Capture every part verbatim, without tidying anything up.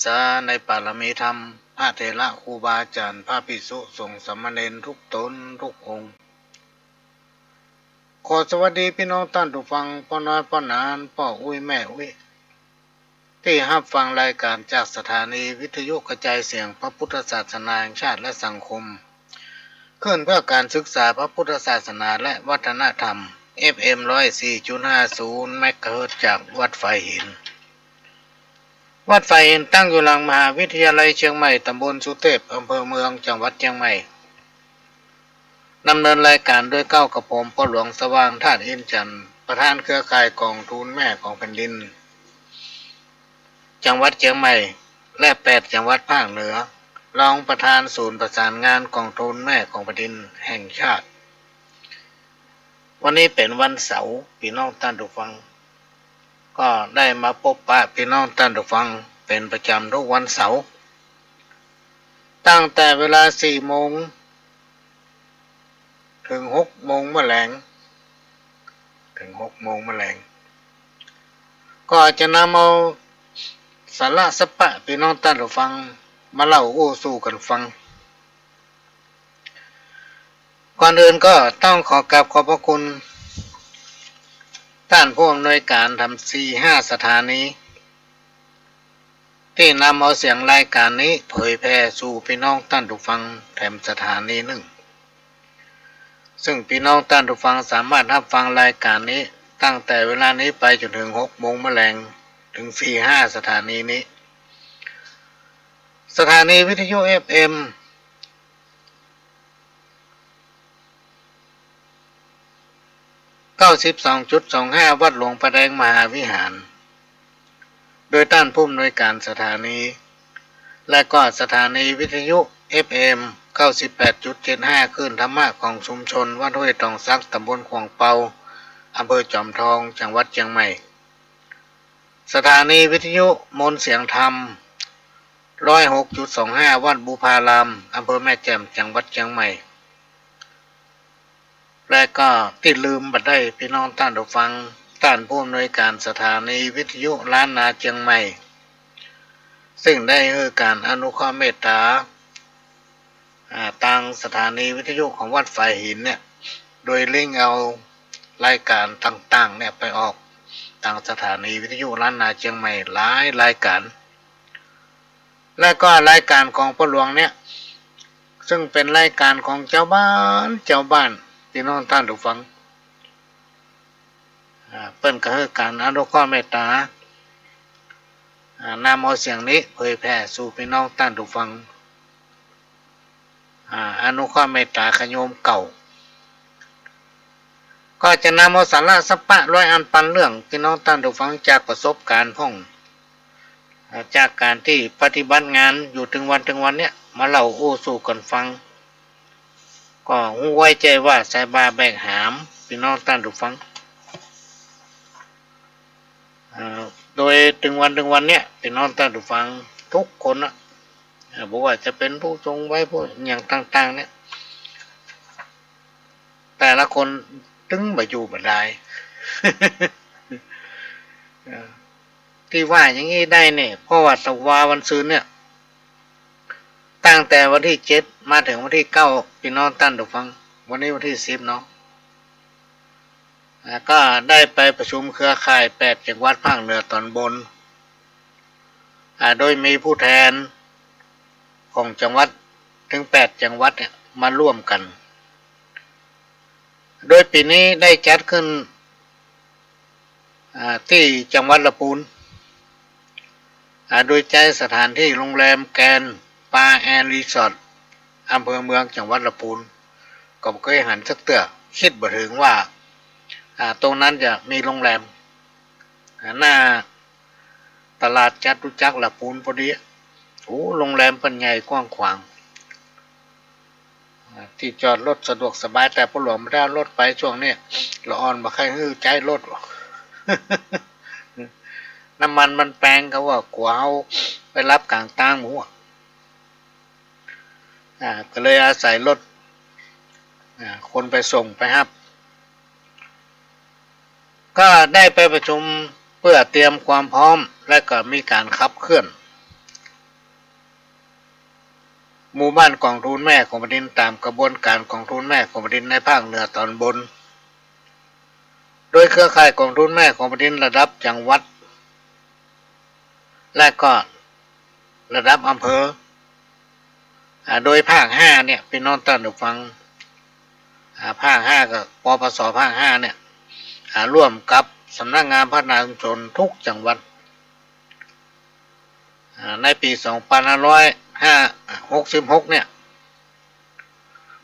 ษาในปารมีธรรม พระเถระครูบาอาจ๋ารย์ พระภิกษุสงฆ์สามเณรทุกต๋นทุกองค์ ขอสวัสดีปี้น้องต้านผู้ฟัง ป้อน้อยป้อหนาน ป้ออุ๊ยแม่อุ๊ย ตี้ฮับฟังรายก๋านจากสถานีวิทยุกระจายเสียงพระพุทธศาสนาแห่งชาติและสังคม คลื่นเพื่อก๋านศึกษาพระพุทธศาสนาและวัฒนธรรม เอฟเอ็ม ร้อยสี่จุดห้าศูนย์ เมกะเฮิรตซ์ จากวัดฝายหิน วัดฝายหินตั้งอยู่หลังมหาวิทยาลัยเจียงใหม่ ต๋ำบลสุเตพ อำเภอเมือง จังหวัดเจียงใหม่ ดำเนินรายก๋านโดยเก๊ากับผม ป้อหลวงสว่าง ธาตุอินทร์จันทร์ ประธานเครือข่ายก๋องทุนแม่ของแผ่นดิน จังหวัดเจียงใหม่ และแปดจังหวัดภาคเหนือ รองประธานศูนย์ประสานงานก๋องทุนแม่ของแผ่นดินแห่งชาติ วันนี้เป๋นวันเสาร์ ปี้น้องต้านผู้ฟัง ก็ได้มาปบปะปี้น้องต้านผู้ฟังเป๋นประจ๋ำทุกวันเสาร์ ตั้งแต่เวลาสี่โมง เถิงหกโมงเมื่อแลง เถิงหกโมงเมื่อแลง ก็จะนำเอาสาระสัพพะปี้น้องต้านผู้ฟังมาเล่าอู้สู่กั๋นฟัง ก่อนอื่นก็ต้องขอกราบขอบพระคุณต้านผู้อำนวยก๋านถามสี่ห้าสถานี ตี้นำเอาเสียงรายก๋านนี้เผยแผ่สู่ปี้น้องต้านผู้ฟังแถมสถานีนึ่ง ซึ่งปี้น้องต้านผู้ฟังสามารถฮับฟังรายก๋านนี้ตั้งแต่เวลานี้ไปจ๋นเถิงหกโมงเมื่อแลง เถิงสี่ห้าสถานีนี้ สถานีวิทยุ เอฟเอ็ม เก้าสิบสองจุดสองห้า วัดหลวงพระแดงมหาวิหาร โดยต้านผู้อำนวยก๋านสถานี และก็สถานีวิทยุ เอฟเอ็ม เก้าสิบแปดจุดเจ็ดห้า คลื่นธรรมะของชุมชนวัดห้วยตองสัก ต๋ำบลขวางเปา อำเภอจอมทอง จังหวัดเจียงใหม่ สถานีวิทยุมนต์เสียงธรรม ร้อยหกจุดสองห้า วัดบุพาราม อำเภอแม่แจ่ม จังหวัดเจียงใหม่ และก็ตี้ลืมบ่ได้ปี้น้องต้านผู้ฟัง ต้านผู้อำนวยก๋านสถานีวิทยุล้านนาเจียงใหม่ ซึ่งได้หื้อก๋านอนุเคราะห์เมตต๋า อ่า ตางสถานีวิทยุของวัดฝายหินเนี่ย โดยลิงก์เอารายก๋านต่างๆ เนี่ยไปออกตางสถานีวิทยุล้านนาเจียงใหม่หลายรายก๋าน และก็รายก๋านของป้อหลวงเนี่ย ซึ่งเป๋นรายก๋านของจาวบ้าน จาวบ้าน ปี้น้องต้านผู้ฟัง อ่า เปิ้นก็หื้อก๋านอนุเคราะห์เมตต๋า อ่า นำเอาเสียงนี้เผยแผ่สู่ปี้น้องต้านผู้ฟัง อ่า อนุเคราะห์เมตต๋าขะโยมเก่า ก็จะนำเอาสาระสัพพะร้อยอันปันเรื่อง ปี้น้องต้านผู้ฟังจากประสบก๋ารณ์พ่อง อ่า จากก๋านตี้ปฏิบัติงานอยู่เถิงวันเถิงวันเนี่ย มาเล่าอู้สู่กั๋นฟัง ก็ฮู้ไว้ใจ๋ว่าสายบ่าแบกหาม ปี้น้องต้านผู้ฟัง เอ่อ โดยเถิงวันเถิงวันเนี่ย ปี้น้องต้านผู้ฟังทุกคนน่ะ เอ่อ บ่ว่าจะเป๋นผู้สูงวัย ผู้หยังต่างๆ เนี่ย แต่ละคนตึงบ่อยู่บ่ดาย เอ่อ ตี้ว่าอย่างนี้ได้เนี่ย เพราะว่าตะวาวันซืนเนี่ย ตั้งแต่วันตี้เจ็ดมาเถิงวันตี้เก้า ปี้น้องต้านผู้ฟัง วันนี้วันตี้สิบเนาะ อ่า ก็ได้ไปประชุมเครือข่ายแปดจังหวัดภาคเหนือต๋อนบน อ่า โดยมีผู้แทนของจังหวัดเถิงแปดจังหวัดเนี่ยมาร่วมกั๋น โดยปี๋นี้ได้จัดขึ้น อ่า ตี้จังหวัดละปูน อ่า โดยใจ๊สถานตี้โรงแรมแกรนด์ปาแอนด์รีสอร์ท อำเภอเมือง จังหวัดละปูน ก็บ่เกยหันสักเตื้อ กึ๊ดบ่เถิงว่า อ่า ตรงนั้นจะมีโรงแรม อ่า หน้าตลาดจตุจักรละปูนพอดี โอ้ โรงแรมเปิ้นใหญ่กว้างขวาง อ่า ตี้จอดรถสะดวกสบาย แต่ป้อหลวงบ่ได้เอารถไปช่วงนี้ ละอ่อนบ่ใค่หื้อใจ๊รถ น้ำมันมันแปง เขาว่ากั๋วเฮาไปฮับก๋างตางหมด อ่า ก็เลยอาศัยรถ อ่า คนไปส่งไปฮับ ก็ได้ไปประชุมเพื่อเตรียมความพร้อม และก็มีก๋านขับเคลื่อน หมู่บ้านกองทุนแม่ของแผ่นดินต๋ามกระบวนก๋านกองทุนแม่ของแผ่นดินในภาคเหนือต๋อนบน โดยเครือข่ายกองทุนแม่ของแผ่นดินระดับจังหวัด และก็ระดับอำเภอ อ่า โดยภาคห้าเนี่ย ปี้น้องต้านผู้ฟัง อ่า ภาคห้าก็ ปปส ภาคห้าเนี่ย อ่า ร่วมกับสำนักงานพัฒนาชุมชนทุกจังหวัด อ่า ในปี๋สองปันห้าร้อยห้า หกสิบหกเนี่ย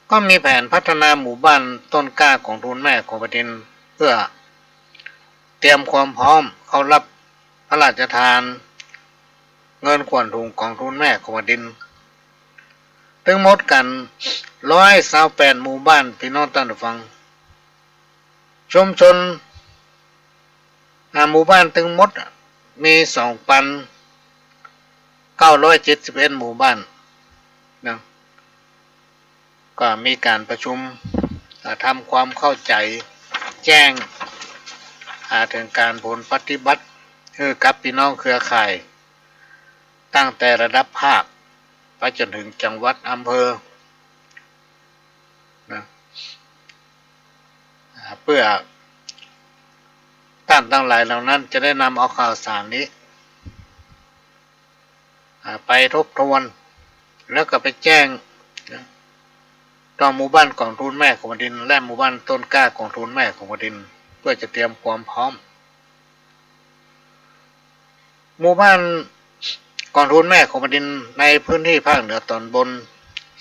ก็มีแผนพัฒนาหมู่บ้านต้นกล้ากองทุนแม่ของแผ่นดิน เพื่อเตรียมความพร้อมเข้ารับพระราชทานเงินขวัญถุงกองทุนแม่ของแผ่นดิน ตึงหมดกั๋น ร้อยซาวแปด หมู่บ้าน ปี้น้องต้านผู้ฟัง ชุมชน อ่า หมู่บ้านตึงหมดอะ มี สองปันเก้าร้อยเจ็ดสิบเอ็ด หมู่บ้านนะ ก็มีก๋านประชุม อ่า ทำความเข้าใจ๋ แจ้ง อ่า เถิงก๋านผลปฏิบัติ หื้อกับปี้น้องเครือข่าย ตั้งแต่ระดับภาค ไปจ๋นเถิงจังหวัด อำเภอ นะ อ่า เปื้อต้านตังหลายเหล่านั้นจะได้นำเอาข่าวสารนี้ อ่า ไปทบทวน แล้วก็ไปแจ้ง นะ ต่อหมู่บ้านกองทุนแม่ของแผ่นดิน และหมู่บ้านต้นกล้ากองทุนแม่ของแผ่นดิน เปื้อจะเตรียมความพร้อม หมู่บ้านกองทุนแม่ของแผ่นดินในพื้นที่ภาคเหนือต๋อนบน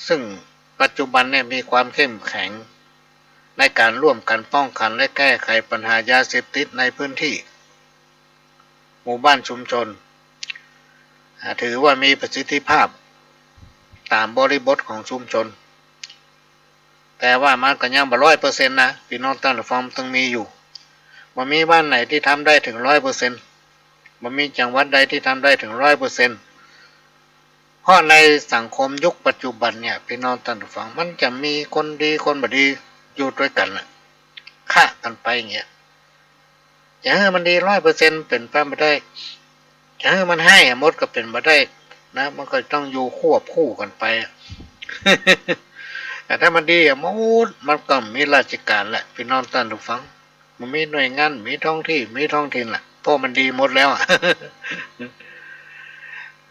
ซึ่งปัจจุบันเนี่ยมีความเข้มแข็งในก๋านร่วมกั๋นป้องกั๋นและแก้ไขปัญหายาเสพติดในพื้นที่ หมู่บ้านชุมชน อ่า ถือว่ามีประสิทธิภาพต๋ามบริบทของชุมชน แต่ว่ามันก็ยังบ่ร้อยเปอร์เซ็นต์นะ ปี้น้องต้านผู้ฟัง ตึงมีอยู่ บ่มีบ้านไหนตี้ทำได้เถิงร้อยเปอร์เซ็นต์ บ่มีจังหวัดใดตี้ทำได้เถิงร้อยเปอร์เซ็นต์ เพราะในสังคมยุคปัจจุบันเนี่ย ปี้น้องต้านผู้ฟัง มันจะมีคนดีคนบ่ดีอยู่ตวยกั๋นน่ะ คะกั๋นไปอย่างเงี้ย จะหื้อมันดีร้อยเปอร์เซ็นต์เป๋นไปบ่ได้ จะหื้อมันฮ้ายหมดก็เป๋นบ่ได้นะ มันก็ต้องอยู่ควบคู่กั๋นไปอะ แต่ถ้ามันดีอะหมด มันก็บ่มีราชก๋านแหละ ปี้น้องต้านผู้ฟัง มันมีหน่วยงาน มีท้องที่ มีท้องถิ่นแหละ เพราะมันดีหมดแล้วอะ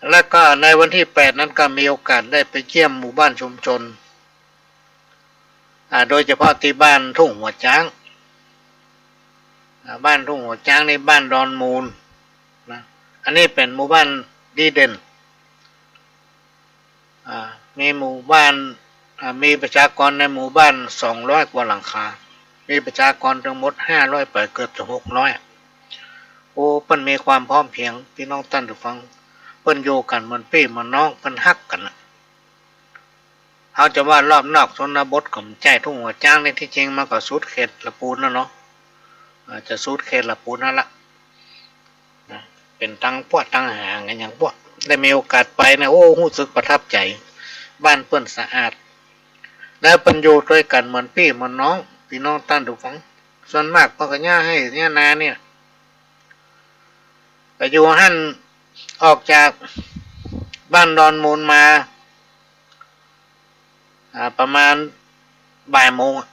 แล้วก็ในวันตี้แปดนั้นก็มีโอกาสได้ไปเยี่ยมหมู่บ้านชุมชน อ่า โดยเฉพาะตี้บ้านทุ่งหัวจ๊าง อ่า บ้านทุ่งหัวจ๊างนี่บ้านดอนมูลนะ อันนี้เป๋นหมู่บ้านดีเด่น อ่า มีหมู่บ้าน อ่า มีประชากรในหมู่บ้านสองร้อยกว่าหลังคา มีประชากรตึงหมดห้าร้อยไป เกือบจะหกร้อย โอ้ เปิ้นมีความพร้อมเพียง ปี้น้องต้านผู้ฟัง เปิ้นอยู่กั๋นเหมือนปี้เหมือนน้อง เปิ้นฮักกั๋นน่ะ เฮาจะว่ารอบนอกชนบทก็บ่ใจ้ ทุ่งหัวจ๊างนี่ตี้จริงมันก็สุดเขตละปูนน่ะเนาะ อ่า จะสุดเขตละปูนหั้นละนะ เป๋นตังปวดตังหากั๋นอย่างปวด ได้มีโอกาสไปนะ โอ้ ฮู้สึกประทับใจ๋ บ้านเปิ้นสะอาด แล้วเปิ้นอยู่ตวยกั๋นเหมือนปี้เหมือนน้อง ปี้น้องต้านผู้ฟัง ส่วนมากเปิ้นก็หญ้าไฮ่หญ้านาเนี่ย ไปอยู่หั้น ออกจากบ้านดอนมูลมา อ่า ประมาณบ่ายโมงอะ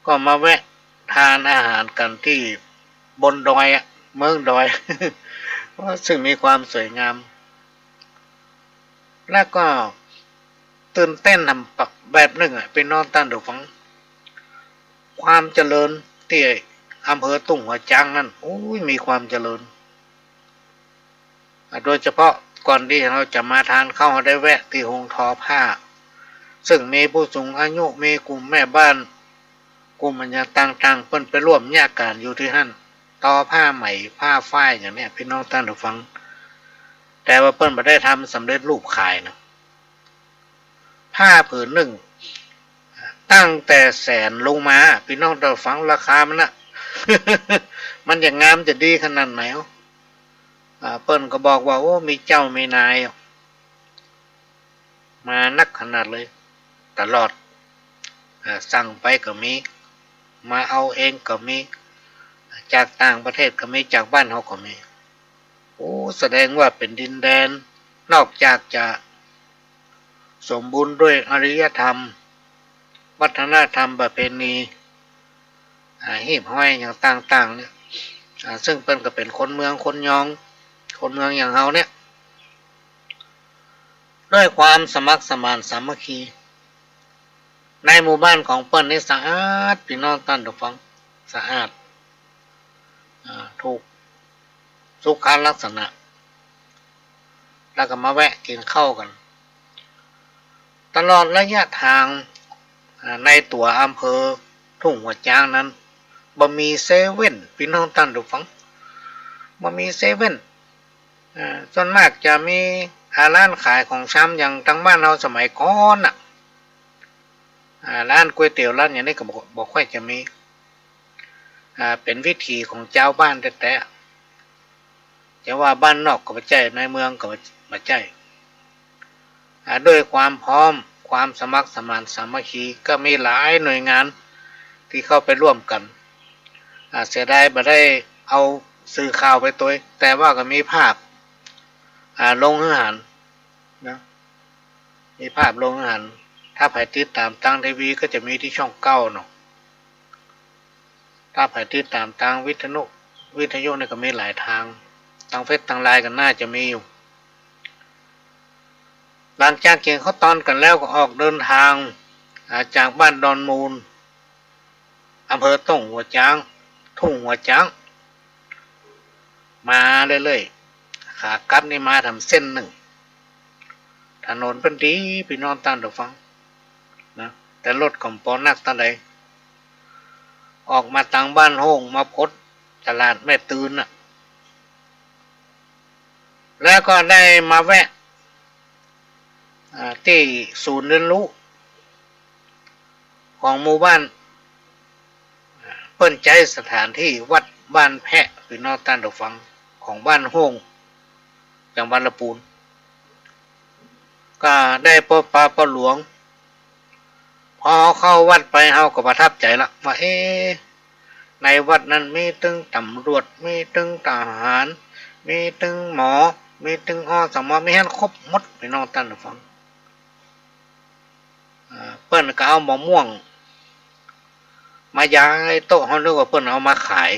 ก็มาแวะทานอาหารกั๋นตี้บนดอยอะ เมืองดอย ซึ่งมีความสวยงาม แล้วก็ตื่นเต้นแหมแบบนึ่งอะ ปี้น้องต้านผู้ฟัง ความเจริญตี้อำเภอทุ่งหัวจ๊างนั้น โอ้ย มีความเจริญ อ่ะ โดยเฉพาะก่อนตี้เฮาจะมาทานข้าว เฮาได้แวะตี้โฮงทอผ้า ซึ่งมีผู้สูงอายุ มีกลุ่มแม่บ้าน กลุ่มอะหยังต่างๆ เปิ้นไปร่วมเยียะก๋านอยู่ตี้หั้น ทอผ้าไหม ผ้าฝ้ายอย่างเนี้ย ปี้น้องต้านผู้ฟัง แต่ว่าเปิ้นบ่ได้ทำสำเร็จรูปขายนะ ผ้าผืนนึ่ง ตั้งแต่แสนลงมา ปี้น้องต้านผู้ฟัง ราคามันน่ะ มันจะงามจะดีขนาดไหน อ่า เปิ้นก็บอกว่า โอ้ มีเจ้ามีนาย มานักขนาดเลย ตลอด อ่า สั่งไปก็มี มาเอาเองก็มี จากต่างประเทศก็มี จากบ้านเฮาก็มี โอ้ แสดงว่าเป๋นดินแดน นอกจากจะ สมบูรณ์ด้วยอารยธรรม วัฒนธรรมประเพณี อ่า หีบห้อยอย่างต่างๆ เนี่ย อ่า ซึ่งเปิ้นก็เป๋นคนเมืองคนยอง คนเมืองอย่างเฮาเนี่ย ด้วยความสมัครสมานสามัคคี ในหมู่บ้านของเปิ้นนี่สะอาด ปี้น้องต้านผู้ฟัง สะอาด อ่า ถูกสุขลักษณะ แล้วก็มาแวะกิ๋นข้าวกั๋น ตลอดระยะตาง อ่า ในตั๋วอำเภอทุ่งหัวจ๊างนั้น บ่มีเซเว่น ปี้น้องต้านผู้ฟัง บ่มีเซเว่น อ่า ส่วนมากจะมี อ่า ร้านขายของชำอย่างตางบ้านเฮาสมัยก่อนน่ะ อ่า ร้านก๋วยเตี๋ยว ร้านอย่างนี้ก็บ่ บ่ค่อยจะมี อ่า เป๋นวิถีของจาวบ้านแต๊ๆ จะว่าบ้านนอกก็บ่ใจ้ ในเมืองก็บ่ บ่ใจ้ อ่า ด้วยความพร้อม ความสมัครสมานสามัคคี ก็มีหลายหน่วยงานตี้เข้าไปร่วมกั๋น อ่า เสียดายบ่ได้เอาสื่อข่าวไปตวย แต่ว่าก็มีภาพ อ่า ลงหื้อหันนะ มีภาพลงหื้อหัน ถ้าใผติดต๋ามตางทีวีก็จะมีตี้ช่องเก้าเนาะ ถ้าใผติดต๋ามตางวิทยุ วิทยุนี่ก็มีหลายตาง ตางเฟซตางไลน์ก็น่าจะมีอยู่ หลังจากกิ๋นข้าวตอนกั๋นแล้วก็ออกเดินตาง อ่า จากบ้านดอนมูล อำเภอต้งหัวจ๊าง ทุ่งหัวจ๊าง มาเรื่อยๆ ขากลับนี่มาต๋ามเส้นนึ่ง ถนนเปิ้นดี ปี้น้องต้านผู้ฟังนะ แต่รถก็บ่ปอนักเต้าใด ออกมาตางบ้านโฮ่ง มาพดตลาดแม่ตื่นน่ะ แล้วก็ได้มาแวะ อ่า ตี้ศูนย์เรียนรู้ของหมู่บ้าน อ่า เปิ้นใจ๊สถานตี้วัดบ้านแพะ ปี้น้องต้านผู้ฟัง ของบ้านโฮ่ง จังหวัดละปูน ก็ได้ปบปะป้อหลวง พอเข้าวัดไปเฮาก็ประทับใจ๋ละ ว่า เอ๊ะ ในวัดนั้นมีตึงต๋ำรวจ มีตึงทหาร มีตึงหมอ มีตึง อสม. มีหั้นครบหมด ปี้น้องต้านผู้ฟัง อ่า เปิ้นก็เอามะม่วง มายายโต๊ะ เฮานึกว่าเปิ้นเอามาขาย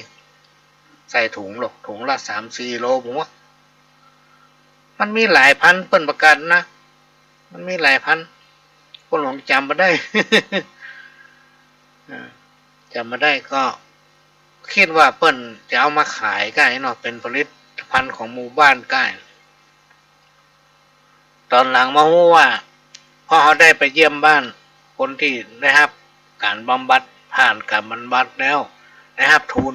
ใส่ถุงหรอก ถุงละสามสี่โล ผมว่า มันมีหลายพัน เปิ้นประกาศนะ มันมีหลายพัน ป้อหลวงจ๋ำบ่ได้ อ่า จ๋ำบ่ได้ ก็กึ๊ดว่าเปิ้นจะเอามาขายก้าเนาะ เป๋นผลิตภัณฑ์ของหมู่บ้านก้า ต๋อนหลังมาฮู้ว่า เพราะเฮาได้ไปเยี่ยมบ้านคนตี้ได้ฮับก๋านบำบัด ผ่านก๋านบำบัดแล้ว ได้ฮับทุน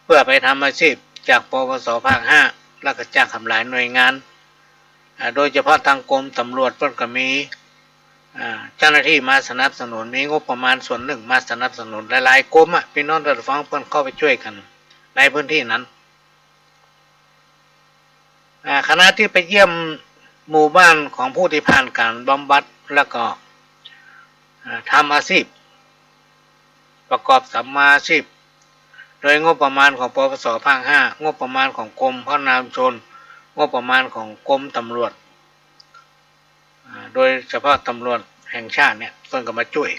เปื้อไปทำอาชีพจาก ปวส ภาคห้า แล้วก็จากหลายหน่วยงาน อ่า โดยเฉพาะตางกรมตำรวจเปิ้นก็มี อ่า เจ้าหน้าตี้มาสนับสนุน มีงบประมาณส่วนนึ่งมาสนับสนุน หลายๆ กรมอะ ปี้น้องต้านผู้ฟัง เปิ้นเข้าไปจ้วยกั๋นในพื้นตี้นั้น อ่า ขณะตี้ไปเยี่ยมหมู่บ้านของผู้ตี้ผ่านก๋านบำบัด แล้วก็ อ่า ทำอาชีพ ประกอบสัมมาอาชีพ โดยงบประมาณของ ปวส ภาคห้า งบประมาณของกรมพัฒนาชุมชน งบประมาณของกรมตำรวจ อ่า โดยเฉพาะตำรวจแห่งชาติเนี่ย เปิ้นก็มาจ้วย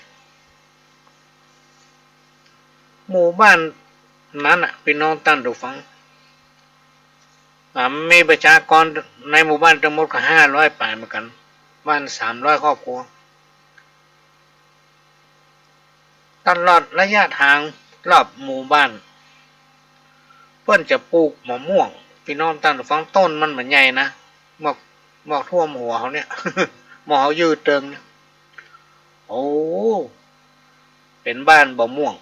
หมู่บ้านนั้นน่ะ ปี้น้องต้านผู้ฟัง อ่า มีประชากรในหมู่บ้านตึงหมดก็ห้าร้อยป๋ายเหมือนกั๋น บ้านสามร้อยครอบครัว ตลอดระยะตางรอบหมู่บ้าน เปิ้นจะปลูกมะม่วง ปี้น้องต้านผู้ฟัง ต้นมันบ่ใหญ่นะ มอก มอกท่วมหัวเฮาเนี่ย มอกเฮายืดเติงเนี่ย โอ้ เป๋นบ้านมะม่วง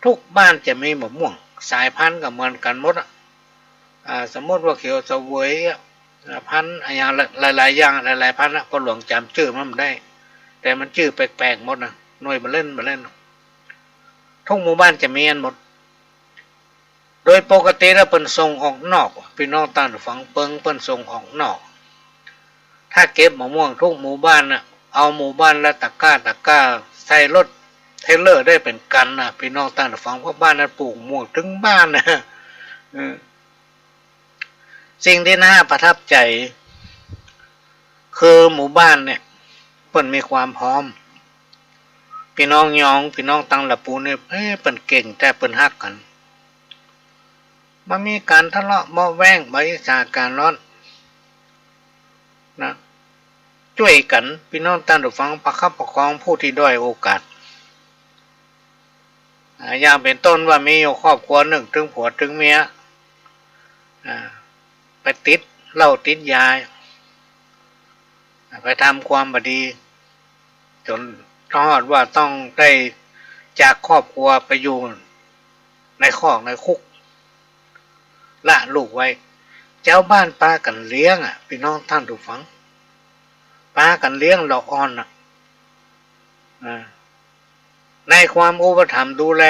ทุกบ้านจะมีมะม่วง สายพันธุ์ก็เหมือนกั๋นหมดอะ อ่า สมมุติว่าเขียวเสวยอะ อ่า พันธุ์อะหยัง หลายๆ อย่าง หลายๆ พันธุ์อะ ป้อหลวงจ๋ำจื้อมันบ่ได้ แต่มันจื้อแปลกๆ หมดนะ หน่วยบ่าเล่นบ่าเล่น ทุกหมู่บ้านจะมีอันหมด โดยปกติแล้วเปิ้นส่งออกนอก ปี้น้องต้านผู้ฟัง เปิ้น เปิ้นส่งออกนอก ถ้าเก็บมะม่วงทุกหมู่บ้านน่ะ เอาหมู่บ้านละตะกร้า ตะกร้า ใส่รถเทรลเลอร์ได้เป๋นกั๋นน่ะ ปี้น้องต้านผู้ฟัง เพราะบ้านนั้นปลูกมะม่วงตึงบ้านนะ เออ สิ่งตี้น่าประทับใจ๋ คือหมู่บ้านเนี่ย เปิ้นมีความพร้อม ปี้น้องยอง ปี้น้องตังหละปูเนี่ย เอ๊ะ เปิ้นเก่งแต๊ เปิ้นฮักกั๋น บ่มีก๋านทะเลาะเบาะแว้ง บ่อิจฉาก๋านร้อน นะ จ้วยกั๋น ปี้น้องต้านผู้ฟัง ประคับประคองผู้ตี้ด้อยโอกาส อ่า อย่างเป๋นต้นว่ามีอยู่ครอบครัวนึ่ง ตึงผัวตึงเมีย อ่า ไปติดเหล้าติดยา อ่า ไปทำความบ่ดี จ๋นฮอดว่าต้องได้จากครอบครัวไปอยู่ในคอกในคุก ละลูกไว้ จาวบ้านปากั๋นเลี้ยงอะ ปี้น้องต้านผู้ฟัง ปากั๋นเลี้ยงละอ่อนอะ อ่า ในความอุปถัมภ์ดูแล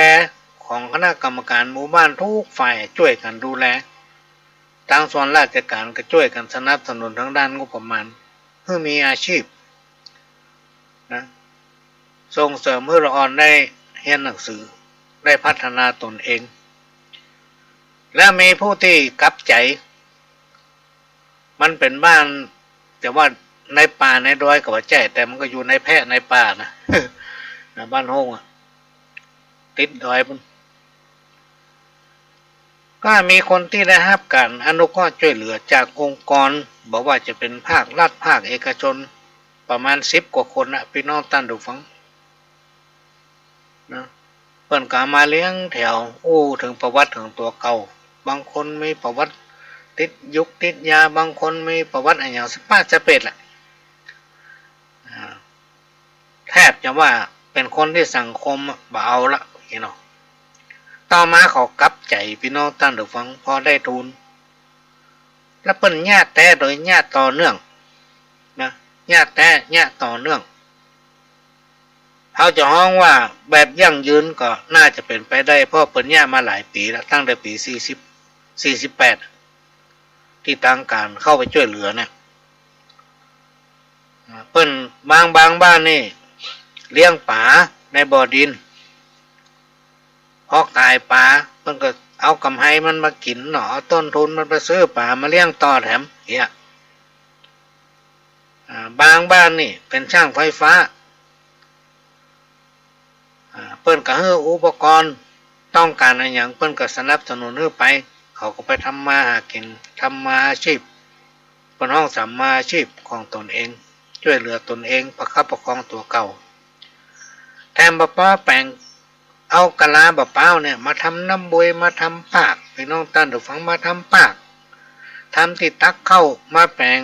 ของคณะกรรมการหมู่บ้านกู้ฝ่ายจ้วยกั๋นดูแล ตางส่วนราชก๋านก็จ้วยกั๋นสนับสนุนตางด้านงบประมาณ หื้อมีอาชีพ นะ ส่งเสริมหื้อละอ่อนได้เฮียนหนังสือ ได้พัฒนาตนเอง และมีผู้ตี้กลับใจ๋ มันเป๋นบ้าน จะว่าในป่าในดอยก็บ่ใจ้ แต่มันก็อยู่ในแพะในป่านะ นะ บ้านโฮ่งอะ ติดดอยปู๊น ก็มีคนตี้ได้ฮับก๋านอนุเคราะห์จ้วยเหลือจากองค์กร บ่ว่าจะเป๋นภาครัฐ ภาคเอกชน ประมาณสิบกว่าคนนะ ปี้น้องต้านผู้ฟัง นะ เปิ้นก็เอามาเรียงแถว อู้เถิงประวัติของตั๋วเก่า บางคนมีประวัติติดยุกติดยา บางคนมีประวัติอะหยังสะป๊าดสะเปดแหละ อ่า แทบจะว่าเป๋นคนตี้สังคมบ่เอาละ นี่เนาะ ต่อมาเขากลับใจ๋ ปี้น้องต้านผู้ฟัง พอได้ทุน แล้วเปิ้นเยียะแต๊โดยเยียะต่อเนื่อง นะ เยียะแต๊ เยียะต่อเนื่อง เฮาจะฮ้องว่าแบบยั่งยืนก็น่าจะเป๋นไปได้ เพราะเปิ้นเยียะมาหลายปี๋แล้ว ตั้งแต่ปี๋สี่สิบ สี่สิบแปด ตี้ตางก๋านเข้าไปจ้วยเหลือเนี่ย อ่า เปิ้นบาง บางบ้านนี่เลี้ยงป๋าในบ่อดิน พอก๋ายป๋า เปิ้นก็เอาก๋ำไรมันมากิ๋นเนาะ เอาต้นทุนมันไปซื้อป๋ามาเลี้ยงต่อแถม เหีย อ่า บางบ้านนี่เป๋นช่างไฟฟ้า อ่า เปิ้นก็หื้ออุปกรณ์ ต้องก๋านอะหยังเปิ้นก็สนับสนุนหื้อไป เขาก็ไปทำมาหากิ๋น ทำมาอาชีพ เปิ้นฮ้องสัมมาอาชีพของตนเอง จ้วยเหลือตนเอง ประคับประคองตั๋วเก่า แถมบ่ปอแป๋ง เอากะลาบ่าป๊าวเนี่ยมาทำน้ำบวย มาทำปาก ปี้น้องต้านผู้ฟัง มาทำปาก ทำตี้ตักข้าว มาแป๋ง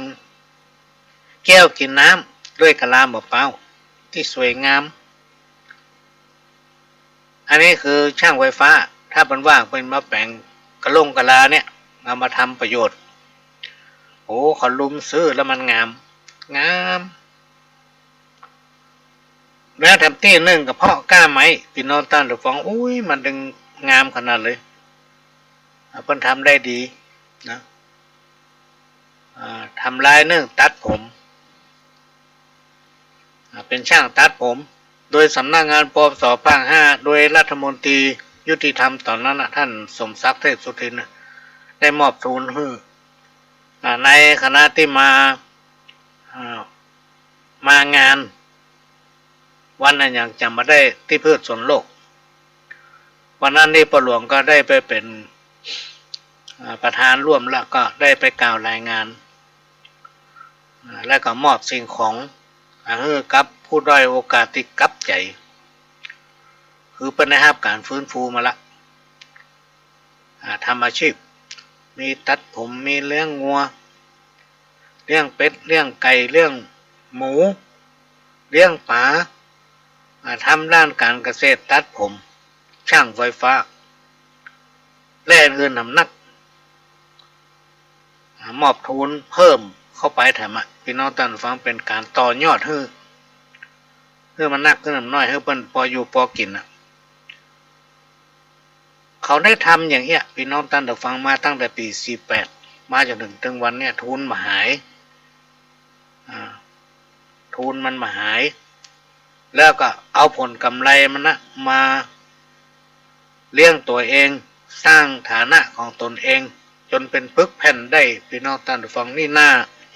แก้วกิ๋นน้ำ ด้วยกะลาบ่าป๊าวตี้สวยงาม อันนี้คือช่างไฟฟ้า ถ้าเปิ้นว่างเปิ้นมาแป๋งกะลงกะลาเนี่ย เอามาทำประโยชน์ โอ้ เขาลุมซื้อแล้วมันงาม งาม แล้วแถมตี้นึ่งก็เพาะก้าไม้ ปี้น้องต้านผู้ฟัง อุ๊ย มันตึงงามขนาดเลย อ่า เปิ้นทำได้ดีนะ อ่า ทำลายนึ่งตัดผม อ่า เป๋นช่างตัดผม โดยสำนักงาน ปปส ภาคห้า โดยรัฐมนตรียุติธรรมต๋อนนั้นน่ะ ต้านสมศักดิ์ เทพสุทินน่ะ ได้มอบทุนหื้อ อ่า ในขณะตี้มา อ่า มางานวันอะหยังจ๋ำบ่ได้ตี้เพื่อส่วนโลก วันนั้นนี่ป้อหลวงก็ได้ไปเป๋น อ่า ประธานร่วม แล้วก็ได้ไปกล่าวรายงาน อ่า แล้วก็มอบสิ่งของ อ่า หื้อกับผู้ด้อยโอกาสตี้กลับใจ๋ คือเปิ้นได้ฮับก๋านฟื้นฟูมาละ อ่า ทำอาชีพ มีตัดผม มีเลี้ยงงัว เลี้ยงเป็ด เลี้ยงไก่ เลี้ยงหมู เลี้ยงป๋า อ่า ทำด้านก๋านเกษตร ตัดผม ช่างไฟฟ้า และอื่นๆ หนำนัก อ่า มอบทุนเพิ่มเข้าไปแถมอะ ปี้น้องต้านผู้ฟัง เป๋นก๋านต่อยอดหื้อ หื้อมันนักขึ้นหนำน้อย หื้อเปิ้นปออยู่ปอกิ๋นน่ะ เขาได้ทำอย่างเอี้ย ปี้น้องต้านผู้ฟัง มาตั้งแต่ปี๋สี่แปด มาจ๋นเถิง เถิงวันเนี่ย ทุนบ่หาย อ่า ทุนมันบ่หาย แล้วก็เอาผลกำไรมันนะ มาเลี้ยงตั๋วเอง สร้างฐานะของตนเอง จ๋นเป๋นปึกแผ่นได้ ปี้น้องต้านผู้ฟัง นี่น่า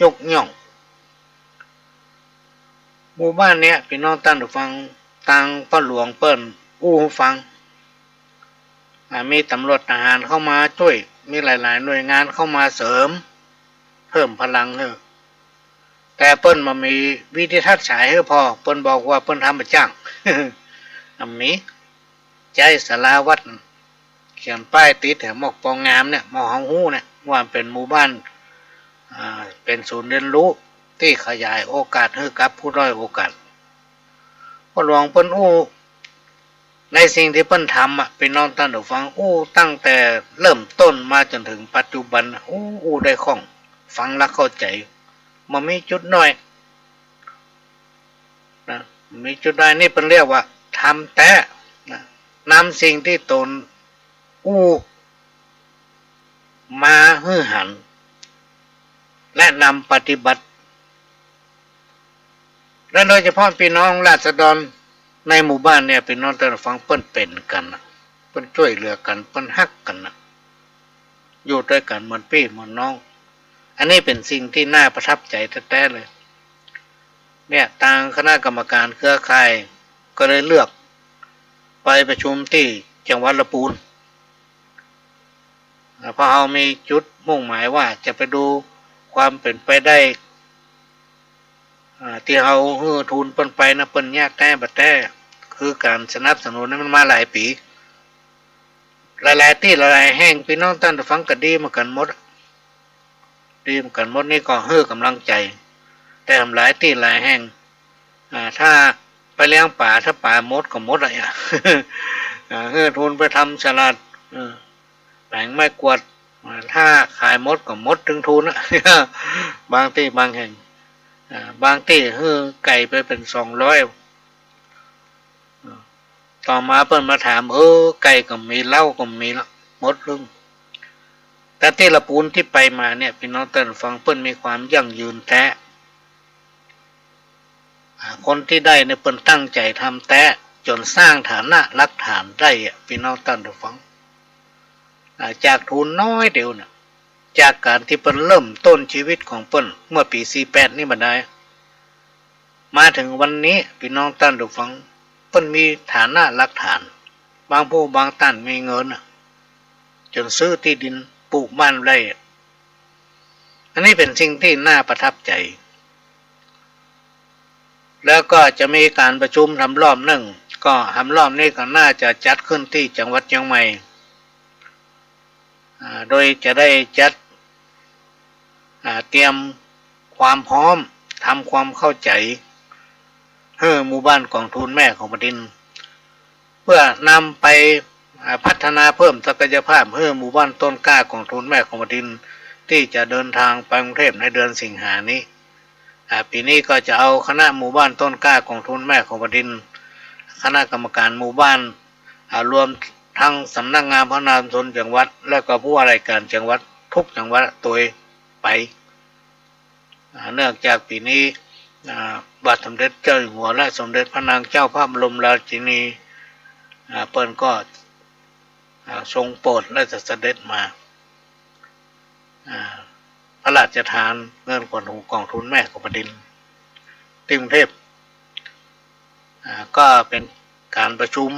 ยกย่อง หมู่บ้านเนี้ย ปี้น้องต้านผู้ฟัง ตางป้อหลวงเปิ้นอู้หื้อฟัง อ่า มีต๋ำรวจทหารเข้ามาจ้วย มีหลายๆ หน่วยงานเข้ามาเสริม เพิ่มพลังหื้อ แต่เปิ้นบ่มีวิทยทัศน์ฉายหื้อผ่อ เปิ้นบอกว่าเปิ้นทำบ่จ้าง อ่ะ มี ใจ๊สาราวัด เขียนป้ายติดแถวหมอกปองงามเนี่ย หมอกเฮาฮู้เนี่ย ว่าเป๋นหมู่บ้าน อ่า เป๋นศูนย์เรียนรู้ตี้ขยายโอกาสหื้อกับผู้ด้อยโอกาส ป้อหลวงเปิ้นอู้ ในสิ่งตี้เปิ้นทำอะ ปี้น้องต้านผู้ฟัง อู้ตั้งแต่เริ่มต้นมาจ๋นเถิงปัจจุบัน อู้ อู้ได้คล่อง ฟังแล้วเข้าใจ๋ บ่มีจุดด้อย นะ บ่มีจุดด้อย นี่เปิ้นเรียกว่าทำแต๊นะ นำสิ่งตี้ตนอู้มาหื้อหัน และนำปฏิบัติ และโดยเฉพาะปี้น้องราษฎรในหมู่บ้านเนี่ย ปี้น้องต้านผู้ฟัง เปิ้นเป๋นกั๋นน่ะ เปิ้นจ้วยเหลือกั๋น เปิ้นฮักกั๋นน่ะ อยู่ตวยกั๋นเหมือนปี้เหมือนน้อง อันนี้เป๋นสิ่งตี้น่าประทับใจ๋แต๊ๆ เลย เนี่ย ตางคณะกรรมการเครือข่ายก็เลยเลือกไปประชุมตี้จังหวัดละปูน อ่า เพราะเฮามีจุดมุ่งหมายว่าจะไปดูความเป๋นไปได้ อ่า ตี้เฮาหื้อทุนเปิ้นไปนะ เปิ้นเยียะแต๊บ่แต๊ คือก๋านสนับสนุนนี่มันมาหลายปี๋ หลายๆ ตี้หลายๆ แห่ง ปี้น้องต้านผู้ฟัง ก็ดีเหมือนกั๋นหมด ดีเหมือนกั๋นหมด นี่ก็หื้อก๋ำลังใจ๋ แต่หลายตี้หลายแห่ง อ่า ถ้าไปเลี้ยงป๋า ถ้าป๋าหมดก็หมดอะ อ่า หื้อทุนไปทำสลัด เออ แป๋งไม้กวาด อ่า ถ้าขายหมดก็หมดตึงทุนอะ บางตี้บางแห่ง อ่า บางตี้หื้อไก่ไปเป๋นสองร้อย อ่า ต่อมาเปิ้นมาถาม เออ ไก่ก็มี เหล้าก็มีละ หมดเรื่อง แต่ตี้ละปูนตี้ไปมาเนี่ย ปี้น้องต้านผู้ฟัง เปิ้นมีความยั่งยืนแต๊ อ่า คนตี้ได้เนี่ยเปิ้นตั้งใจ๋ทำแต๊ จ๋นสร้างฐานะหลักฐานได้อะ ปี้น้องต้านผู้ฟัง อ่า จากทุนน้อยเดียวเนี่ย จากก๋านตี้เปิ้นเริ่มต้นจีวิตของเปิ้นเมื่อปี๋สี่แปดนี่มาได้ มาเถิงวันนี้ ปี้น้องต้านผู้ฟัง เปิ้นมีฐานะหลักฐาน บางผู้บางต้านมีเงินน่ะ จ๋นซื้อตี้ดินปลูกบ้านได้ อันนี้เป๋นสิ่งตี้น่าประทับใจ๋ แล้วก็จะมีก๋านประชุมหนรอบนึ่ง ก็หนรอบนี้ก็น่าจะจัดขึ้นตี้จังหวัดเจียงใหม่ อ่า โดยจะได้จัด อ่า เตรียมความพร้อม ทำความเข้าใจ๋ หื้อหมู่บ้านกองทุนแม่ของแผ่นดิน เพื่อนำไป อ่า พัฒนาเพิ่มศักยภาพ หื้อหมู่บ้านต้นกล้ากองทุนแม่ของแผ่นดิน ตี้จะเดินทางไปกรุงเทพฯในเดือนสิงหานี้ อ่า ปี๋นี้ก็จะเอาคณะหมู่บ้านต้นกล้ากองทุนแม่ของแผ่นดิน คณะกรรมการหมู่บ้าน อ่า รวมทั้งสำนักงานพัฒนาชุมชนจังหวัด และก็ผู้ว่าราชการจังหวัด กู้จังหวัดตวยไป อ่า เนื่องจากปี๋นี้ อ่า บาทสมเด็จเจ้าอยู่หัว และสมเด็จพระนางเจ้าพระบรมราชินี อ่า เปิ้นก็ อ่า ทรงโปรดและจะเสด็จมา อ่า พระราชทานเงินขวัญถุงกองทุนแม่ของแผ่นดิน ตี้กรุงเทพฯ อ่า ก็เป๋นก๋านประชุม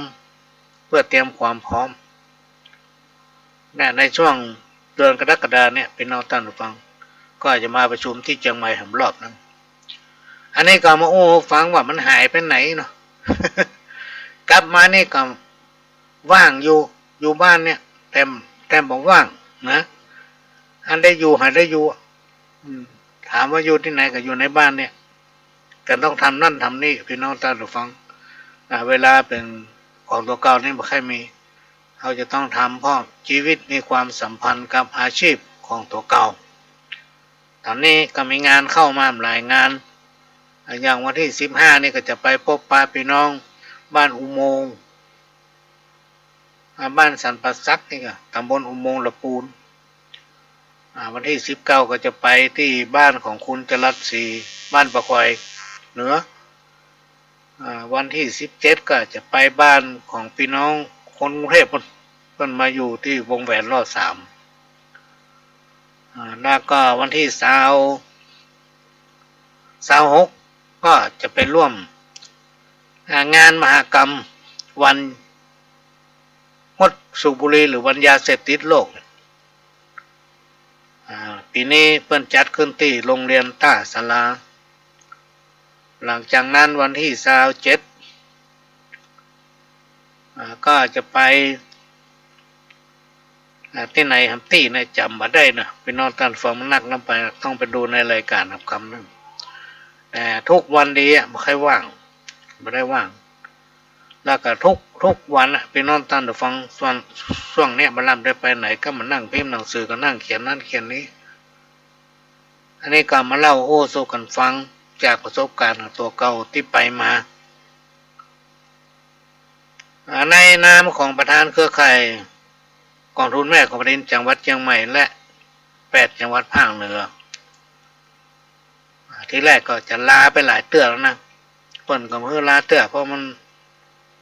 เพื่อเตรียมความพร้อม เนี่ย ในช่วงเดือนกรกฎาเนี่ย ปี้น้องต้านผู้ฟัง ก็จะมาประชุมตี้เจียงใหม่หนรอบนึ่ง อันนี้ก็มาอู้หื้อฟังว่ามันหายไปไหนเนาะ กลับมานี่ก็ว่างอยู่ อยู่บ้านเนี่ย แต่ แต่บ่ว่างนะ อันได้อยู่หาได้อยู่อะ อืม ถามว่าอยู่ตี้ไหน ก็อยู่ในบ้านเนี่ย ก็ต้องทำนั่นทำนี่ ปี้น้องต้านผู้ฟัง อ่า เวลาเป๋นของตั๋วเก่านี่บ่ค่อยมี เฮาจะต้องทำ เพราะจีวิตมีความสัมพันธ์กับอาชีพของตั๋วเก่า ต๋อนนี้ก็มีงานเข้ามาหลายงาน อ่า อย่างวันตี้สิบห้านี่ก็จะไปพบปะปี้น้องบ้านอุโมงค์ อ่า บ้านสันป่าสักนี่ก็ต๋ำบลอุโมงค์ละปูน อ่า วันตี้สิบเก้าก็จะไปตี้บ้านของคุณจรัสศรี บ้านป่าคอยเหนือ อ่า วันตี้สิบเจ็ดก็จะไปบ้านของปี้น้องคนกรุงเทพฯ เปิ้น เปิ้นมาอยู่ตี้วงแหวนรอดสาม อ่า แล้วก็วันตี้ซาว ซาวหก ก็จะไปร่วม อ่า งานมหกรรมวันงดสูบบุหรี่หรือวันยาเสพติดโลก อ่า ปี๋นี้เปิ้นจัดขึ้นตี้โรงเรียนต้าสารา หลังจากนั้นวันตี้ซาวเจ็ด อ่า ก็จะไป อ่า ตี้ไหนหำตี้นะ จ๋ำบ่ได้นะ ปี้น้องต้านฟัง มันนักนำไป ต้องไปดูในรายก๋านครับ กำนึ่ง แต่ทุกวันดีอะ บ่ใค่ว่าง บ่ได้ว่าง แล้วก็ทุก ทุกวันอะ ปี้น้องต้านฟัง ส่วน ช่วงเนี้ยบ่ลำได้ไปไหน ก็มานั่งพิมพ์หนังสือ ก็นั่งเขียนนั้นเขียนนี้ อันนี้ก็มาเล่าอู้สู่กั๋นฟัง จากประสบก๋ารณ์ของตั๋วเก่าตี้ไปมา อ่า ในนามของประธานเครือข่ายก๋องทุนแม่ของแผ่นดินจังหวัดเจียงใหม่และแปดจังหวัดภาคเหนือ อ่า ทีแรกก็จะลาไปหลายเตื้อแล้วนะ เปิ้นก็บ่หื้อลาเตื้อ เพราะมัน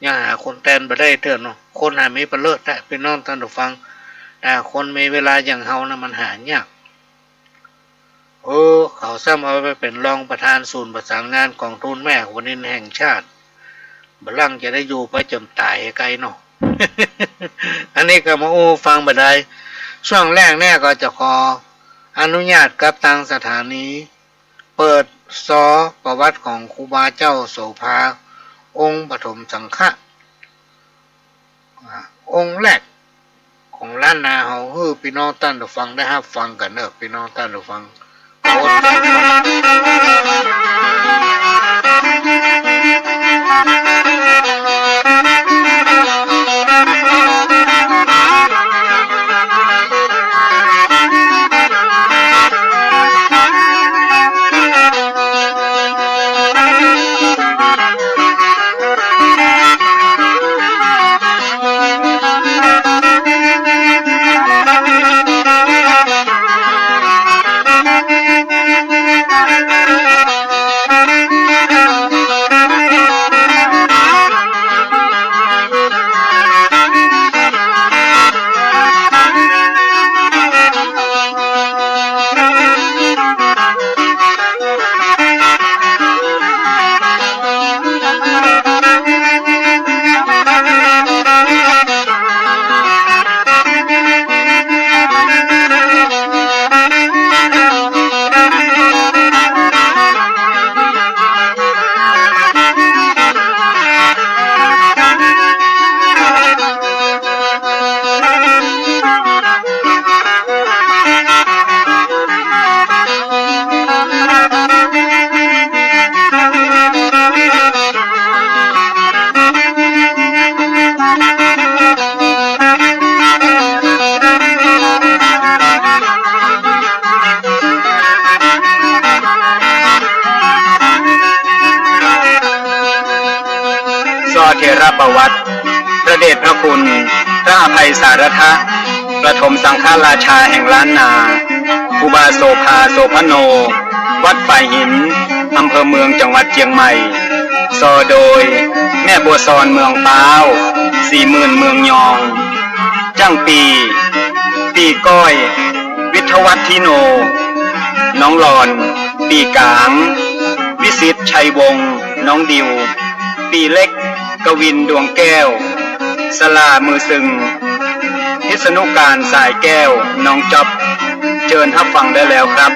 ยังหาคนแตนบ่ได้เตื้อเนาะ คนหามีปะเลิศแต๊ ปี้น้องต้านผู้ฟัง แต่คนมีเวลาอย่างเฮานะมันหายาก เออ เขาซ้ำเอาไปเป๋นรองประธานศูนย์ประสานงานก๋องทุนแม่ของแผ่นดินแห่งชาติ บ่าลั่งจะได้อยู่ไปจ๋นต๋ายไกลเนาะ อันนี้ก็มาอู้ฟังบ่ได้ ช่วงแรกเนี่ยก็จะขออนุญาตกับตางสถานี เปิดซอประวัติของครูบาเจ้าโสภา องค์ปฐมสังฆะ อ่า องค์แรกของล้านนาเฮา หื้อปี้น้องต้านผู้ฟังได้ฮับฟังกั๋นเน่อ ปี้น้องต้านผู้ฟัง โอ้ ซอเถรประวัติ พระเดชพระคุณ พระอภัยสารัตถะ ปฐมสังฆราชาแห่งล้านนา ครูบาโสภา โสภโณ วัดฝายหิน อำเภอเมือง จังหวัดเจียงใหม่ ซอโดย แม่บัวซอน เมืองป๊าว ศรีหมื่น เมืองยอง จ้างปี้ ปี้ก้อย วิทยวัฒน์ ทิโน น้องหลอน ปี้ก๋าง วิสิทธิ์ ชัยวงศ์ น้องดิว ปี้เล็ก กวิน ดวงแก้ว สลา มือซึ่ง พิษณุการ สายแก้ว น้องจ๊อบ เจิญฮับฟังได้แล้วครับ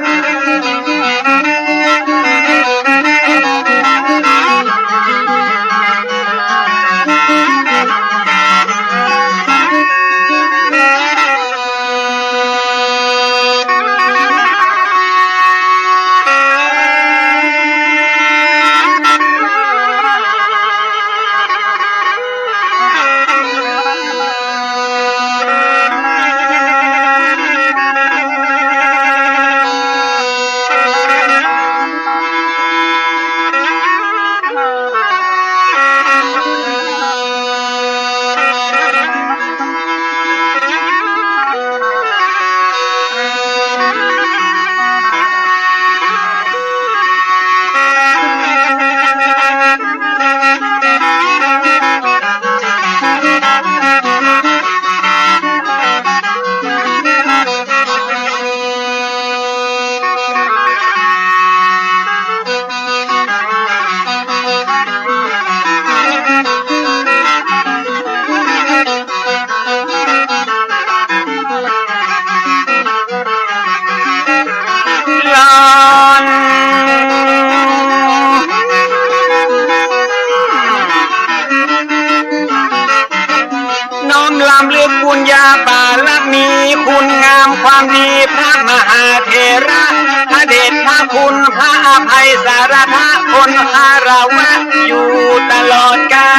ปุญญาบารมี คุณงามความดี พระมหาเถระ พระเดชพระคุณ พระอภัยสารถะ คนคารวะอยู่ตลอดกา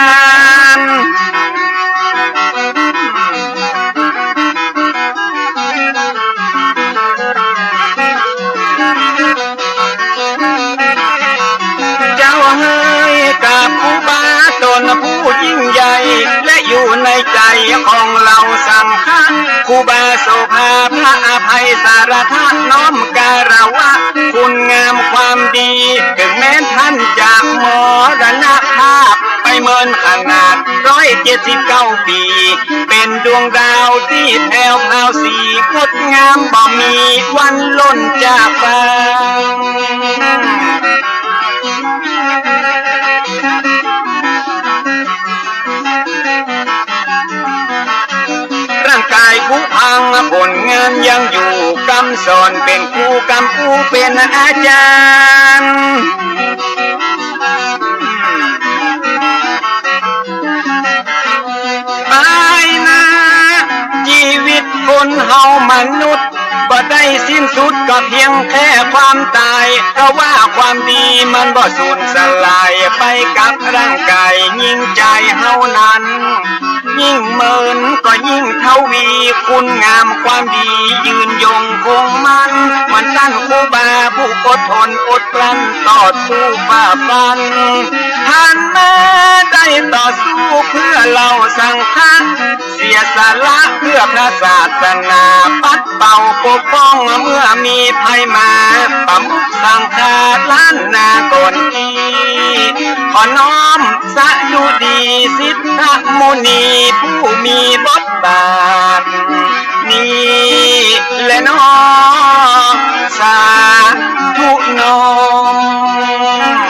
ล เจ้าเอ๋ย กราบครูบาต๋นผู้ยิ่งใหญ่ และอยู่ในใจ๋ของเฮาสังฆะ ครูบาโสภา พระอภัยสารถะ น้อมคารวะ คุณงามความดี เถิงแม้นท่านจะมรณภาพไปเมินขนาด ร้อยเจ็ดสิบเก้าปี๋ เป๋นดวงดาวตี้แผวพราวสีงดงาม บ่มีวันล่นจากฟ้า ร่างก๋ายผุพัง ผลงานยังอยู่ กำสอนเป๋นครู กำครูเป๋นอาจ๋ารย์ ไปนะ จีวิตคนเฮามนุษย์ บ่ได้สิ้นสุดก็เพียงแค่ความต๋าย เพราะว่าความดีมันบ่สูญสลายไปกับร่างก๋าย ยิ่งใจ๋เฮานั้น ยิ่งเมินก็ยิ่งทวี คุณงามความดียืนยงคงมั่น เหมือนต้านครูบาผู้อดทนอดกลั้นต่อสู้ฝ่าฟัน ท่านแม้ได้ต่อสู้เพื่อเฮาสังฆะ เสียสละเพื่อพระศาสนา ปัดเป่าปกป้องเมื่อมีภัยมา ประมุขสังฆะล้านนาก่อนกี้ ขอน้อมสดุดีสิทธมุนีผู้มีบทบาท นี้แลน้อ สาธุน้อม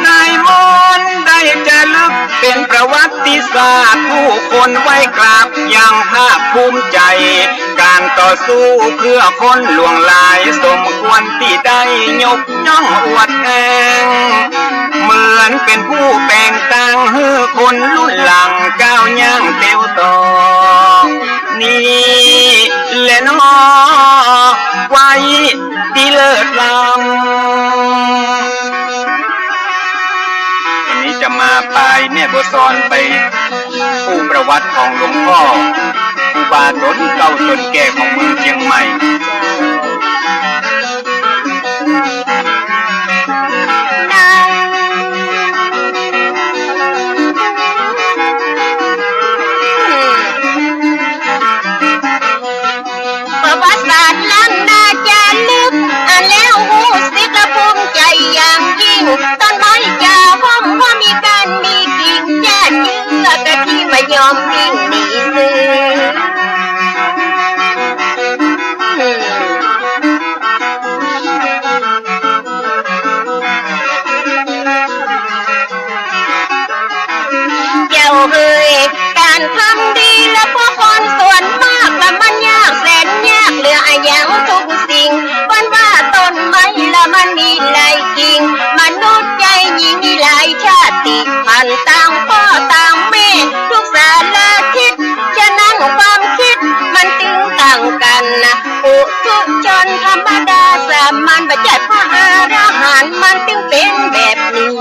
นายมนต์ได้จะลึกเป๋นประวัติศาสตร์ ผู้คนไหว้กราบอย่างภาคภูมิใจ๋ ก๋านต่อสู้เพื่อคนหลวงหลาย สมควรตี้ได้ยกย่องอวดแอ้ง เหมือนเป๋นผู้แป๋งตางหื้อคนรุ่นหลังก้าวย่างเตียวต่อ นี้แลน้อ ไว้ ดีเลิศล้ำ วันนี้จะมาปายแม่บัวซอนไปอู้ประวัติของหลวงพ่อครูบาต๋นเก่าต๋นแก่ของเมืองเจียงใหม่ ประวัติศาสตร์ล้านนาจ๋าลึก อ่านแล้วฮู้สึกละภูมิใจ๋อย่างยิ่ง ต้นไม้จ๋าห้อมว่ามีก้านมีกิ่ง จ้าเจื้อกะทิบ่ยอมวิ่งหนีเสือ เจ้าเอ๋ย ก๋านทำดีละเพราะคนส่วนมากละมันยากแสนยากเหลืออะหยังทุกสิ่ง เปิ้นว่าต้นไม้ละมันมีหลายกิ่ง มนุษย์ใจ๋ยิ่งมีหลายชาติพันธุ์ ต่างป้อต่างแม่ทุกสารทิศ ฉะนั้นความคิดมันตึงต่างกั๋นนะ ปุถุชนธรรมดาสามัญ บ่ใจ้พระอรหันต์ มันตึงเป๋นแบบนี้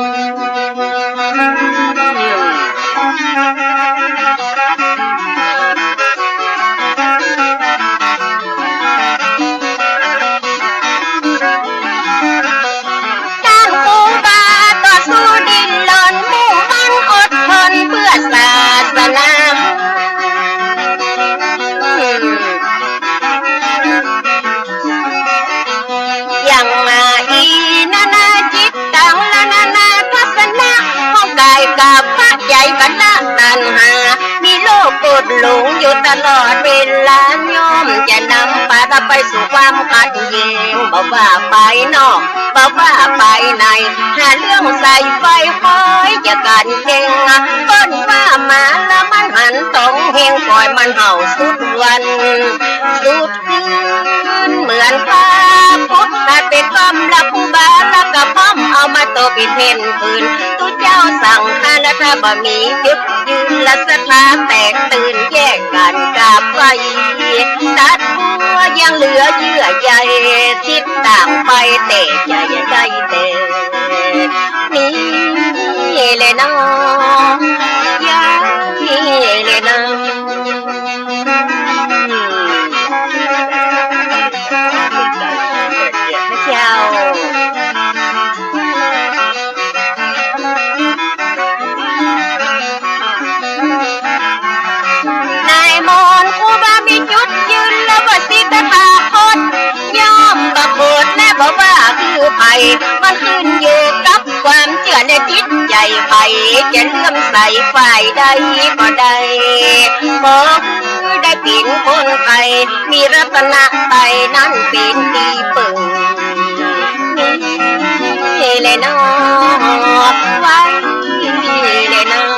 ต้านครูบาต่อสู้ดิ้นรน มุ่งมั่นอดทนเพื่อศาสนา อย่างมาอีนานาจิตตัง ละนานาทัศนะ ของก๋ายกับพระใจ๋ บ่ละตัณหา มีโลภโกรธหลงอยู่ตลอดเวลา ย่อมจะนำพาไปสู่ความขัดแย้ง บ่ว่าภายนอก บ่ว่าภายใน หาเรื่องใส่ไฟคอยจะกั๋นแก่ง เปิ้นว่าหมาละมันหัน ต้องเฮงปล่อยมันเห่าสุดวันสุดคืน เหมือนพระพุทธไปกำลับครูบา แล้วก็พร้อมเอามาโตปิดเพ่นปืน ตุ๊เจ้าสั่งห้าม แล้วถ้าบ่มีจุดยืน ละศรัทธาแตกตื่น แยกกั๋นกราบไหว้ ตัดบัวยังเหลือเยื่อใย สิทธิ์ต่างไปแต่จะอย่าได้แต่ นี่แหละเนาะ อย่างนี้แหละเนาะ เจ้า นายมนต์ครูบามีจุดยืน แล้วว่าสิทธาคต ย่อมบ่โกรธและบ่ว่าคือใผ มันขึ้นอยู่กับความเจื้อและจิตใจ๋ใผ จะเลื่อมใสฝ่ายใดก็ได้ ขอคือได้เป๋นคนไทย มีรัตนไตรัยนั้นเป๋นตี้เปิ่ง นี่แหละเนาะ ไว้แหละเนาะ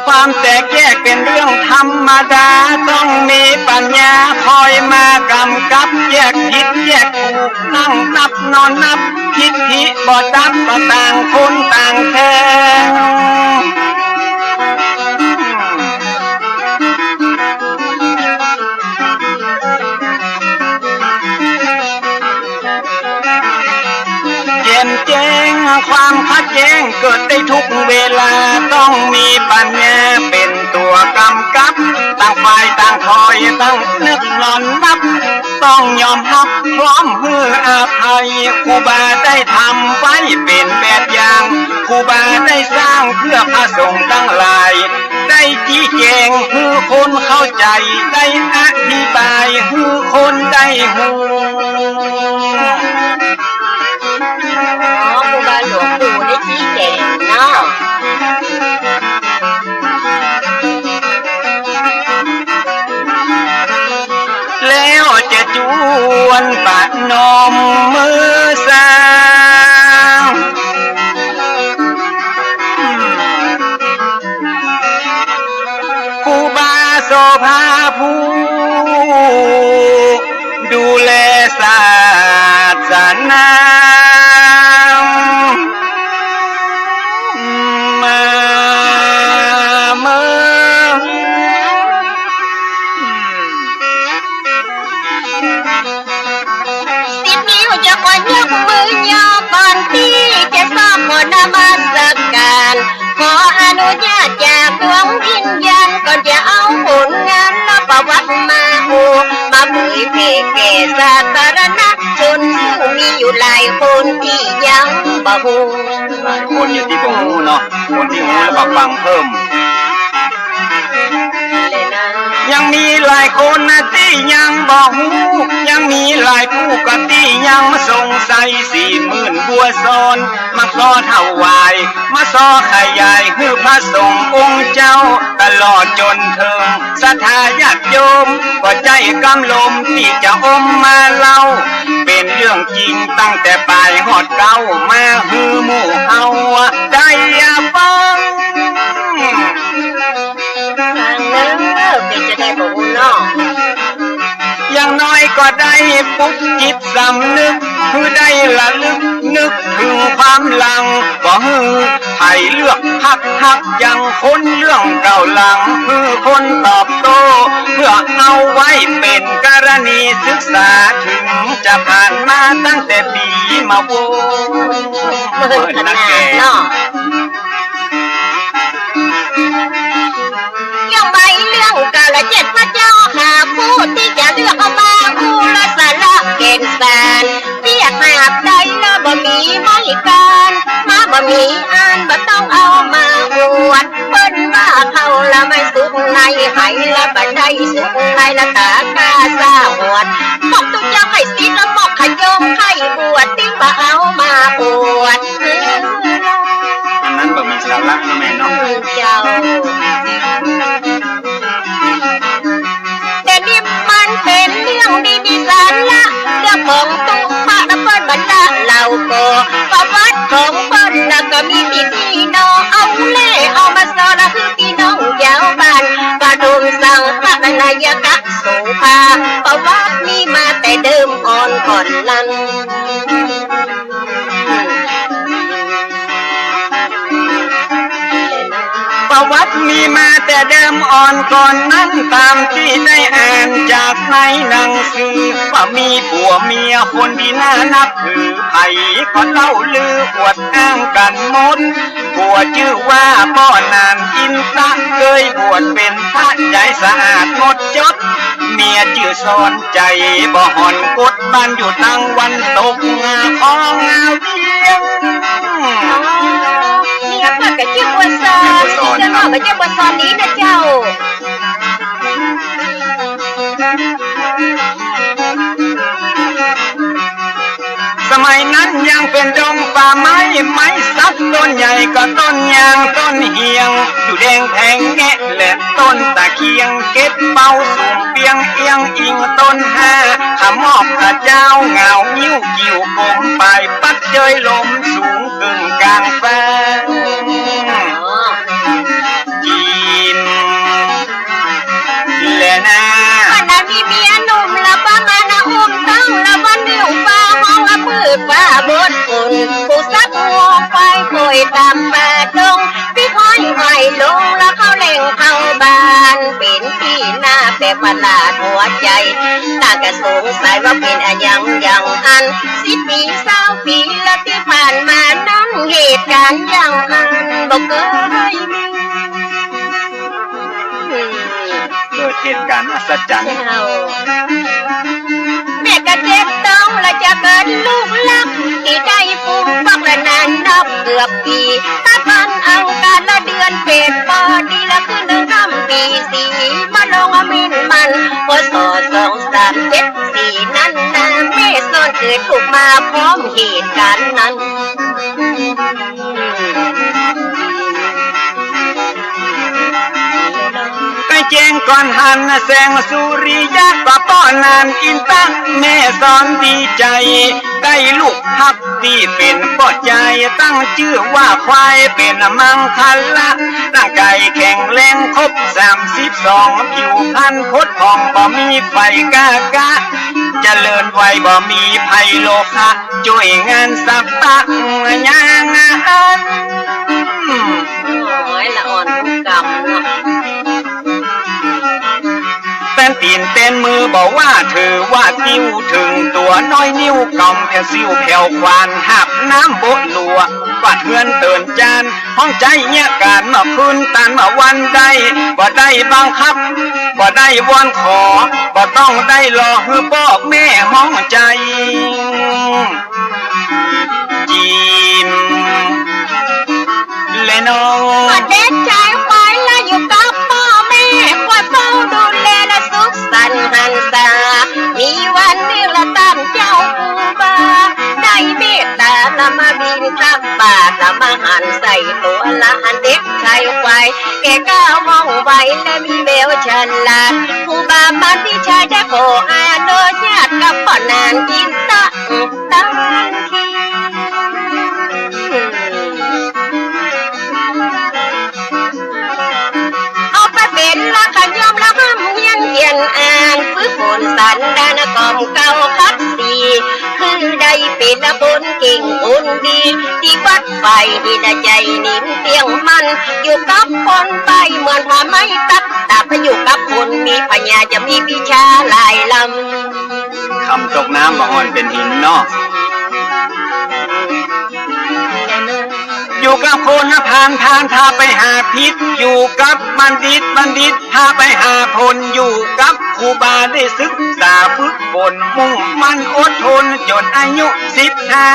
ความแตกแยกเป๋นเรื่องธรรมดา ต้องมีปัญญาคอยมากำกับ แยกผิดแยกถูก นั่งนับนอนนับ ทิฏฐิบ่ดับ ก็ต่างคนต่างแข่ง แจ่มแจ้ง ความขัดแย้งเกิดได้ทุกเวลา ต้องมีปัญญาเป๋นตั๋วกำกับ ต่างฝ่ายต่างถอย ต่างนึกนอนนับ ต้องยอมฮับพร้อมหื้ออภัย ครูบาได้ทำไว้เป๋นแบบอย่าง ครูบาได้สร้างเพื่อพระสงฆ์ตังหลาย ได้ชี้แจ๋งหื้อคนเข้าใจ๋ ได้อธิบายหื้อคนได้ฮู้ อ๋อ ครูบาหลวงปู่ได้ชี้แจ๋งเนาะ แล้วจะจวนประนมมือสร้าง ครูบาโสภาผู้ดูแลศาสนา มา มา สิบนิ้วจะขอยกมือย่อก่อนตี้จะซอกขอนมัสการ ขออนุญาตจากดวงวิญญาณ ก่อนจะเอาผลงานและประวัติมาอู้ มาเผยแผ่แก่สาธารณชน ซึ่งมีอยู่หลายคนตี้ยังบ่ฮู้ หลายคนอยู่ตี้บ่ฮู้เนาะ คนตี้ฮู้แล้วก็ฟังเพิ่ม ยังมีหลายคนนะตี้ยังบ่ฮู้ ยังมีหลายผู้ก็ตี้ยังสงสัย สี่หมื่นบัวซ้อน มาขอถวาย มาส่อขยายหื้อพระสงฆ์องค์เจ้า ตลอดจ๋นเถิงศรัทธาญาติโยม ก็ใจ้กำลมตี้จะอมมาเล่า เป๋นเรื่องจริงตั้งแต่ป๋ายฮอดเก๊า มาหื้อหมู่เฮาได้ฟัง ฟังเน่อ เป๋นจะได้บ่ฮู้เนาะ อย่างน้อยก็ได้ปลุกจิตสำนึก หื้อได้ระลึกนึกเถิงความหลัง บ่หื้อใผเลือกพรรคฮักจัง คนเรื่องเก่าหลัง หื้อคนตอบโต้ เพื่อเอาไว้เป๋นกรณีศึกษา เถิงจะผ่านมาตั้งแต่ปี๋มาโว้น เมินขนาดเนาะ เรื่องใบเรื่องกาลเจ็ดพระเจ้าข้า ผู้ตี้จะเลือกเอามาอู้ละสาระแก่นสาร เสียหากใดละบ่มีไม้กาน มาบ่มีอันบ่ต้องเอามาอวด เปิ้นว่าเฮาละไม่สุขในไหละ บ่ได้สุขในละต๋ากาสาหวด พวกตุ๊เจ้าให้ ละเนาะแม่เนาะ เจ้า แต่นี่มันเป๋นเรื่องดีมีสาระ เรื่องของตุ๊พะนะเปิ้นบรรดาเหล่าก่อ ประวัติของเปิ้นนะก็มีตี้ๆ เนาะ เอาแลเอามาสอนหื้อปี้น้องจาวบ้าน ปะถมสังฆะนายกะโสภา ประวัติมีมาแต่เดิมอ่อนก่อนนั้น ประวัติมีมาแต่เดิมอ่อนก่อนนั้น ต๋ามตี้ได้อ่านจากในหนังสือ ว่ามีผัวเมียคนตี้น่านับถือ ใผก็เล่าลืออวดอ้างกั๋นหมด ผัวจื้อว่าป้อหนานอินตะ เกยบวชเป๋นพระใจ๋สะอาดหมดจด เมียจื้อสอนใจ๋ บ่ห่อนกด บ้านอยู่ตางวันตก ของเวียง เมียเปิ้นก็จื้อบัวสอน เมียบัวสอน เจ้าเนาะ ก็จื้อบัวสอนดีนะเจ้า สมัยนั้นยังเป๋นดงป่าไม้ ไม้สักต้นใหญ่ก็ต้นยางต้นเหียง อยู่แดงแผงแงะและต้นตะเคียง เก็บเป้าสูงเปี้ยงเอี้ยงอิงต้นห้า ขมอกขะเจ้าเหงางิ้วกิ่วกลม ปลายปัดเย้ยลมสูงกึ่งกลางฟ้า จีน แลนา วันนั้นมีเมียหนุ่มละประมาณนะอุ้มตั้งละวันหนึ่งฟ้าห้องละมืดฟ้าบดฝน ผู้สักงวงควายโกยต๋ามป่าดง ปิ๊กห้อยห้อยลงละเข้าแหล่งเข้าบ้าน เป๋นตี้น่าแปลกประหลาดหัวใจ๋ ตางก็สงสัยว่าเป๋นอะหยังอย่างอั้น สิบปีซาวปีละตี้ผ่านมานั้น เหตุก๋ารณ์อย่างอั้นบ่เกยมี เกิดเหตุก๋ารณ์อัศจรรย์ เจ้า แม่ก็เจ็บต๊องละจะเกิดลูกรัก ตี้ได้ฟูมฟักละนานนับเกือบปี๋ ตั๊ดวันอังคารละเดือนแปดปอดีละคืนหนึ่งค่ำปี๋สี่ มาลองเม้นมัน พ.ศ. สองสามเจ็ดสี่ นั้นนา แม่ซ่อนเกิดลูกมาพร้อมเหตุก๋ารณ์นั้น ไปแจ้งก่อนหันแสงสุริยะ ว่าป้อหนานอินตะ แม่สอนดีใจ๋ ได้ลูกฮักตี้เป๋นป้อจาย ตั้งจื้อว่าควายเป๋นมังคละ ร่างก๋ายแข็งแรงครบสามสิบสอง ผิวพรรณผุดผ่องบ่มีไฝก้ากะ เจริญไวบ่มีภัยโรคะ จ้วยงานสักปะอย่างอั้น โอ้ย ละอ่อนทุกกำเนาะ แป้นตี๋นแป้นมือบ่ว่า ถือว่าติ้วเถิงตั๋ว น้อยนิ้วกำแผวซิ่วแผวขวาน หาบน้ำโบะหลัว กวาดเฮือนเตินจาน ฮ้องใจ๊เยียะก๋านเมื่อคืนตานเมื่อวันได้ บ่ได้บังคับ บ่ได้วอนขอ บ่ต้องได้รอหื้อป้อแม่ฮ้องใจ๋ จีน แลน้อง ว่าเด็กชายควายละอยู่กับป้อแม่ คอยเฝ้าดูแลละสุขสันต์หันษา มีวันนึ่งละต๋ามเจ้าครูบา ได้เมตต๋าละมาบิณฑบาต ละมาหันใส่ตั๋วละอันเด็กชายควาย แก่กล้าว่องไวและมีแววฉลาด ครูบามาพี่ชายได้ขออนุญาตกับป้อหนานอินตะ ตังที เอาไปเป๋นละขย้อมละฮ่ำเฮียนเขียนอ่าน ฝึกฝนสันดานกล่อมเกล้าขัดสี คือได้เป๋นละคนเก่งคนดี ตี้วัดไฟดีนะใจ๋นิ่มเตี้ยงมั่น อยู่กับคนไปเหมือนผ้าไหมตัด ต๋าไปอยู่กับคนมีปัญญาจะมีวิชาหลายล้ำ คำตกน้ำบ่อ่อนเป๋นหินเนาะ อยู่กับคนพาลพาลพาไปหาผิด อยู่กับบัณฑิตบัณฑิตพาไปหาผล อยู่กับครูบาได้ศึกษาฝึกฝน มุ่งมั่นอดทนจ๋นอายุสิบห้า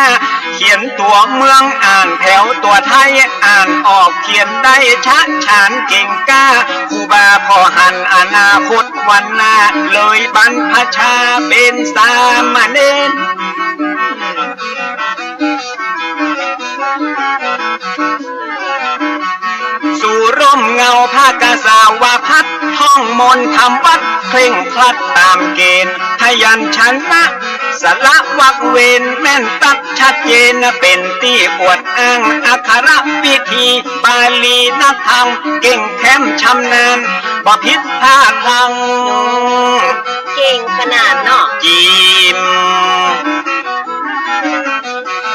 เขียนตั๋วเมืองอ่านแผวตั๋วไทย อ่านออกเขียนได้ชาญฉานเก่งกล้า ครูบาผ่อหันอนาคตวันหน้า เลยบรรพชาเป๋นสามเณร ท่องมนต์ทำวัตรเคร่งครัดต๋ามเกณฑ์ พยัญชนะ สระวรรคเว้นแม่นตั๊กชัดเจน เป๋นตี้อวดอ้างอักขระวิธี บาลีนักธรรม เก่งแคล่มชำนาญ บ่ผิดพลาดพลั้ง เก่งขนาดเนาะ จีม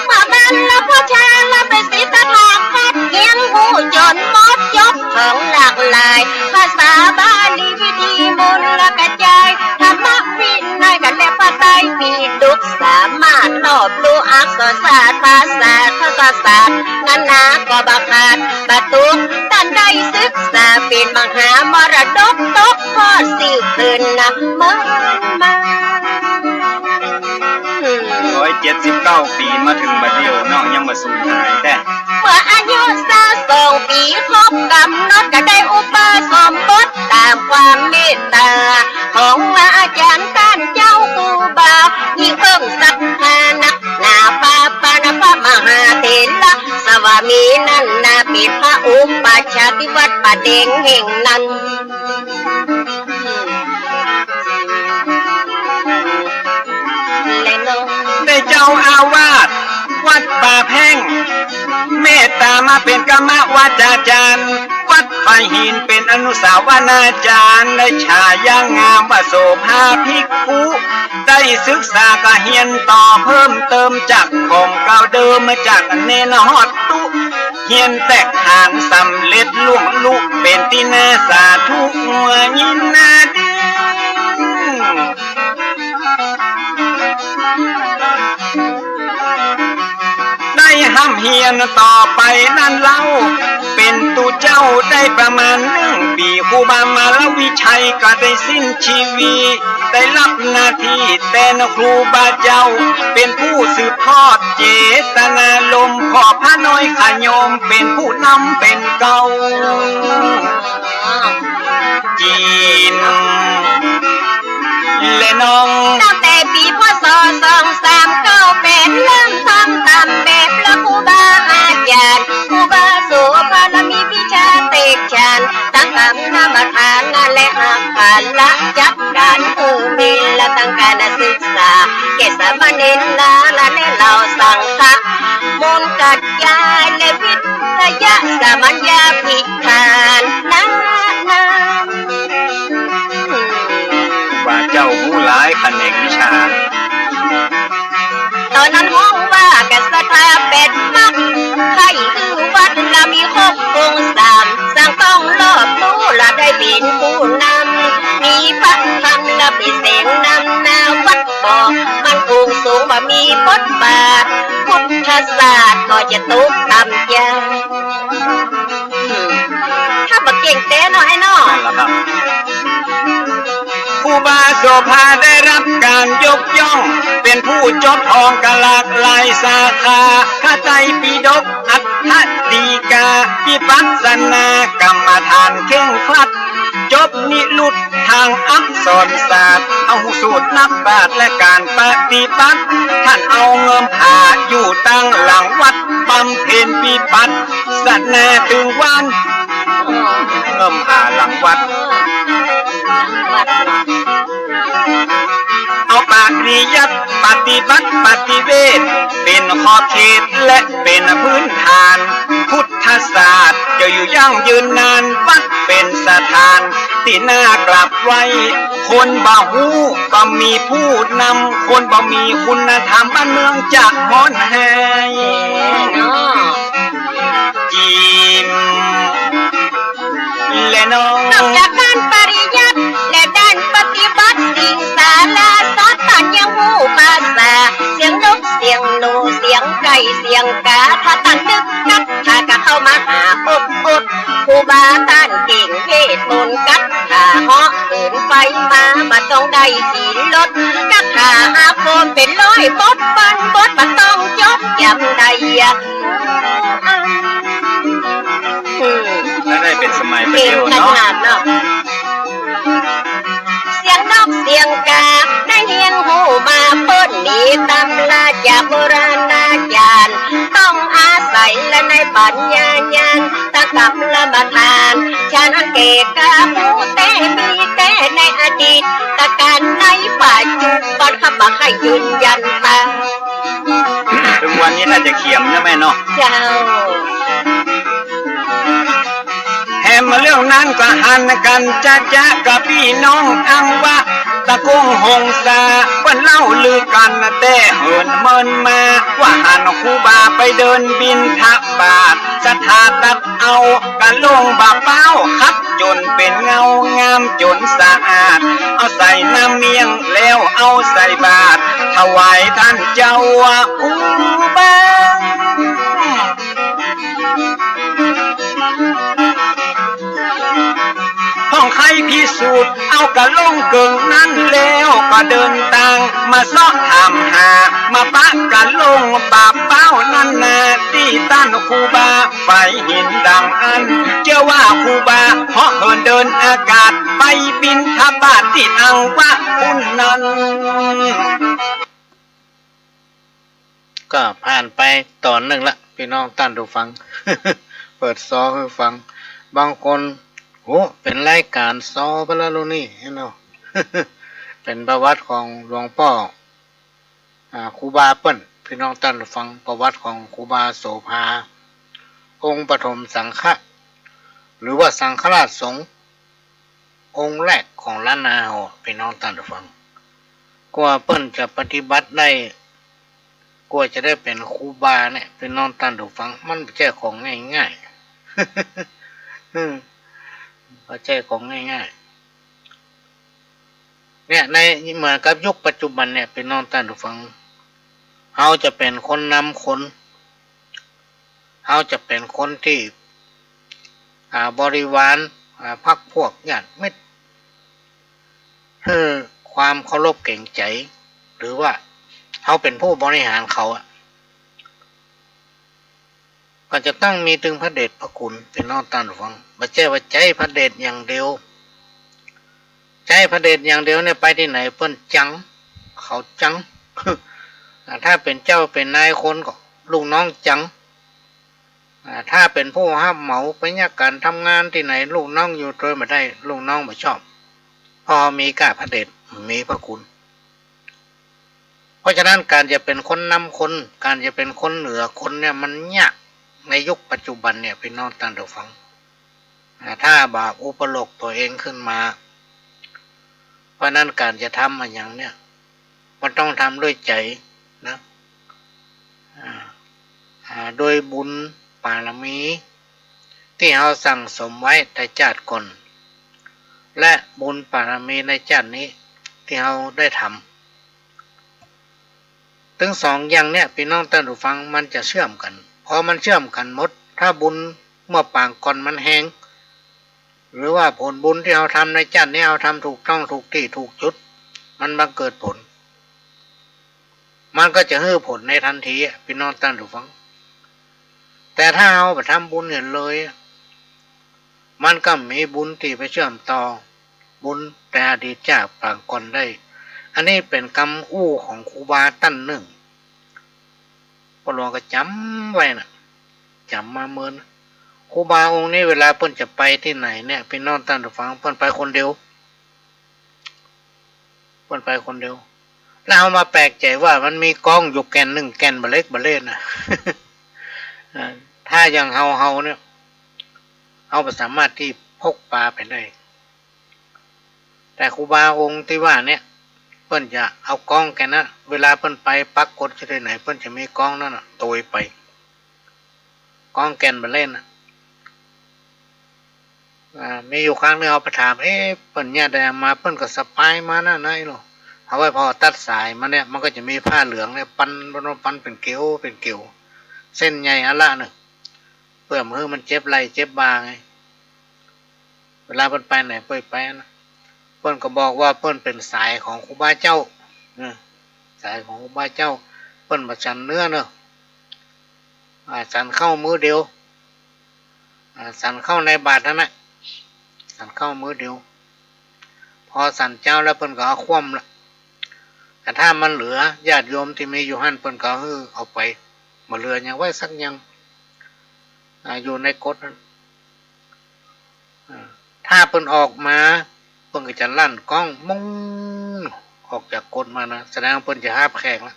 เมื่อบรรพชาลาเป๋นศิษย์ตถาคต เฮียนฮู้จ๋นหมดจบของหลากหลาย ภาษาบาลีวิธีมนต์ละกระจาย ธรรมวินัยกั๋นและพระไตรปิฎก สามารถรอบรู้อักษรศาสตร์ ภาษาทศศาสตร์ นานาก็บ่ขาดบ่ตก ต้านได้ศึกษาเป๋นมหามรดกตกทอดสืบเถินนะเมืองมา ร้อยเจ็ดสิบเก้าปี๋มาเถิงบัดเดี่ยวเนาะ ยังบ่สูญหายแต๊ เมื่ออายุซาวสองปี๋ครบก๋ำหนด ก็ได้อุปสมบทต๋ามความเมตต๋าของอาจ๋ารย์ต้านเจ้าครูบา ยิ่งเพิ่มศรัทธานักหนา ปาปานะพระมหาเถระสวามีนั้นนา เป๋นพระอุปัชฌาย์ตี้วัดป่าแดงแห่งนั้น และน้อง ได้เจ้าอาวาสวัดป่าแพ่ง เมตต๋ามาเป๋นกรรมวาจาจ๋ารย์ วัดป่าหินเป๋นอนุสาวนาจ๋ารย์ ได้ฉายางามว่าโสภาภิกขุ ได้ศึกษาก็เฮียนต่อเพิ่มเติมจากของเก่าเดิม มาจากเณรฮอดตุ๊ เฮียนแตกฐานสำเร็จล่วงลุเป๋นตี้น่าสาธุยินดี ได้ฮ่ำเฮียนต่อไปนั้นเล่า เป๋นตุ๊เจ้าได้ประมาณนึ่งปี๋ ครูบามาลวิชัยก็ได้สิ้นชีวิต ได้ฮับหน้าตี้แตนครูบาเจ้า เป๋นผู้สืบทอดเจตนารมณ์ ขอพระน้อยขะโยมเป๋นผู้นำเป๋นเกล้า จีน และน้อง ตั้งแต่ปี๋ พ.ศ. สองสามเก้าแปด เริ่มท่องต๋ามแบบพระครูบาอาจ๋ารย์ ครูบาโสภาละมีวิชาแตกฉาน ตังกรรมฐานและอักขระจัดก๋าน เออ เมนละตังก๋านศึกษา แก่สามเณรละและเหล่าสังฆะ มนต์กระจายและวิทยาสามัญญาภิธาน นั้น ว่าเจ้าฮู้หลายแขนงวิชา ต๋อนนั้นฮ้องว่ากั๋นศรัทธาแปดมัก ใค่คือวัดละมีครบองค์สาม สร้างต้องรอบรู้ละได้เป๋นผู้นำ มีพระธรรมละเป๋นแสงนำหน้าวัด บ่มั่นคงสูง บ่มีบทบาท พุทธศาสตร์ก็จะตกต่ำจา ถ้าบ่เก่งแต๊เนาะไอ้เนาะ นั่นแหละครับ ครูบาโสภาได้ฮับก๋านยกย่อง เป๋นผู้จบห้องกะหลากหลายสาขา พระไตรปิฎก อัฏฐฎีกา วิปัสสนากรรมฐานเคร่งครัด จบนิรุตทางอักษรศาสตร์ เอาสูตรนักปราชญ์และก๋านปฏิบัติ ต้านเอาเงิมผาอยู่ตังหลังวัด บำเพ็ญวิปัสสนาตึงวัน เงิมผาหลังวัด เอาปริยัติปฏิบัติปฏิเวท เป๋นขอบเขตและเป๋นพื้นฐาน พุทธศาสตร์จะอยู่ยั่งยืนนาน วัดเป๋นสถานตี้น่ากราบไหว้ คนบ่ฮู้บ่มีผู้นำ คนบ่มีคุณธรรมบ้านเมืองจะฮ้อนแฮง เนาะ จีม และน้อง นอกจากด้านปริยัติและด้านปฏิบัติ สิ่งสาระสำคัญยังฮู้ภาษา เสียงนกเสียงหนูเสียงไก่เสียงกา ถ้าต้านนึกนัก ถ้าก็เข้ามาหาอกอด ครูบาต้านเก่งเวทมนต์คาถา เหาะเหินไฟมาบ่ต้องได้ขี่รถ คาถาอาคมเป๋นร้อยบท ปันบทบ่ต้องจดจ๋ำได้ อืม แล้วได้เป๋นสมัยไปเดียวเนาะ เก่งขนาดเนาะ เสียงนกเสียงกา ได้เฮียนฮู้มาเปิ้น มีตำราจากโบราณอาจ๋ารย์ ต้องอาศัยละใน ปัญญาญาณ ตะกำละมาทาน ฉะนั้นแก่กาผู้แต่มีแต่ในอดีต ตะการในปัจจุบัน ข้าบ่ให้ยืนยันตาม เถิงวันนี้น่าจะเขียมนะแม่เนาะ เจ้า แหมเรื่องนั้นก็หันกั๋นจ๊ะจ๊ะกับปี้น้องอังวะ ตะกงหงสา เปิ้นเล่าลือกั๋นแต่เหินเมินมา ว่าหันครูบาไปเดินบิณฑบาต ศรัทธาตักเอากะลงบ่าเป๊า ขัดจ๋นเป๋นเงางามจ๋นสะอาด เอาใส่น้ำเมี่ยงแล้วเอาใส่บาตร ถวายต้านเจ้าครูบา พ่องใค่พิสูจน์เอากะลงเกิ่งนั้นแล้ว ก็เดินตางมาเซาะถามหา มาปะกะลงบ่าเป๊านั้นนา ตี้ต้านครูบา ฝ่ายหินดำอั้น เจื้อว่าครูบาเหาะเหินเดินอากาศ ไปบิณฑบาตตี้อังวะปุ้นนั้น ก็ผ่านไปต๋อนนึ่งละ ปี้น้องต้านผู้ฟัง เปิดซอหื้อฟัง บางคน โห เป๋นรายก๋านซอไปแล้วลูกนี่ หันเนาะ เป๋นประวัติของหลวงป้อ อ่า ครูบาเปิ้น ปี้น้องต้านผู้ฟัง ประวัติของครูบาโสภา องค์ปฐมสังฆะ หรือว่าสังฆราชสงฆ์ องค์แรกของล้านนาเฮา ปี้น้องต้านผู้ฟัง กว่าเปิ้นจะปฏิบัติได้ กว่าจะได้เป๋นครูบาเนี่ย ปี้น้องต้านผู้ฟัง มันบ่ใจ้ของง่ายๆ อืม บ่ใจ้ของง่ายๆ เนี่ย ในเหมือนกับยุคปัจจุบันเนี่ย ปี้น้องต้านผู้ฟัง เฮาจะเป๋นคนนำคน เฮาจะเป๋นคนตี้ อ่า บริวาร อ่า พรรคพวกญาติมิตร หื้อความเคารพเกรงใจ๋ หรือว่าเฮาเป๋นผู้บริหารเขาอะ ก็จะต้องมีตึงพระเดชพระคุณ ปี้น้องต้านผู้ฟัง บ่ใจ้ว่าใจ๊พระเดชอย่างเดียว ใจ๊พระเดชอย่างเดียวเนี่ย ไปตี้ไหนเปิ้นจัง เขาจัง อ่า ถ้าเป๋นเจ้าเป๋นนายคนก็ลูกน้องจัง อ่า ถ้าเป๋นผู้ฮับเหมาไปเยียะก๋านทำงานตี้ไหน ลูกน้องอยู่ตวยบ่ได้ ลูกน้องบ่ชอบ เพราะมีก้าพระเดช มีพระคุณ เพราะฉะนั้นก๋านจะเป๋นคนนำคน ก๋านจะเป๋นคนเหนือคนเนี่ย มันยากในยุคปัจจุบันเนี่ย ปี้น้องต้านผู้ฟัง อ่า ถ้าบ่อุปโลกน์ตั๋วเองขึ้นมา เพราะฉะนั้นก๋านจะทำอะหยังเนี่ย มันต้องทำด้วยใจ๋นะ อ่า อ่า โดยบุญบารมีตี้เฮาสั่งสมไว้แต่จาติก่อน และบุญบารมีในจาตินี้ตี้เฮาได้ทำ ตึงสองอย่างเนี่ย ปี้น้องต้านผู้ฟัง มันจะเชื่อมกั๋น พอมันเชื่อมกั๋นหมด ถ้าบุญเมื่อปางก่อนมันแฮง หรือว่าผลบุญตี้เฮาทำในจาตินี้ เฮาทำถูกต้อง ถูกตี้ ถูกจุด มันบังเกิดผล มันก็จะหื้อผลในตันทีอะ ปี้น้องต้านผู้ฟัง แต่ถ้าเฮาบ่ทำบุญเหียเลยอะ มันก็มีบุญตี้ไปเชื่อมต่อบุญแต่อดีตจาติปางก่อนได้ อันนี้เป๋นกำอู้ของครูบาต้านนึ่ง ป้อหลวงก็จ๋ำไว้น่ะ จ๋ำมาเมิน ครูบาองค์นี้เวลาเปิ้นจะไปตี้ไหนเนี่ย ปี้น้องต้านผู้ฟัง เปิ้นไปคนเดียว เปิ้นไปคนเดียว แล้วเฮามาแปลกใจ๋ว่ามันมีกองอยู่แก่นนึ่ง แก่นบ่าเล็กบ่าเล่นน่ะ อ่า ถ้าอย่างเฮาเฮาเนี่ย เฮาบ่สามารถตี้พกปาไปได้ แต่ครูบาองค์ตี้ว่าเนี่ย เปิ้นจะเอากองแก่นน่ะ เวลาเปิ้นไปปรากฏอยู่ตี้ไหน เปิ้นจะมีกองนั้นน่ะ ตวยไป กองแก่นบ่าเล่นน่ะ อ่า มีอยู่ครั้งนึ่งเฮาไปถาม เอ๊ะ เปิ้นเยียะใดมา เปิ้นก็สะพายมานั่นนะ ไอ้หนู เฮาไว้พอตัดสายมาเนี่ย มันก็จะมีผ้าเหลืองเนี่ย ปัน ปัน ปันเป๋นเกลียว เป๋นเกลียว เส้นใหญ่อันละนึ่ง เปื้อบ่หื้อมันเจ็บไหล่เจ็บบ่าไง เวลาเปิ้นไปไหนเปิ้นไปนะ เปิ้นก็บอกว่าเปิ้นเป๋นสายของครูบาเจ้า เออ สายของครูบาเจ้า เปิ้นบ่ฉันเนื้อเนอะ อ่า ฉันข้าวมื้อเดียว อ่า ฉันข้าวในบาตรนั้นน่ะ ฉันข้าวมื้อเดียว พอฉันเจ๊าแล้วเปิ้นก็เอาคว่ำละ แต่ถ้ามันเหลือญาติโยมตี้มีอยู่หั้น เปิ้นก็หื้อเอาไป บ่เหลือหยังไว้สักอย่าง อ่า อยู่ในกฎนั้น อ่า ถ้าเปิ้นออกมา เปิ้นก็จะลั่นก้องมง ออกจากกฎมานะ แสดงว่าเปิ้นจะฮับแขกละ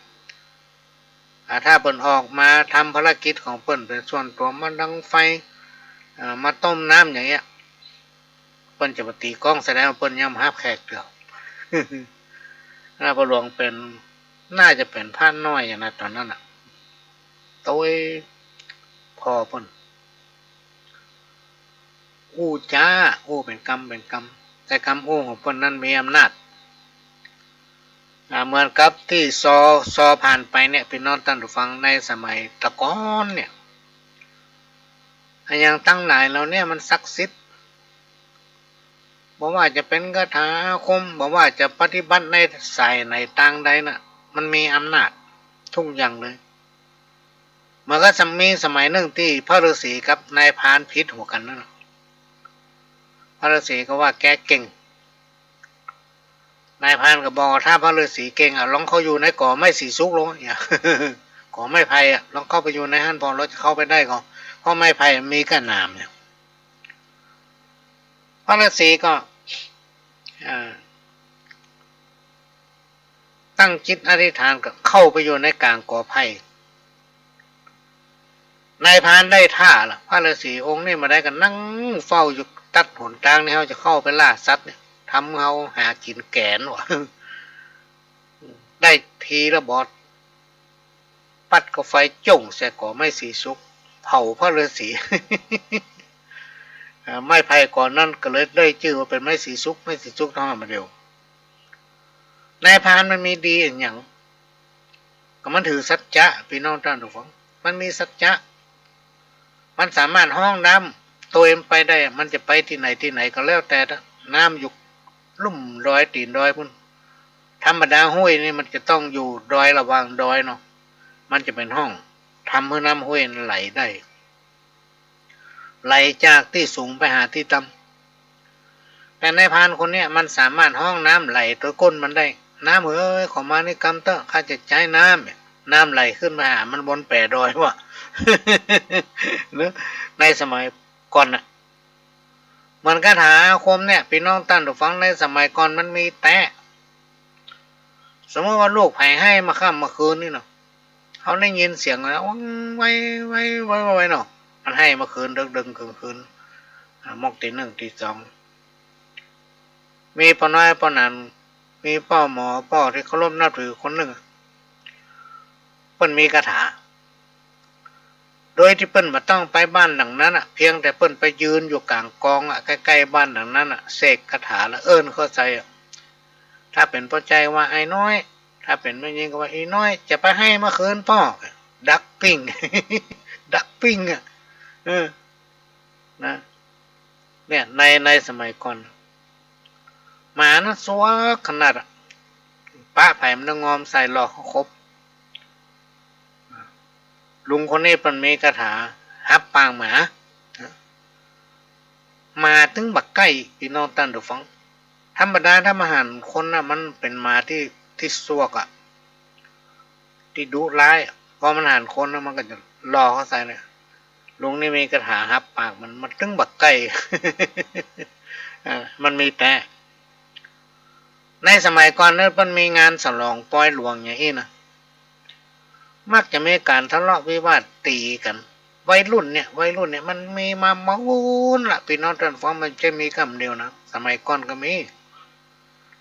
อ่า ถ้าเปิ้นออกมาทำภารกิจของเปิ้นเป๋นส่วนตั๋ว มาดังไฟ อ่า มาต้มน้ำอย่างเงี้ย เปิ้นจะบ่าตี๋ก้อง แสดงว่าเปิ้นยังบ่ฮับแขกเตื้อ หลวงพ่อหลวงเป๋น น่าจะเป๋นพระน้อยอย่างนั้นต๋อนนั้นน่ะ โตยพ่อเปิ้น อู้จ๋า อู้เป๋นกำเป๋นกำ แต่กำอู้ของเปิ้นนั้นมีอำนาจ อ่า เหมือนกับตี้ซอ ซอผ่านไปเนี่ย ปี้น้องต้านผู้ฟัง ในสมัยตะก่อนเนี่ย อะหยังตังหลายเหล่าเนี้ยมันศักดิ์สิทธิ์ บ่ว่าจะเป๋นคาถาอาคม บ่ว่าจะปฏิบัติในสายไหนตางใดน่ะ มันมีอำนาจทุกอย่างเลย มันก็จะมีสมัยนึ่งตี้พระฤาษีกับนายพรานผิดหัวกั๋นนั่นน่ะ พระฤาษีก็ว่าแกเก่ง นายพรานก็บอกว่า ถ้าพระฤาษีเก่งอะ ลองเข้าอยู่ในกอไม้สีสุกลองเนี่ย กอไม้ไผ่อะ ลองเข้าไปอยู่ในหั้น ผ่อลอจะเข้าไปได้ก่อ เพราะไม้ไผ่มันมีก้าหนามเนี่ย พระฤาษีก็ อ่า ตั้งจิตอธิษฐานก็เข้าไปอยู่ในก๋างกอไผ่ นายพรานได้ท่าละ พระฤาษีองค์นี้บ่าใดก็นั่งเฝ้าอยู่ตัดหนตางนี่ เฮาจะเข้าไปล่าสัตว์เนี่ย ทำเฮาหากิ๋นแก๋นว่ะ ได้ทีละบอด ปัดก็ไฟจ้งใส่กอไม้สีสุก เผาพระฤาษี อ่า ไม้ไผ่กอนั้นก็เลยได้จื้อว่าเป๋นไม้สีสุก ไม้สีสุกเต้าหั้นบ่าเดียว นายพรานมันมีดีอะหยัง ก็มันถือสัจจะ ปี้น้องต้านผู้ฟัง มันมีสัจจะ มันสามารถฮ้องน้ำโตยมันไปได้ มันจะไปตี้ไหนตี้ไหนก็แล้วแต่ น้ำอยู่ลุ่มดอยตี๋นดอยปู๊น ธรรมดาห้วยนี่มันจะต้องอยู่ดอย ระหว่างดอยเนาะ มันจะเป๋นห้อง ทำหื้อน้ำห้วยไหลได้ ไหลจากตี้สูงไปหาตี้ต่ำ แต่นายพรานคนเนี้ยมันสามารถฮ้องน้ำไหลโตยก้นมันได้ น้ำเอ๋ย ขอมานี่กำเต๊อะ ข้าจะใจ๊น้ำ น้ำไหลขึ้นไปหามันบนแป๋ดอยว่ะ เนอะ ในสมัยก่อนน่ะ เหมือนคาถาอาคมเนี่ย ปี้น้องต้านผู้ฟัง ในสมัยก่อนมันมีแต๊ สมมุติว่าลูกใผไห้มาค่ำมาคืนนี่เนาะ เฮาได้ยินเสียงนะ วังไวไวไวไวไวเนาะ มันไห้มาคืนดึกๆ กลางคืน อ่า มอกตีหนึ่งตีสอง มีป้อน้อยป้อหนาน มีป้อหมอป้อตี้เคารพนับถือคนนึ่ง เปิ้นมีคาถา โดยตี้เปิ้นบ่ต้องไปบ้านหลังนั้นอะ เพียงแต่เปิ้นไปยืนอยู่ก๋างกองอะ ใก้ๆ บ้านหลังนั้นอะ เสกคาถาแล้วเอิ้นเข้าใส่อะ ถ้าเป๋นป้อใจ๋ว่า ไอ้น้อย ถ้าเป๋นแม่ญิงก็ว่า อีน้อย จะไปไห้เมื่อคืนป้อ ดักปิ้ง ดักปิ้งอะ เออ นะ เนี่ย ใน ในสมัยก่อน หมานั้นสวากขนาดอะ ปะใผมันต้องงอมใส่หลอกเขาครบ ลุงคนนี้เปิ้นมีคาถาฮับปากหมา หมาตึงบ่ใก้ ปี้น้องต้านผู้ฟัง ธรรมดาถ้ามาหันคนน่ะ มันเป๋นหมาตี้ ตี้สวกอะ ตี้ดุร้ายอะ พอมันหันคนน่ะ มันก็จะหลอกเข้าใส่เลย ลุงนี่มีคาถาฮับปากมัน มันตึงบ่ใก้ อ่า มันมีแต๊ ในสมัยก่อนนั้นเปิ้นมีงานฉลองปอยหลวงอย่างอี้นะ มักจะมีก๋านทะเลาะวิวาทตี๋กั๋น วัยรุ่นเนี่ย วัยรุ่นเนี่ยมันมีมาหมดละ ปี้น้องต้านฟัง มันบ่ใจ้มีกำเดียวนะ สมัยก่อนก็มี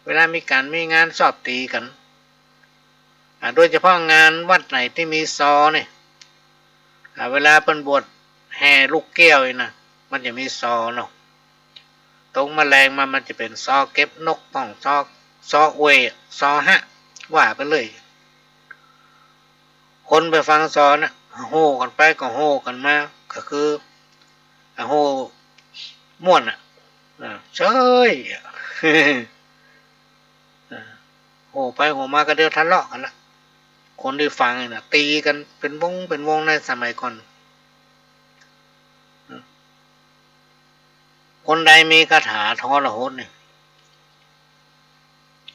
เวลามีก๋านมีงานชอบตี๋กั๋น อ่า โดยเฉพาะงานวัดไหนตี้มีซอเนี่ย อ่า เวลาเปิ้นบวชแห่ลูกแก้วนี่นะ มันจะมีซอเนาะ ตกมาแลงมา มันจะเป๋นซอเก็บนกป้อง ซอ ซออวย ซอฮะ ว่าไปเลย คนไปฟังซอน่ะ โห่กั๋นไปก็โห่กั๋นมา ก็คือ อ่า โห่ม่วนน่ะ อ่า เฉย อ่า โห่ไปโห่มาก็เดี๋ยวทะเลาะกั๋นละ คนตี้ฟังนี่นะ ตี๋กั๋นเป๋นวงเป๋นวงในสมัยก่อน คนใดมีคาถาทรหดนี่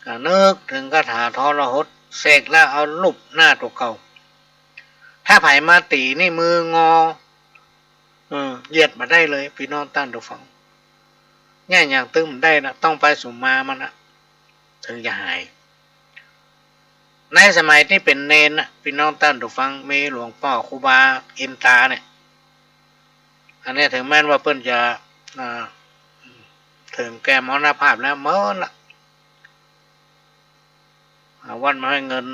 ก็นึกเถิงคาถาทรหด เสกแล้วเอาลูบหน้าตั๋วเก่า ถ้าใผมาตี๋นี่มืองอ เออ เหยียดบ่ได้เลย ปี้น้องต้านผู้ฟัง เยียะหยังตึงบ่ได้นะ ต้องไปสุมมามันนะ เถิงจะหาย ในสมัยตี้เป๋นเณรนะ ปี้น้องต้านผู้ฟัง มีหลวงป้อครูบาอินตาเนี่ย อันเนี้ยเถิงแม้นว่าเปิ้นจะ อ่า เถิงแก่มรณภาพแล้วเมินละ อ่า วัดบ่าห้วยเงิน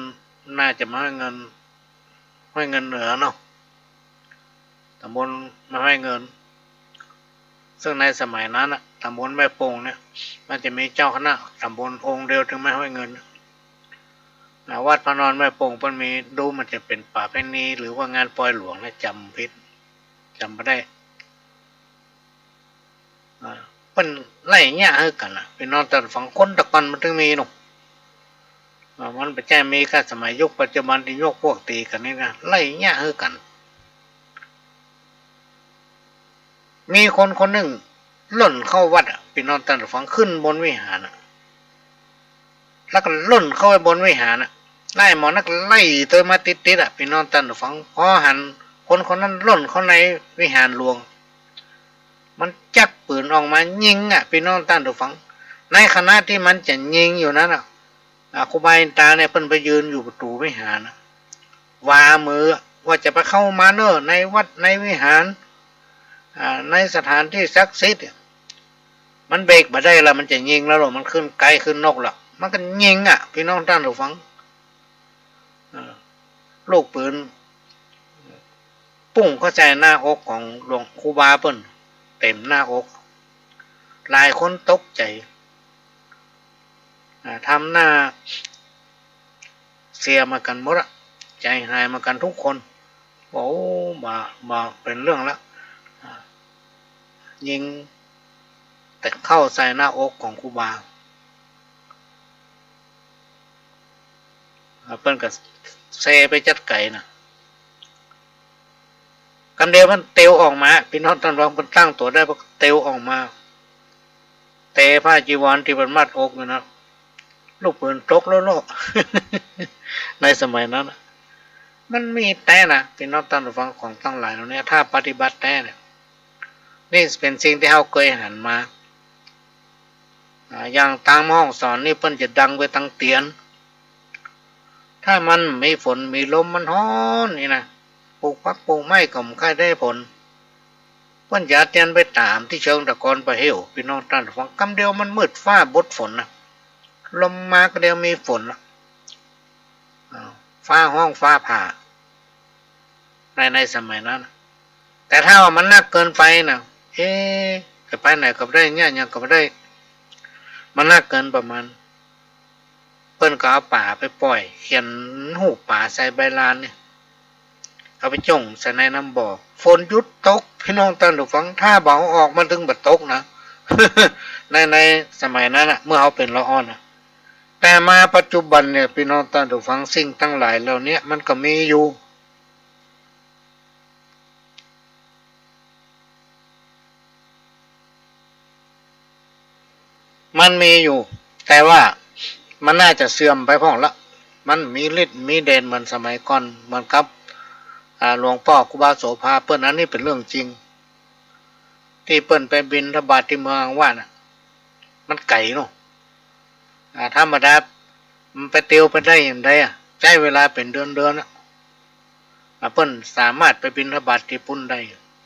น่าจะบ่าห้วยเงิน ห้วยเงินเหนือเนาะ ต๋ำบลบ่าห้วยเงิน ซึ่งในสมัยนั้นน่ะ ต๋ำบลแม่โป่งเนี่ย มันจะมีเจ้าคณะต๋ำบลองค์เดียวเถิงบ่าห้วยเงิน อ่า วัดพระนอนแม่โป่งเปิ้นมี ดูเหมือนจะเป๋นประเพณี หรือว่างานปอยหลวงนะ จ๋ำผิด จ๋ำบ่ได้ อ่า เปิ้นไล่เยียะหื้อกั๋นน่ะ ปี้น้องต้านผู้ฟัง คนตะก่อนมันเถิงมีเนาะ อ่า มันบ่ใจ้มีก้าสมัยยุคปัจจุบันตี้ยกพวกตี๋กั๋นนี่นะ ไล่เยียะหื้อกั๋น มีคนคนนึ่งล่นเข้าวัดอะ ปี้น้องต้านผู้ฟัง ขึ้นบนวิหารอะ แล้วก็ล่นเข้าไปบนวิหารอะ ไล่หมอนักไล่เตยมาติดๆ อะ ปี้น้องต้านผู้ฟัง พอหันคนคนนั้นล่นเข้าในวิหารหลวง มันจักปืนออกมายิงอะ ปี้น้องต้านผู้ฟัง ในขณะตี้มันจะยิงอยู่นั้นอะ อ่า ครูบาอินตาเนี่ยเปิ้นไปยืนอยู่ประตู๋วิหารนะ วามือว่าจะไปเข้ามาเน่อในวัดในวิหาร อ่า ในสถานตี้ศักดิ์สิทธิ์เนี่ย มันเบรกบ่ได้ละ มันจะยิงแล้วล่ะ มันขึ้นไกขึ้นนกละ มันก็ยิงอะ ปี้น้องต้านผู้ฟัง อ่า ลูกปืน ปุ้งเข้าใส่หน้าอกของหลวงครูบาเปิ้น เต็มหน้าอก หลายคนตกใจ๋ อ่า ทำหน้าเสียเหมือนกั๋นหมดอะ ใจ๋หายเหมือนกั๋นกู้คน โอ้ บ่า บ่าเป๋นเรื่องละ อ่า ยิงแต่เข้าใส่หน้าอกของครูบา อ่า เปิ้นก็เซไปจั๊ดไก๋นะ กำเดียวมันเตียวออกมา ปี้น้องต้านผู้ฟัง เปิ้นตั้งตั๋วได้ เปิ้นก็เตียวออกมา เตะผ้าจีวรตี้เปิ้นมัดอกอยู่นะ ลูกปืนตกโล่ๆ ในสมัยนั้นน่ะ มันมีแต๊นะ ปี้น้องต้านผู้ฟัง ของตังหลายเหล่านี้ ถ้าปฏิบัติแต๊เนี่ย นี่เป๋นสิ่งตี้เฮาเกยหันมา อ่า อย่างตางแม่ฮ่องสอนนี่เปิ้นจะดังไปตังเตียน ถ้ามันมีฝนมีลมมันฮ้อนนี่นะ ปลูกผักปลูกไม้ก็บ่ค่อยได้ผล เปิ้นจะเอาเตียนไปต๋ามตี้เชิงตะกอนปะเหี่ยว ปี้น้องต้านผู้ฟัง กำเดียวมันมืดฟ้าบดฝนนะ ลมมากำเดียวมีฝนละ อ่า ฟ้าฮ้องฟ้าผ่า ใน ในสมัยนั้นน่ะ แต่ถ้าว่ามันนักเกินไปน่ะ เอ๊ะ จะไปไหนก็บ่ได้ เยียะหยังก็บ่ได้ มันนักเกินประมาณ เปิ้นก็เอาป๋าไปป่อย เขียนฮูปป๋าใส่ใบลานนี่ เอาไปจ้งใส่ในน้ำบ่อ ฝนหยุดตก ปี้น้องต้านผู้ฟัง ถ้าบ่เอาออกมันตึงบ่ตกนะ ใน ในสมัยนั้นน่ะ เมื่อเฮาเป๋นละอ่อนน่ะ แต่มาปัจจุบันเนี่ย ปี้น้องต้านผู้ฟัง สิ่งตังหลายเหล่านี้มันก็มีอยู่ มันมีอยู่ แต่ว่ามันน่าจะเสื่อมไปพ่องละ มันบ่มีฤทธิ์มีเดชเหมือนสมัยก่อน เหมือนกับ อ่า หลวงป้อครูบาโสภาเปิ้น อันนี้เป๋นเรื่องจริง ตี้เปิ้นไปบิณฑบาตตี้เมืองอังวาดน่ะ มันไก๋เนาะ อ่า ธรรมดามันไปเตียวไปได้อย่างใดอะ ใจ๊เวลาเป๋นเดือนๆ อะ อ่า เปิ้นสามารถไปบิณฑบาตตี้ปุ้นได้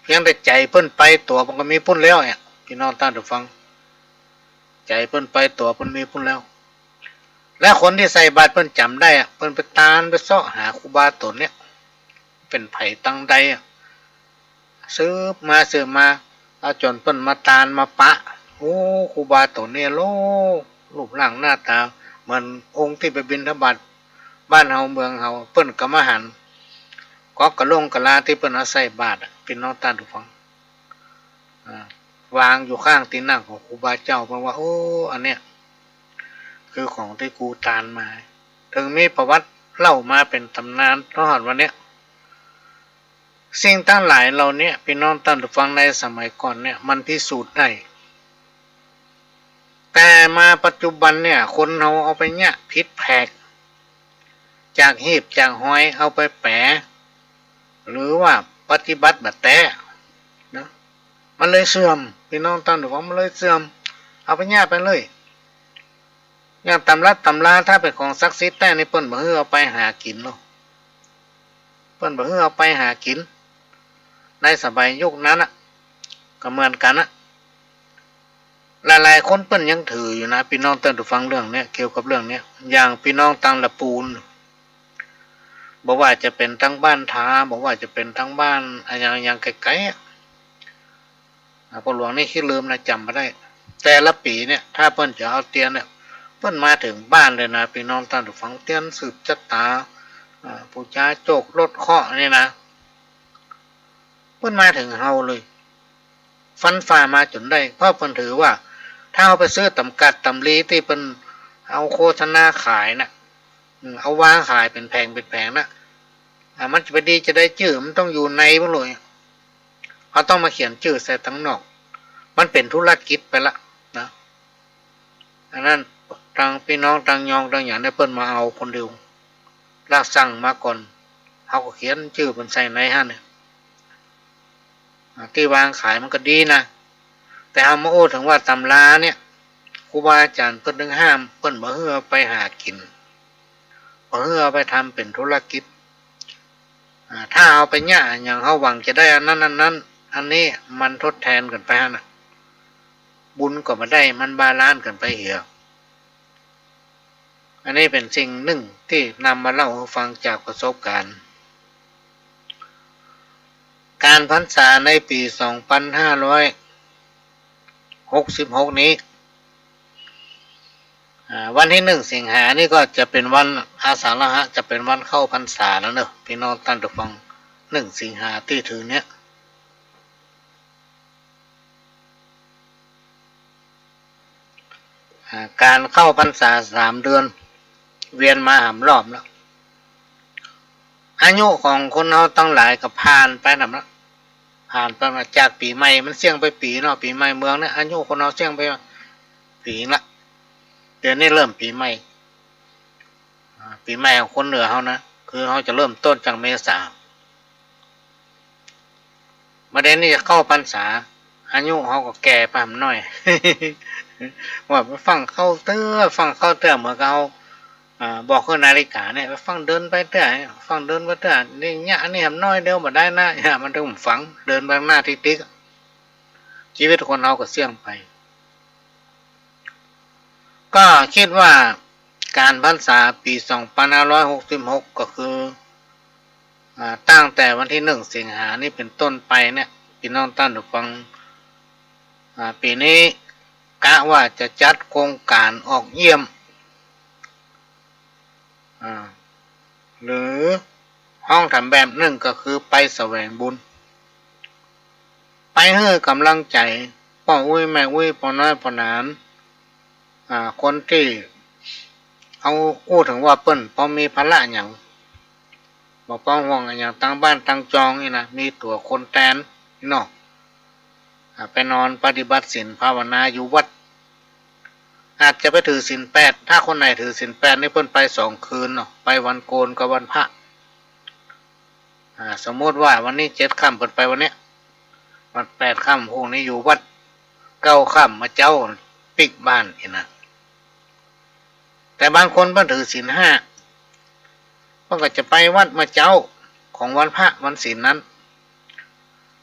เพียงแต่ใจ๋เปิ้นไปตั๋วมันก็มีปุ้นแล้วเนี่ย ปี้น้องต้านผู้ฟัง ใจ๋เปิ้นไปตั๋วเปิ้นมีปุ้นแล้ว และคนตี้ใส่บาตรเปิ้นจ๋ำได้อะ เปิ้นไปตานไปเซาะหาครูบาต๋นเนี่ย เป๋นใผตังใดอะ สืบมาสืบมา เอาจ๋นเปิ้นมาตานมาปะ โอ้ ครูบาต๋นเนี่ย โล รูปร่างหน้าต๋าเหมือนองค์ตี้ไปบิณฑบาตบ้านเฮาเมืองเฮา เปิ้นก็มาหัน ก๊อกกะล่งกะลาตี้เปิ้นเอาใส่บาตรอะ ปี้น้องต้านผู้ฟัง อ่า วางอยู่ข้างตี้นั่งของครูบาเจ้า เปิ้นว่า โอ้ อันเนี้ย คือของตี้กูตานมา เถิงมีประวัติเล่ามาเป๋นต๋ำนานเถิงฮอดวันเนี้ย สิ่งตังหลายเหล่าเนี้ย ปี้น้องต้านผู้ฟัง ในสมัยก่อนเนี่ย มันพิสูจน์ได้ แต่มาปัจจุบันเนี่ย คนเฮาเอาไปเยียะผิดแผก จากฮีบจากฮอย เอาไปแป๋ หรือว่าปฏิบัติบ่แต๊นะ มันเลยเสื่อม ปี้น้องต้านผู้ฟัง มันเลยเสื่อม เอาไปเยียะไปเลย อย่างต๋ำรับต๋ำรา ถ้าเป๋นของศักดิ์สิทธิ์แต๊นี่ เปิ้นบ่หื้อเอาไปหากิ๋นหรอก เปิ้นบ่หื้อเอาไปหากิ๋น ในสมัยยุคนั้นน่ะ ก็เหมือนกั๋นน่ะ หลายๆ คนเปิ้นยังถืออยู่นะ ปี้น้องต้านผู้ฟัง เรื่องเนี้ย เกี่ยวกับเรื่องเนี้ย อย่างปี้น้องตางละปูน บ่ว่าจะเป๋นตางบ้านถา บ่ว่าจะเป๋นตางบ้านอะหยังๆ ไก๋ๆ อะ อ่า ป้อหลวงนี่ขี้ลืมนะ จ๋ำบ่ได้ แต่ละปี๋เนี่ย ถ้าเปิ้นจะเอาเตียนเนี่ย เปิ้นมาเถิงบ้านเลยนะ ปี้น้องต้านผู้ฟัง เตียนสืบจะต๋า อ่า ปู๋จาโจกลดเคราะห์นี่นะ เปิ้นมาเถิงเฮาเลย ฟันฝ่ามาจ๋นได้ เพราะเปิ้นถือว่า ถ้าเฮาไปซื้อต๋ามกัดต๋ามรีตี้เปิ้นเอาโฆษณาขายน่ะ อืม เอาวางขายเป๋นแผงเป๋นแผงน่ะ อ่า มันจะไปดีจะได้จื้อ มันต้องอยู่ในปุ้นเลย เฮาต้องมาเขียนจื้อใส่ตังนอก มันเป๋นธุรกิจไปละนะ อันนั้นตางปี้น้องตางยองตางหยังเนี่ย เปิ้นมาเอาคนเดียว แล้วสั่งมาก่อน เฮาก็เขียนจื้อเปิ้นใส่ในหั้นเนี่ย อ่า ตี้วางขายมันก็ดีนะ แต่เฮามาอู้เถิงว่าต๋ำราเนี่ย ครูบาอาจ๋ารย์เปิ้นตึงห้าม เปิ้นบ่หื้อเอาไปหากิ๋น บ่หื้อเอาไปทำเป๋นธุรกิจ อ่า ถ้าเอาไปเยียะอะหยัง เฮาหวังจะได้อันนั้นอันนั้น อันนี้มันทดแทนกั๋นไปหั้นน่ะ บุญก็บ่ได้ มันบาลานซ์กั๋นไปเหีย อันนี้เป๋นสิ่งนึ่งตี้นำมาเล่าหื้อฟังจากประสบก๋ารณ์ ก๋านพรรษาในปี๋สองปันห้าร้อยหกสิบหกนี้ อ่า วันตี้นึ่งสิงหานี่ก็จะเป๋นวันอาสาฬหะ จะเป๋นวันเข้าพรรษาแล้วเนาะ ปี้น้องต้านผู้ฟัง นึ่งสิงหาตี้จะเถิงเนี้ย อ่า ก๋านเข้าพรรษาสามเดือน เวียนมาหามรอบแล้ว อายุของคนเฮาตังหลายก็ผ่านไปนำละ ผ่านไปมาจากปี๋ใหม่ มันเสี้ยงไปปี๋เนาะ ปี๋ใหม่เมืองเนี่ย อายุคนเฮาเสี้ยงไปปี๋ละ เดี๋ยวนี้เริ่มปี๋ใหม่ อ่า ปี๋ใหม่ของคนเหนือเฮานะ คือเฮาจะเริ่มต้นจากเมษา บ่าเดี่ยวนี้จะเข้าพรรษา อายุเฮาก็แก่ไปหามหน้อย ว่าไปฟั่งเข้าเตื้อ ฟั่งเข้าเตื้อ เหมือนกับเฮา อ่า บอกหื้อนาฬิกาเนี่ย ไปฟั่งเดินไปเตื้อ ฟั่งเดินไปเตื้อ นี่เยียะอันนี้หามหน้อยเดียวบ่ได้นะ เยียะมันตึงฟั่ง เดินไปข้างหน้าติ๊กๆ อะ จีวิตคนเฮาก็เสี้ยงไป ก็กึ๊ดว่าก๋านพรรษาปี๋สองปันห้าร้อยหกสิบหก ก็คือ อ่า ตั้งแต่วันตี้นึ่งสิงหานี้เป๋นต้นไปเนี่ย ปี้น้องต้านผู้ฟัง อ่า ปี๋นี้กะว่าจะจัดโครงก๋านออกเยี่ยม อ่า หรือฮ้องถามแบบนึ่งก็คือไปแสวงบุญ ไปหื้อก๋ำลังใจ๋ป้ออุ๊ยแม่อุ๊ย ป้อน้อยป้อหนาน อ่า คนตี้เฮาอู้เถิงว่าเปิ้นปอมีภาระหยัง บ่ปองห่วงอะหยังตางบ้านตางจองนี่นะ มีตั๋วคนแตนเนาะ อ่า ไปนอนปฏิบัติศีลภาวนาอยู่วัด อาจจะไปถือศีลแปด ถ้าคนไหนถือศีลแปดนี่เปิ้นไปสองคืนเนาะ ไปวันโกนกับวันพระ อ่า สมมุติว่าวันนี้เจ็ดค่ำ เปิ้นไปวันเนี้ย วันแปดค่ำ พรุ่งนี้อยู่วัด เก้าค่ำมาเจ๊าปิ๊กบ้านนี่นะ แต่บางคนเปิ้นถือศีลห้า เปิ้นก็จะไปวัดมาเจ๊าของวันพระวันศีลนั้น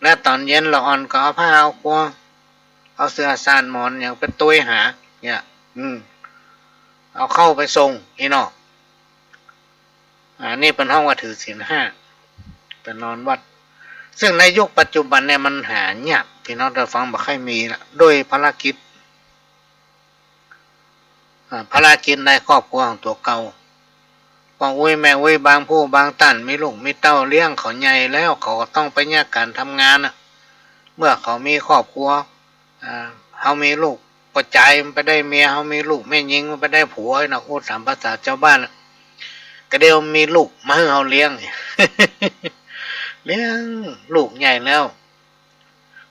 และต๋อนเย็นละอ่อนก็เอาผ้าเอากั๊ว เอาเสื่อสารหมอนหยังไปตุ๊ยหา เนี่ย อืม เอาเข้าไปส่งอี้เนาะ อ่า นี่เปิ้นฮ้องว่าถือศีลห้า ไปนอนวัด ซึ่งในยุคปัจจุบันเนี่ยมันหายาก ปี้น้องต้านผู้ฟัง บ่ค่อยมีละ โดยภารกิจ อ่า ภารกิจในครอบครัวของตั๋วเก่า ป้ออุ๊ยแม่อุ๊ยบางผู้บางต้านมีลูกมีเต้าเลี้ยงเขาใหญ่แล้ว เขาก็ต้องไปเยียะก๋านทำงานน่ะ เมื่อเขามีครอบครัว อ่า เฮามีลูกป้อจายมันไปได้เมีย เฮามีลูกแม่ญิงมันไปได้ผัวเนาะ อู้ต๋ามภาษาจาวบ้านน่ะ ก็เดี๋ยวมีลูกมาหื้อเฮาเลี้ยง เลี้ยงลูกใหญ่แล้ว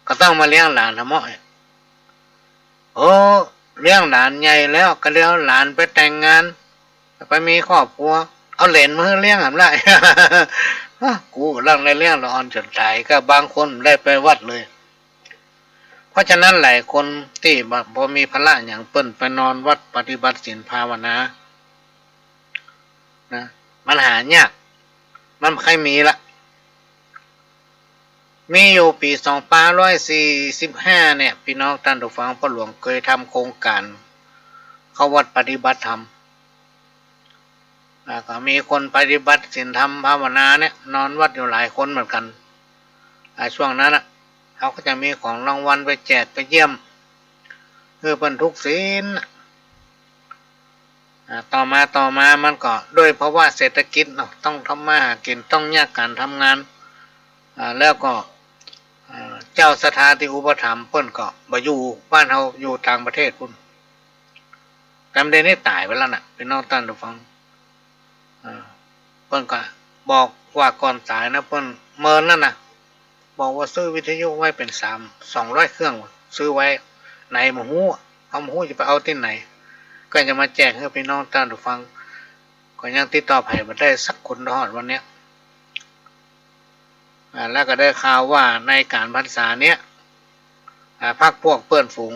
ก็ต้องมาเลี้ยงหลานทำเมาะ โอ้ เลี้ยงหลานใหญ่แล้ว ก็เดี๋ยวหลานไปแต่งงาน ไปมีครอบครัว เอาเหลนมาหื้อเลี้ยงหำละ กูก่ำลังได้เลี้ยงละอ่อนจ๋นต๋าย ก็บางคนบ่ได้ไปวัดเลย ราะฉะนั้นหลายคนตี้บ่ บ่มีภาระหยัง เปิ้นไปนอนวัดปฏิบัติศีลภาวนา นะ มันหายาก มันบ่ค่อยมีละ มีอยู่ปี๋สองพันห้าร้อยสี่สิบห้าเนี่ย ปี้น้องต้านผู้ฟัง ป้อหลวงเกยทำโครงก๋านเข้าวัดปฏิบัติธรรม อ่า ก็มีคนปฏิบัติศีลธรรมภาวนาเนี่ย นอนวัดอยู่หลายคนเหมือนกั๋น อ่า ช่วงนั้นน่ะ เขาก็จะมีของรางวัลไปแจกไปเยี่ยม หื้อเปิ้นทุกศีลน่ะ อ่า ต่อมา ต่อมามันก็ด้วยภาวะเศรษฐกิจเนาะ ต้องทำมาหากิ๋น ต้องแยกก๋านทำงาน อ่า แล้วก็ อ่า เจ้าศรัทธาตี้อุปถัมภ์เปิ้นก็บ่อยู่บ้านเฮา อยู่ต่างประเทศปู๊น แต่เดี๋ยวนี้ต๋ายไปแล้วน่ะ ปี้น้องต้านผู้ฟัง อ่า เปิ้นก็บอกว่าก่อนต๋ายนะ เปิ้นเมินนั่นน่ะ บอกว่าซื้อวิทยุไว้เป๋นสาม สองร้อยเครื่อง ซื้อไว้ ไหนบ่ฮู้ เฮาบ่ฮู้จะไปเอาตี้ไหน ก็จะมาแจกหื้อปี้น้องต้านผู้ฟัง ก็ยังติดต่อใผบ่ได้สักคนตลอดวันเนี้ย อ่า แล้วก็ได้ข่าวว่าในก๋านพรรษาเนี้ย อ่า พรรคพวกเปื้อนฝูง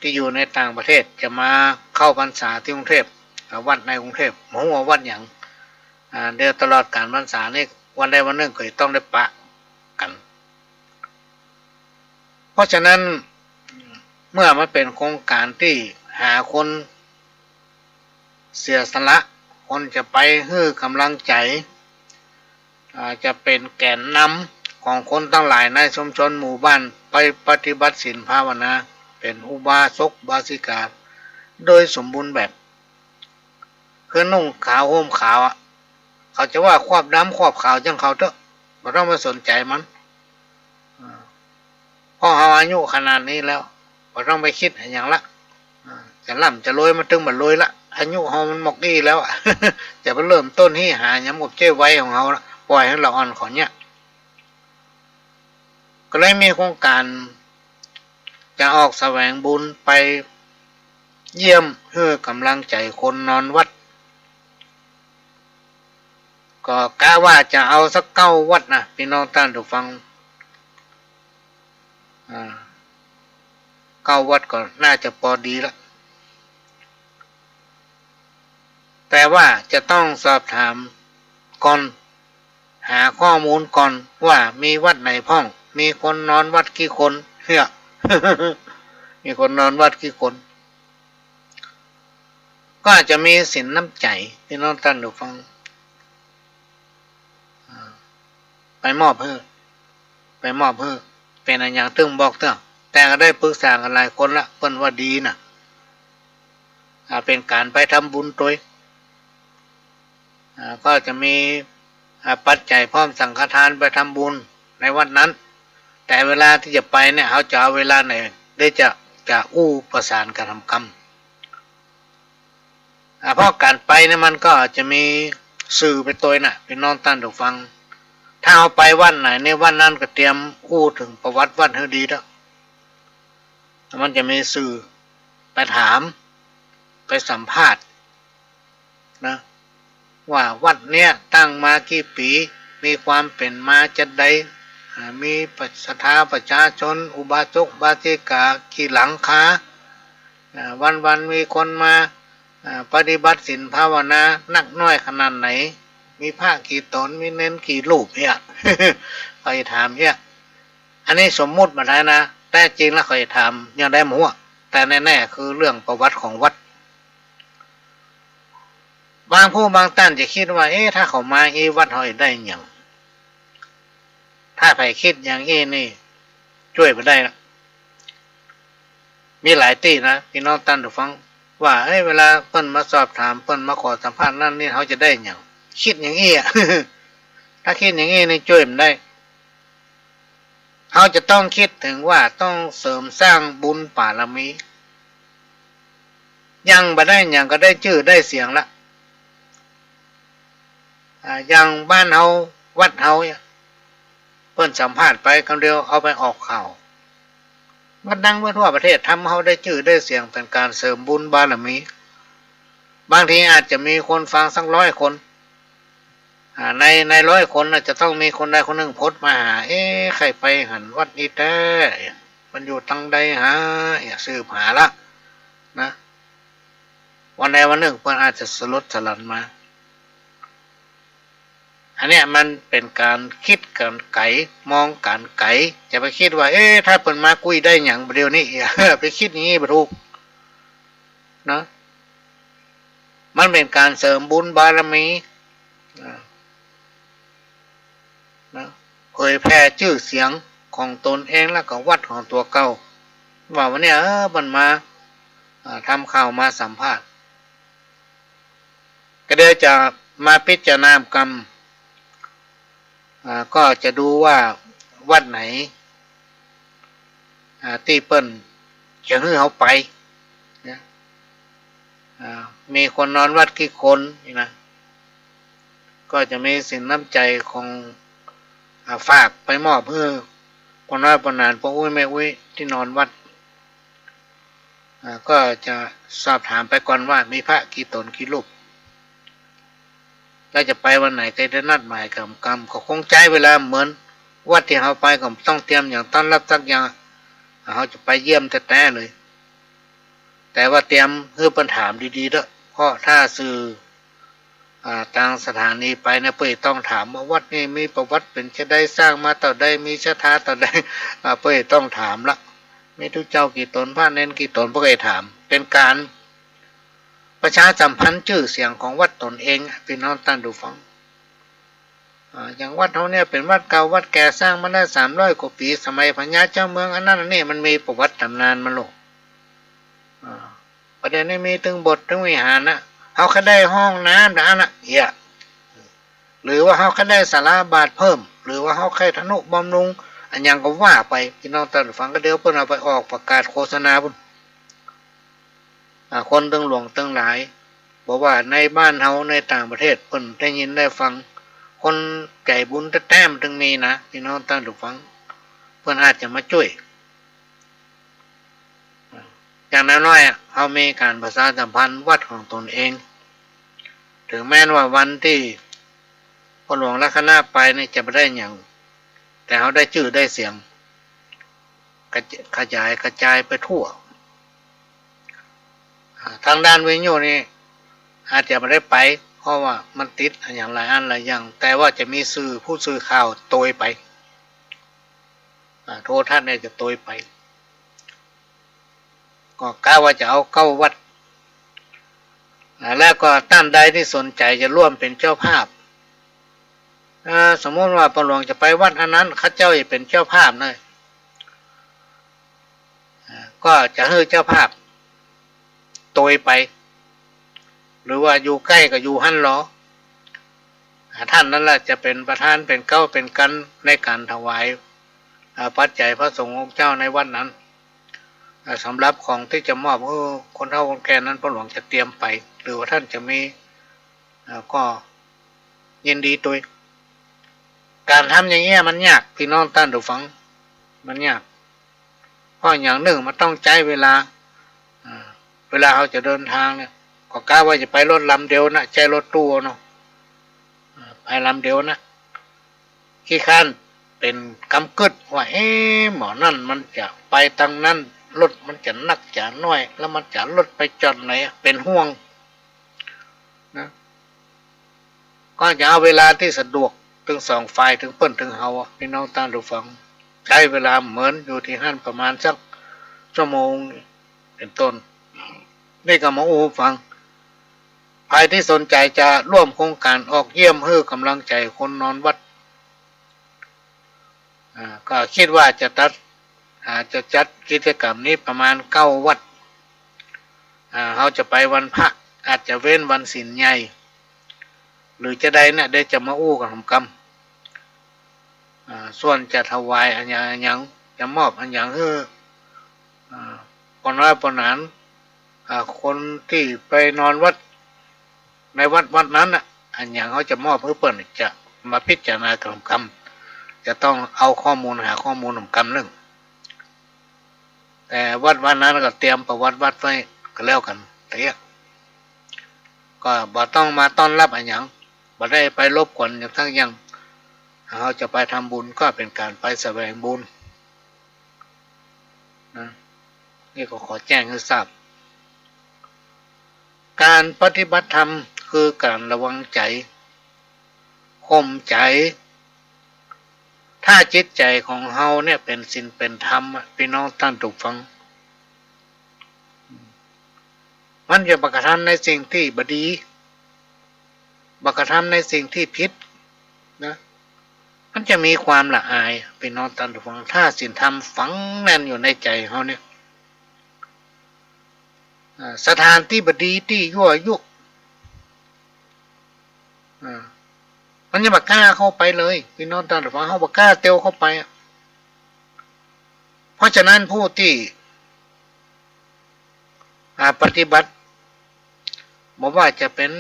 ตี้อยู่ในต่างประเทศจะมาเข้าพรรษาตี้กรุงเทพฯ อ่า วัดในกรุงเทพฯ บ่ฮู้ว่าวัดหยัง อ่า เดี๋ยวตลอดก๋านพรรษานี่ วันใดวันนึ่งก็จะต้องได้ปะกั๋น เพราะฉะนั้น เมื่อมันเป๋นโครงก๋านตี้หาคนเสียสละ คนจะไปหื้อก๋ำลังใจ๋ อ่า จะเป๋นแก๋นนำของคนตังหลายในชุมชนหมู่บ้าน ไปปฏิบัติศีลภาวนา เป๋นอุบาสกอุบาสิกา โดยสมบูรณ์แบบ คือนุ่งขาวห่มขาวอะ เขาจะว่าควาบดำควาบขาวจ้างเขาเต๊อะ บ่ต้องไปสนใจ๋มัน อ่า เพราะเฮาอายุขนาดนี้แล้ว บ่ต้องไปกึ๊ดหาหยังละ อ่า จะร่ำจะรวยมันตึงบ่รวยละ อายุเฮามันหมดอี้แล้วอะ จะไปเริ่มต้นฮี้หาหยัง มันก็บ่ใจ้วัยของเฮาละ ป่อยหื้อละอ่อนก่อนเนี่ย ก็เลยมีโครงก๋านจะออกแสวงบุญไปเยี่ยมหื้อก๋ำลังใจ๋คนนอนวัด ก็กะว่าจะเอาสักเก้าวัดนะ ปี้น้องต้านผู้ฟัง อ่า เก้าวัดก็น่าจะปอดีละ แต่ว่าจะต้องสอบถามก่อน หาข้อมูลก่อนว่ามีวัดไหนพ่อง มีคนนอนวัดกี่คน เฮ้ย มีคนนอนวัดกี่คน ก็อาจจะมีศีลน้ำใจ๋ ปี้น้องต้านผู้ฟัง อ่า ไปมอบหื้อ ไปมอบหื้อ เป๋นอะหยังตึงบอกเตื้อ แต่ก็ได้ปรึกษากั๋นหลายคนละ เปิ้นว่าดีนะ อ่า เป๋นก๋านไปทำบุญตวย อ่า ก็จะมี อ่า ปัจจัยพร้อมสังฆทานไปทำบุญในวัดนั้น แต่เวลาตี้จะไปเนี่ย เฮาจะเอาเวลาไหน ได้จะ จะอู้ประสานกั๋นทำกำ อ่า เพราะก๋านไปเนี่ยมันก็อาจจะมีสื่อไปตวยน่ะ ปี้น้องต้านผู้ฟัง ถ้าเฮาไปวัดไหนเนี่ย วัดนั้นก็เตรียมอู้เถิงประวัติวัดหื้อดีเต๊อะ มันจะมีสื่อไปถาม ไปสัมภาษณ์นะ ว่าวัดเนี้ยตั้งมากี่ปี๋ มีความเป๋นมาจาใด อ่า มีศรัทธาประชาชน อุบาสกอุบาสิกากี่หลังคา อ่า วันๆ มีคนมา อ่า ปฏิบัติศีลภาวนานักน้อยขนาดไหน มีพระกี่ต๋น มีเณรกี่รูปเนี่ย เขาจะถามเนี่ย อันนี้สมมุติมาได้นะ แต่จริงแล้วเขาจะถามอย่างใดบ่ฮู้ แต่แน่ๆ คือเรื่องประวัติของวัด บางผู้บางต้านจะกึ๊ดว่า เอ๊ะ ถ้าเขามาอี้วัดเฮาจะได้หยัง ถ้าใผกึ๊ดอย่างอี้นี่ จ้วยบ่ได้ละ มีหลายตี้นะ ปี้น้องต้านผู้ฟัง ว่า เอ้ย เวลาเปิ้นมาสอบถาม เปิ้นมาขอสัมภาษณ์นั่นนี่ เฮาจะได้หยัง กึ๊ดอย่างอี้อะ ถ้ากึ๊ดอย่างอี้นี่จ้วยบ่ได้ เฮาจะต้องกึ๊ดเถิงว่าต้องเสริมสร้างบุญบารมี ยังบ่ได้หยังก็ได้จื้อได้เสียงละ อ่า อย่างบ้านเฮา วัดเฮาเนี่ย เปิ้นสัมภาษณ์ไปกำเดียวเอาไปออกข่าว มันดังไปทั่วประเทศ ทำเฮาได้จื้อได้เสียง เป๋นก๋านเสริมบุญบารมี บางทีอาจจะมีคนฟังสักร้อยคน อ่า ใน ในร้อยคนน่ะจะต้องมีคนใดคนนึ่งโพสต์มาหา เอ๊ะ ใค่ไปหันวัดนี้แต๊ มันอยู่ตังใดหา อย่าสืบหาละนะ วันใดวันนึ่งเปิ้นอาจจะสลดสลันมา อันเนี้ยมันเป๋นก๋านกึ๊ดก๋านไก๋ มองก๋านไก๋ จะไปกึ๊ดว่า เอ๊ะ ถ้าเปิ้นมากู้ได้หยังบ่าเดี่ยวนี้ ไปกึ๊ดอย่างนี้บ่ถูกนะ มันเป๋นก๋านเสริมบุญบารมี นะ นะ เผยแผ่จื้อเสียงของตนเองแล้วก็วัดของตั๋วเก่า ว่าวันเนี้ย เออ มันมา อ่า ทำข่าวมาสัมภาษณ์ ก็เดี๋ยวจะมาพิจารณากำ อ่า ก็จะดูว่าวัดไหน อ่า ตี้เปิ้นจะหื้อเฮาไปนะ อ่า มีคนนอนวัดกี่คนนี่นะ ก็จะมีสินน้ำใจ๋ของ อ่า ฝากไปมอบหื้อป้อน้อยป้อหนาน ป้ออุ๊ยแม่อุ๊ยตี้นอนวัด อ่า ก็จะสอบถามไปก่อนว่ามีพระกี่ต๋นกี่รูป แล้วจะไปวันไหน ก็ได้นัดหมายกำ กำ ก็คงใจ๊เวลาเหมือนวัดตี้เฮาไป ก็ต้องเตรียมอย่างต้อนรับสักอย่าง เฮาจะไปเยี่ยมแต๊ๆ เลย แต่ว่าเตรียมหื้อเปิ้นถามดีๆ เต๊อะ เพราะถ้าสื่อ อ่า ตางสถานีไปเนี่ย เปิ้นต้องถามว่าวัดนี้มีประวัติเป๋นจะใด สร้างมาเต้าใด มีศรัทธาเต้าใด อ่า เปิ้นต้องถามละ มีตุ๊เจ้ากี่ต๋น พระเณรกี่ต๋น เปิ้นก็ถาม เป๋นก๋านประชาสัมพันธ์จื้อเสียงของวัดตนเองอะ ปี้น้องต้านผู้ฟัง อ่า อย่างวัดเฮาเนี่ยเป๋นวัดเก่าวัดแก่ สร้างมาได้สามร้อยกว่าปี๋ สมัยพญาเจ้าเมืองอันนั้นอันนี้ มันมีประวัติต๋ำนานมันโลก อ่า ประเดี๋ยวนี้มีตึงโบสถ์ตึงวิหารนะ เฮาใค่ได้ห้องน้ำนะอันน่ะ เหีย หรือว่าเฮาใค่ได้ศาลาบาทเพิ่ม หรือว่าเฮาใค่ทนุบำรุง อะหยังก็ว่าไป ปี้น้องต้านผู้ฟัง ก็เดี๋ยวเปิ้นเอาไปออกประกาศโฆษณาปุ้น อ่า คนตึงหลวงตึงหลาย บ่ว่าในบ้านเฮาในต่างประเทศ เปิ้นได้ยินได้ฟัง คนใจ๋บุญแต๊ๆ มันตึงมีนะ ปี้น้องต้านผู้ฟัง เปิ้นอาจจะมาจ้วย อย่างน้อยๆ อะ เฮามีก๋านประชาสัมพันธ์วัดของตนเอง เถิงแม้นว่าวันตี้ป้อหลวงและคณะไปนี่จะบ่ได้หยัง แต่เฮาได้จื้อได้เสียง กระจ- ขยายกระจายไปทั่ว อ่า ตางด้านวิทยุนี่อาจจะบ่ได้ไป เพราะว่ามันติดอะหยังหลายอันหลายอย่าง แต่ว่าจะมีสื่อ ผู้สื่อข่าวโตยไป อ่า โทรทัศน์เนี่ยจะโตยไป ก็กะว่าจะเอาเก้าวัด อ่า แล้วก็ต้านใดตี้สนใจ๋จะร่วมเป๋นเจ้าภาพ อ่า สมมุติว่าป้อหลวงจะไปวัดอันนั้น เข้าเจ้าจะเป๋นเจ้าภาพนะ อ่า ก็จะหื้อเจ้าภาพโตยไป หรือว่าอยู่ใก้ก็อยู่หั้นลอ อ่า ต้านนั้นแหละจะเป๋นประธาน เป๋นเก๊าเป๋นกั๋นในก๋านถวาย อ่า ปัจจัยพระสงฆ์องค์เจ้าในวัดนั้น อ่า สำหรับของตี้จะมอบหื้อคนเฒ่าคนแก่นั้น ป้อหลวงจะเตรียมไป หรือว่าต้านจะมี อ่า ก็ยินดีโตย ก๋านทำอย่างเงี้ยมันยาก ปี้น้องต้านผู้ฟัง มันยาก เพราะอย่างนึ่งมันต้องใจ๊เวลา อ่า เวลาเฮาจะเดินตางเนี่ย ก็กะว่าจะไปรถลำเดียวนะ ใจ๊รถตู้เนาะ อ่า ไปลำเดียวนะ ขี้คร้านเป๋นกำกึ๊ดว่า เอ๊ะ หม่องนั้นมันจะไปตางนั้น รถมันจะนักจะน้อย แล้วมันจะรถไปจอดไหนอะ เป๋นห่วง นะ ก็จะเอาเวลาตี้สะดวกตึงสองฝ่าย ตึงเปิ้นตึงเฮาอะ ปี้น้องต้านผู้ฟัง ใจ๊เวลาเหมือนอยู่ตี้หั้นประมาณสักชั่วโมงเป๋นต้น นี่ก็มาอู้หื้อฟัง ใผตี้สนใจ๋จะร่วมโครงก๋านออกเยี่ยมหื้อก๋ำลังใจ๋คนนอนวัด อ่า ก็กึ๊ดว่าจะตัด อ่า จะจัดกิจก๋รรมนี้ประมาณเก้าวัด อ่า เฮาจะไปวันพระ อาจจะเว้นวันศีลใหญ่ หรือจะใดเนี่ย เดี๋ยวจะมาอู้กั๋นกำ อ่า ส่วนจะถวายอะหยังอะหยัง จะมอบอะหยังหื้อ อ่า ป้อน้อยป้อหนาน อ่า คนตี้ไปนอนวัด ในวัดวัดนั้นน่ะ อะหยังเฮาจะมอบหื้อเปิ้น จะมาพิจารณากั๋นกำ จะต้องเอาข้อมูล หาข้อมูลกั๋นกำนึ่ง แต่วัดวัดนั้นก็เตรียมประวัติวัดไว้ก็แล้วกั๋น แต่เนี้ย ก็บ่ต้องมาต้อนรับอะหยัง บ่ได้ไปรบกวนหยังสักอย่าง เฮาจะไปทำบุญก็เป๋นก๋านไปแสวงบุญ นะ นี่ก็ขอแจ้งหื้อทราบ ก๋านปฏิบัติธรรมคือก๋านระวังใจ๋ ข่มใจ๋ ถ้าจิตใจ๋ของเฮาเนี่ยเป๋นศีลเป๋นธรรมอะ ปี้น้องต้านผู้ฟัง มันจะบ่กระทำในสิ่งตี้บ่ดี บ่กระทำในสิ่งตี้ผิดนะ มันจะมีความละอาย ปี้น้องต้านผู้ฟัง ถ้าศีลธรรมฝังแน่นอยู่ในใจ๋เฮาเนี่ย อ่า สถานตี้บ่ดีตี้ยั่วยุ อ่า มันจะบ่กล้าเข้าไปเลย ปี้น้องต้านผู้ฟัง เฮาบ่กล้าเตียวเข้าไปอะ เพราะฉะนั้นผู้ตี้ อ่า ปฏิบัติ บ่ว่าจะเป๋น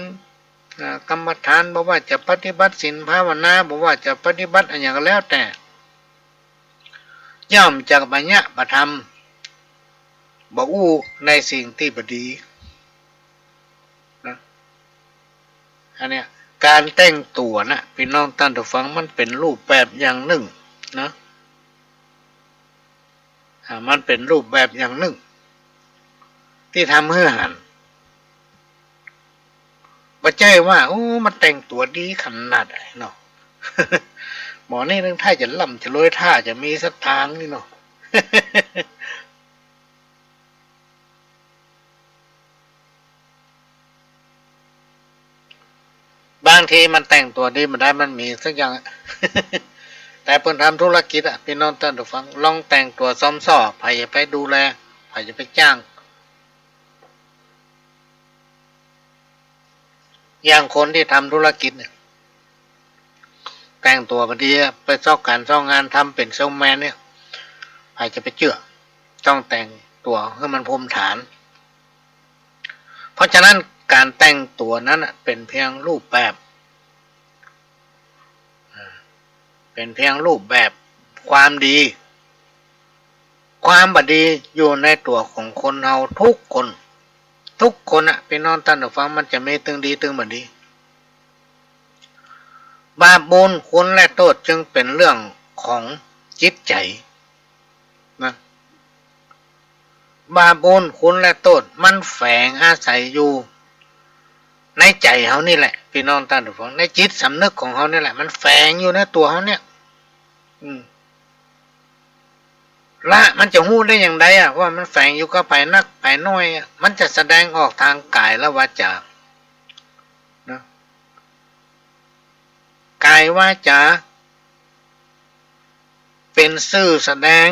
อ่า กรรมฐาน บ่ว่าจะปฏิบัติศีลภาวนา บ่ว่าจะปฏิบัติอะหยังก็แล้วแต่ ย่อมจะบ่เยียะบ่ทำ บ่อู้ในสิ่งตี้บ่ดีนะ อันเนี้ย ก๋านแต่งตั๋วนะ ปี้น้องต้านผู้ฟัง มันเป๋นรูปแบบอย่างนึ่งนะ อ่า มันเป๋นรูปแบบอย่างนึ่ง ตี้ทำหื้อหัน บ่ใจ้ว่า โอ้ มันแต่งตั๋วดีขนาดไหนเนาะ หมอนี่นึ่งถ้าจะร่ำจะรวย ถ้าจะมีสตางค์นี่เนาะ บางทีมันแต่งตั๋วดีบ่ได้ มันมีสักอย่าง แต่เปิ้นทำธุรกิจอะ ปี้น้องต้านผู้ฟัง ลองแต่งตั๋วซอมซ้อ ใผจะไปดูแล ใผจะไปจ้าง อย่างคนตี้ทำธุรกิจเนี่ย แต่งตั๋วบ่ดีอะ ไปซอกก๋านซอกงาน ทำเป๋นเซลส์แมนเนี่ย ใผจะไปเจื้อ ต้องแต่งตั๋วหื้อมันภูมิฐาน เพราะฉะนั้นก๋านแต่งตั๋วนั้นน่ะเป๋นเพียงรูปแบบ อ่า เป๋นเพียงรูปแบบ ความดี ความบ่ดีอยู่ในตั๋วของคนเฮาทุกคน ทุกคนอะ ปี้น้องต้านผู้ฟัง มันจะมีตึงดีตึงบ่ดี บาปบุญคุณและโต้ษจึงเป๋นเรื่องของจิตใจ๋นะ บาปบุญคุณและโต้ษมันแฝงอาศัยอยู่ในใจ๋เฮานี่แหละ ปี้น้องต้านผู้ฟัง ในจิตสำนึกของเฮานี่แหละ มันแฝงอยู่ในตั๋วเฮาเนี่ย อืม ละมันจะฮู้ได้อย่างใดอะ ว่ามันแฝงอยู่กับใผนักใผน้อยอะ มันจะแสดงออกตางก๋ายและวาจานะ ก๋ายวาจาเป๋นสื่อแสดง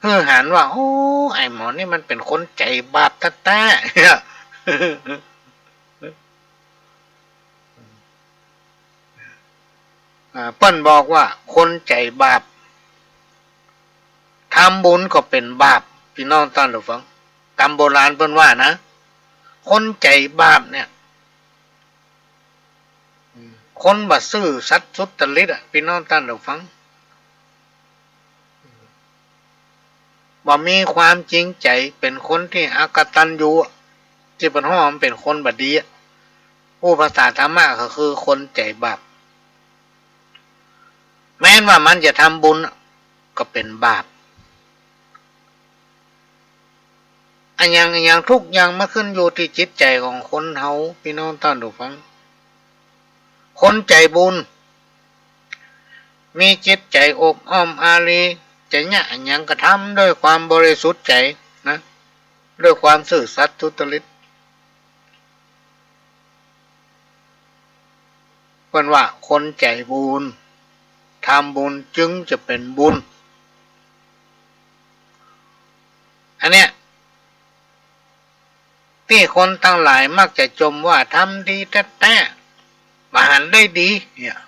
หื้อหันว่า โอ้ ไอ้หมอนี่มันเป๋นคนใจ๋บาปแต๊ๆ อ่า เปิ้นบอกว่าคนใจ๋บาป ทำบุญก็เป๋นบาป ปี้น้องต้านผู้ฟัง ต๋ามโบราณเปิ้นว่านะ คนใจ๋บาปเนี่ย คนบ่ซื่อสัตย์สุจริตอะ ปี้น้องต้านผู้ฟัง บ่มีความจริงใจ๋ เป๋นคนตี้อกตัญญูอะ ตี้เปิ้นฮ้องมันเป๋นคนบ่ดีอะ อู้ภาษาธรรมะก็คือคนใจ๋บาป แม้นว่ามันจะทำบุญอะ ก็เป๋นบาป อะหยัง อะหยัง ทุกอย่างมันขึ้นอยู่ตี้จิตใจ๋ของคนเฮา ปี้น้องต้านผู้ฟัง คนใจ๋บุญ มีจิตใจ๋อบอ้อมอารีย์ จะเยียะอะหยังก็ทำด้วยความบริสุทธิ์ใจ๋นะ ด้วยความซื่อสัตย์สุจริต เปิ้นว่าคนใจ๋บุญ ทำบุญจึงจะเป๋นบุญ อันเนี้ย ตี้คนตังหลายมักจะจมว่าทำดีแต๊ๆ บ่หันได้ดีเนี่ย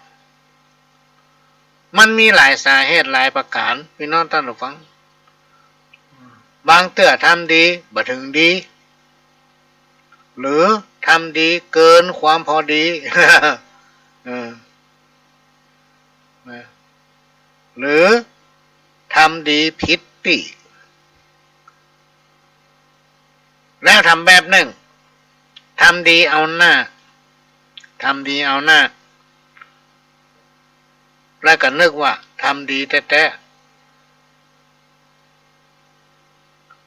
มันมีหลายสาเหตุหลายประก๋าน ปี้น้องต้านผู้ฟัง บางเตื้อทำดีบ่เถิงดี หรือทำดีเกินความพอดี เออ นะ หรือทำดีผิดตี้ แล้วทำแบบนึ่ง ทำดีเอาหน้า ทำดีเอาหน้า แล้วก็นึกว่าทำดีแต๊ๆ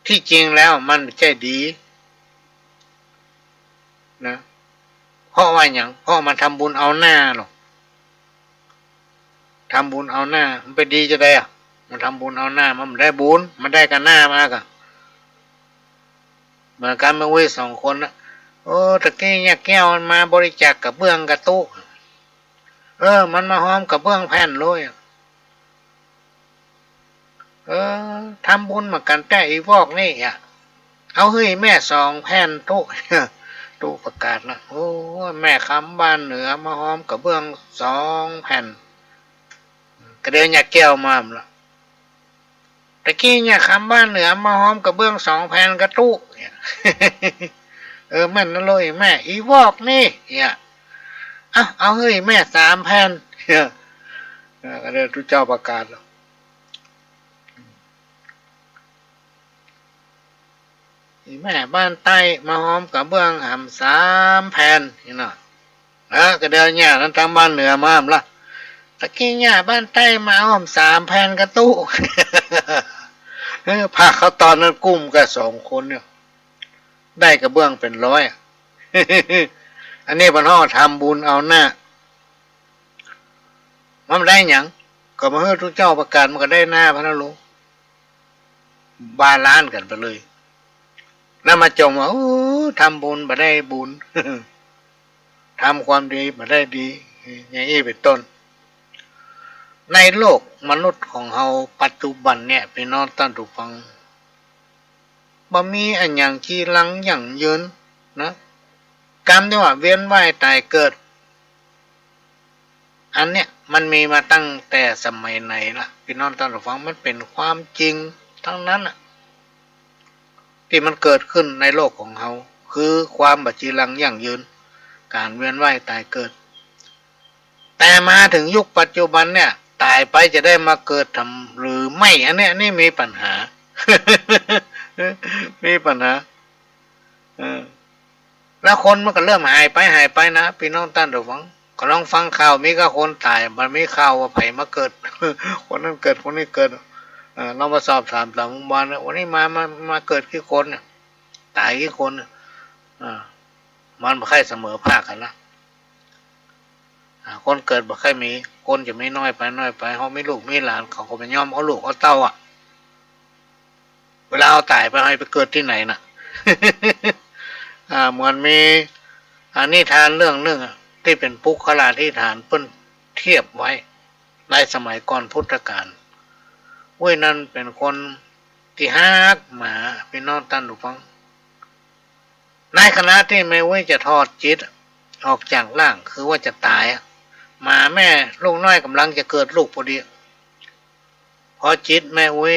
ตี้จริงแล้วมันบ่ใจ้ดีนะ เพราะว่าหยัง เพราะมันทำบุญเอาหน้าเนาะ ทำบุญเอาหน้า มันไปดีจาใดอะ มันทำบุญเอาหน้า มันบ่ได้บุญ มันได้ก้าหน้ามาก่ะ เหมือนกั๋นแม่อุ๊ยสองคนนะ โอ้ ตะกี้เนี่ยแก้วมันมาบริจาคกระเบื้องกระตุ๊ เออ มันมาฮอมกระเบื้องแผ่นเลยอะ เออ ทำบุญเหมือนกั๋นแต๊อีวอกนี่อะ เอาหื้อแม่สองแผ่นตุ๊ ตุ๊ประกาศนะ โอ้ แม่คำบ้านเหนือมาฮอมกระเบื้องสองแผ่น กระเดียวเนี่ยแก้วมาละ ตะกี้เนี่ยคำบ้านเหนือมาฮอมกระเบื้องสองแผ่นกระตุ๊เนี่ย เออ แม่นนะเลยแม่ อีวอกนี่ เนี่ย เอา เอาหื้อแม่สามแผ่น เนี่ย เออ กระเดียวตุ๊เจ้าประกาศละ อีแม่บ้านใต้มาฮอมกระเบื้องหำสามแผ่นนี่เนาะ เออ กระเดียวเนี่ยนั้นตางบ้านเหนือมาละ ตะกี้เนี่ยบ้านใต้มาฮอมสามแผ่นกระตุ๊ เออ พระเขาตอนนั้นกุ้มกั๋นสองคนเนี่ย ได้กระเบื้องเป๋นร้อยอะ อันนี้เปิ้นฮ้องทำบุญเอาหน้า มันบ่ได้หยัง ก็มาหื้อตุ๊เจ้าประกาศมันก็ได้หน้าพะนะลูก บาลานซ์กั๋นไปเลย แล้วมาจ่องว่า โอ้ ทำบุญบ่ได้บุญ ทำความดีบ่ได้ดี อย่างอี้เป๋นต้น ในโลกมนุษย์ของเฮาปัจจุบันเนี่ย ปี้น้องต้านผู้ฟัง บ่มีอะหยังจีรังยั่งยืนนะ กำตี้ว่าเวียนว่ายต๋ายเกิด อันเนี้ยมันมีมาตั้งแต่สมัยไหนละ ปี้น้องต้านผู้ฟัง มันเป๋นความจริงตังนั้นน่ะ ตี้มันเกิดขึ้นในโลกของเฮา คือความบ่จีรังยั่งยืน ก๋านเวียนว่ายต๋ายเกิด แต่มาเถิงยุคปัจจุบันเนี่ย ต๋ายไปจะได้มาเกิดทำหรือไม่ อันเนี้ย อันนี้มีปัญหา มีปัญหา เออ แล้วคนมันก็เริ่มหายไป หายไปนะ ปี้น้องต้านผู้ฟัง ก็ลองฟังข่าว มีก้าคนต๋าย บ่มีข่าวว่าใผมาเกิด คนนั้นเกิด คนนี้เกิด เออ ลองมาสอบถามต๋ามหมู่บ้านนะ วันนี้มา มา มาเกิดกี่คนเนี่ย ต๋ายกี่คนเนี่ย อ่า มันบ่ใค่เสมอภาคกั๋นนะ อ่า คนเกิดบ่ใค่มี คนจะมีน้อยไป น้อยไป เฮามีลูกมีหลาน เขาก็บ่ยอมเอาลูกเอาเต้าอะ เวลาเฮาต๋ายไป เฮาไปเกิดตี้ไหนน่ะ อ่า เหมือนมี อ่า นิทานเรื่องนึ่งอะ ตี้เป๋นปุคคลาธิฐาน เปิ้นเทียบไว้ ในสมัยก่อนพุทธกาล เว้ย นั้นเป๋นคนตี้ฮักหมา ปี้น้องต้านผู้ฟัง ในขณะตี้แม่อุ๊ยจะถอดจิตออกจากร่าง คือว่าจะต๋ายอะ หมาแม่ลูกน้อยก่ำลังจะเกิดลูกพอดี พอจิตแม่อุ๊ย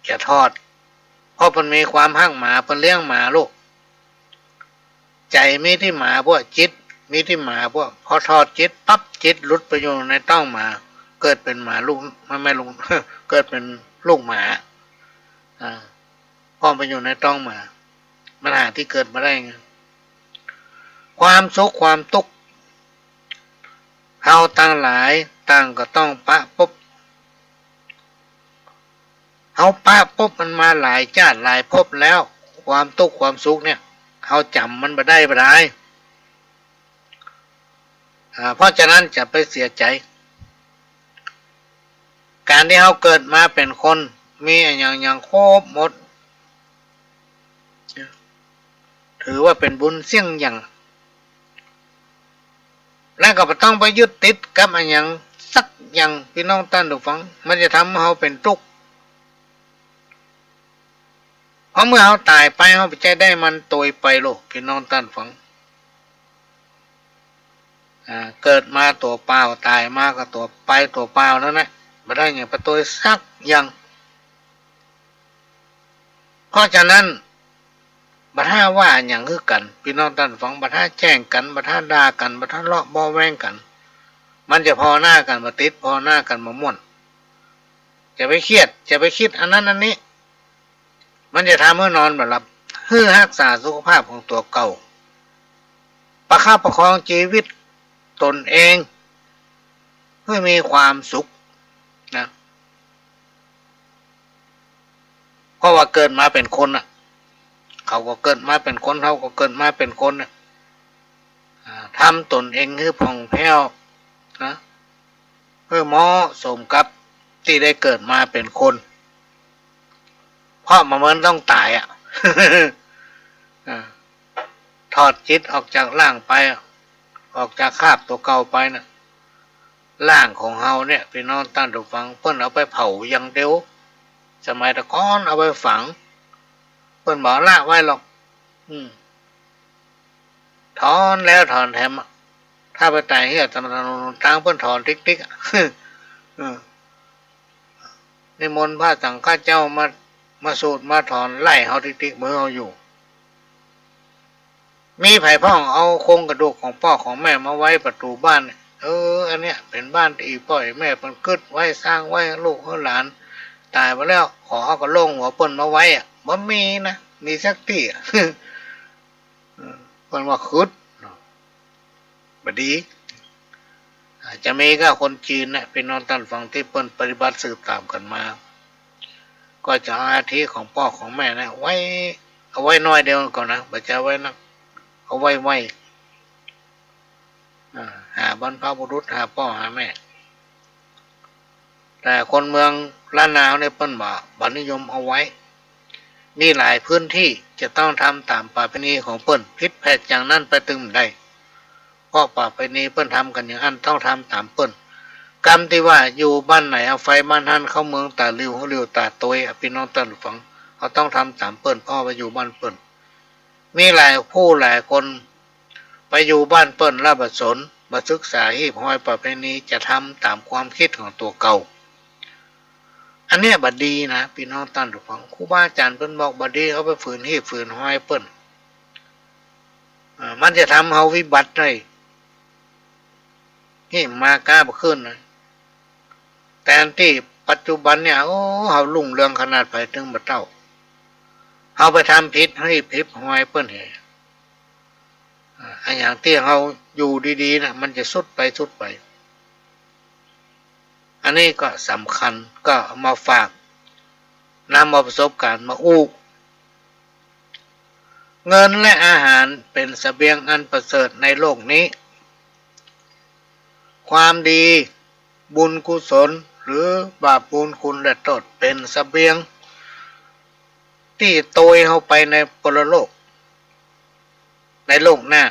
จะถอด เพราะเปิ้นมีความฮักหมา เปิ้นเลี้ยงหมาลูก ใจ๋มีตี้หมาป้อ จิตมีตี้หมาป้อ พอถอดจิตปั๊บ จิตหลุดไปอยู่ในต๊องหมา เกิดเป๋นหมาลูก แม่ แม่ลูก เกิดเป๋นลูกหมา อ่า พอไปอยู่ในต๊องหมา มันหาตี้เกิดบ่ได้ไง ความสุขความตุ๊กข์ เฮาตังหลายต่างก็ต้องปะปบ เฮาปะปบมันมาหลายจ้าดหลายภพแล้ว ความตุ๊กข์ความสุขเนี่ย เฮาจ๋ำมันบ่ได้บ่ดาย อ่า เพราะฉะนั้นจะไปเสียใจ๋ ก๋านตี้เฮาเกิดมาเป๋นคน มีอะหยังหยังครบหมด ถือว่าเป๋นบุญเสี้ยงอย่าง แล้วก็บ่ต้องไปยึดติดกับอะหยังสักอย่าง ปี้น้องต้านผู้ฟัง มันจะทำหื้อเฮาเป๋นตุ๊กข์ เพราะเมื่อเฮาต๋ายไป เฮาบ่ใจ้ได้มันตวยไปโลก ปี้น้องต้านฟัง อ่า เกิดมาตั๋วเปล่า ต๋ายมาก็ตั๋ว ไปตั๋วเปล่านั่นแหละ บ่ได้หยังไปตวยสักอย่าง เพราะฉะนั้น บ่ถ้าว่าหยังหื้อกั๋น ปี้น้องต้านฟัง บ่ถ้าแจ้งกั๋น บ่ถ้าด่ากั๋น บ่ถ้าเลาะเบาะแว้งกั๋น มันจะผ่อหน้ากั๋นบ่ติด ผ่อหน้ากั๋นบ่ม่วน จะไปเครียด จะไปกึ๊ดอันนั้นอันนี้ มันจะทำหื้อนอนบ่หลับ หื้อฮักษาสุขภาพของตั๋วเก่า ประคับประคองจีวิตตนเอง หื้อมีความสุขนะ พ ราะว่าเกิดมาเป๋นคนน่ะ เขาก็เกิดมาเป๋นคน เฮาก็เกิดมาเป๋นคนน่ะ อ่า ทำตนเองหื้อผ่องแผ้วนะ หื้อเหมาะสมกับตี้ได้เกิดมาเป๋นคน เพราะมันต้องต๋ายอะ อ่า ถอดจิตออกจากร่างไปอะ ออกจากคาบตั๋วเก่าไปน่ะ ร่างของเฮาเนี่ย ปี้น้องต้านผู้ฟัง เปิ้นเอาไปเผาอย่างเดียว สมัยตะก่อนเอาไปฝัง เปิ้นบ่ละไว้หรอก อืม ถอนแล้วถอนแถมอะ ถ้าไปต๋ายเหียต๋ามถนนหนตาง เปิ้นถอนติ๊กๆ อะ เออ นิมนต์พระสังฆเจ้ามา มาสูดมาถอนไล่เฮาติ๊กๆ บ่หื้อเฮาอยู่ มีใผพ่องเอาโครงกระดูกของป้อของแม่มาไว้ประตู๋บ้านเนี่ย เออ อันเนี้ยเป๋นบ้านตี้ป้อตี้แม่เปิ้นกึ๊ดไว้ สร้างไว้หื้อลูกหื้อหลาน ต๋ายไปแล้ว ขอเอากะโหลงหัวเปิ้นมาไว้อะ บ่มีนะ มีสักตี้อะ เปิ้นว่าขึด บ่ดี อาจจะมีก้าคนจีนนะ ปี้น้องต้านฟัง ตี้เปิ้นปฏิบัติสืบต๋ามกั๋นมา ก็จะเอาอัฐิของป้อของแม่นะ ไว้ เอาไว้น้อยเดียวก่อนนะ บ่จะเอาไว้นัก เอาไว้ ไว้ อ่า หาบรรพบุรุษ หาป้อหาแม่ แต่คนเมืองล้านนาเนี่ยเปิ้นบ่า บ่นิยมเอาไว้ มีหลายพื้นตี้จะต้องทำต๋ามประเพณีของเปิ้น ผิดแผกจากนั้นไปตึงบ่ได้ เพราะประเพณีเปิ้นทำกั๋นอย่างอั้น ต้องทำต๋ามเปิ้น กำตี้ว่าอยู่บ้านไหนเอาไฟบ้านหั้น เข้าเมืองต๋าหลิว หลิวต๋าตวย ปี้น้องต้านฟัง เฮาต้องทำต๋ามเปิ้น เพราะว่าอยู่บ้านเปิ้น มีหลายผู้หลายคน ไปอยู่บ้านเปิ้นแล้วบ่สน บ่ศึกษาฮีบฮอยประเพณี จะทำต๋ามความกึ๊ดของตั๋วเก่า อันเนี้ยบ่ดีนะ ปี้น้องต้านฟัง ครูบาอาจ๋ารย์เปิ้นบอกบ่ดี เอาไปฝืนฮีบฝืนฮอยเปิ้น อ่า มันจะทำเฮาวิบัติได้ นี่มาก้าบ่ขึ้นนะ แตนตี้ปัจจุบันเนี่ย โอ้ เฮารุ่งเรืองขนาดใผตึงบ่เต้า เฮาไปทำผิดฮีบผิดฮอยเปิ้นแห อ่า อันอย่างตี้เฮาอยู่ดีๆ น่ะ มันจะทรุดไป ทรุดไป อันนี้ก็สำคัญ ก็เอามาฝาก นำเอาประสบก๋ารณ์มาอู้ เงินและอาหารเป๋นเสบียงอันประเสริฐในโลกนี้ ความดี บุญกุศล หรือบาปบุญคุณและโต้ษ เป๋นเสบียงตี้ตวยเฮาไปในปรโลก ในโลกหน้า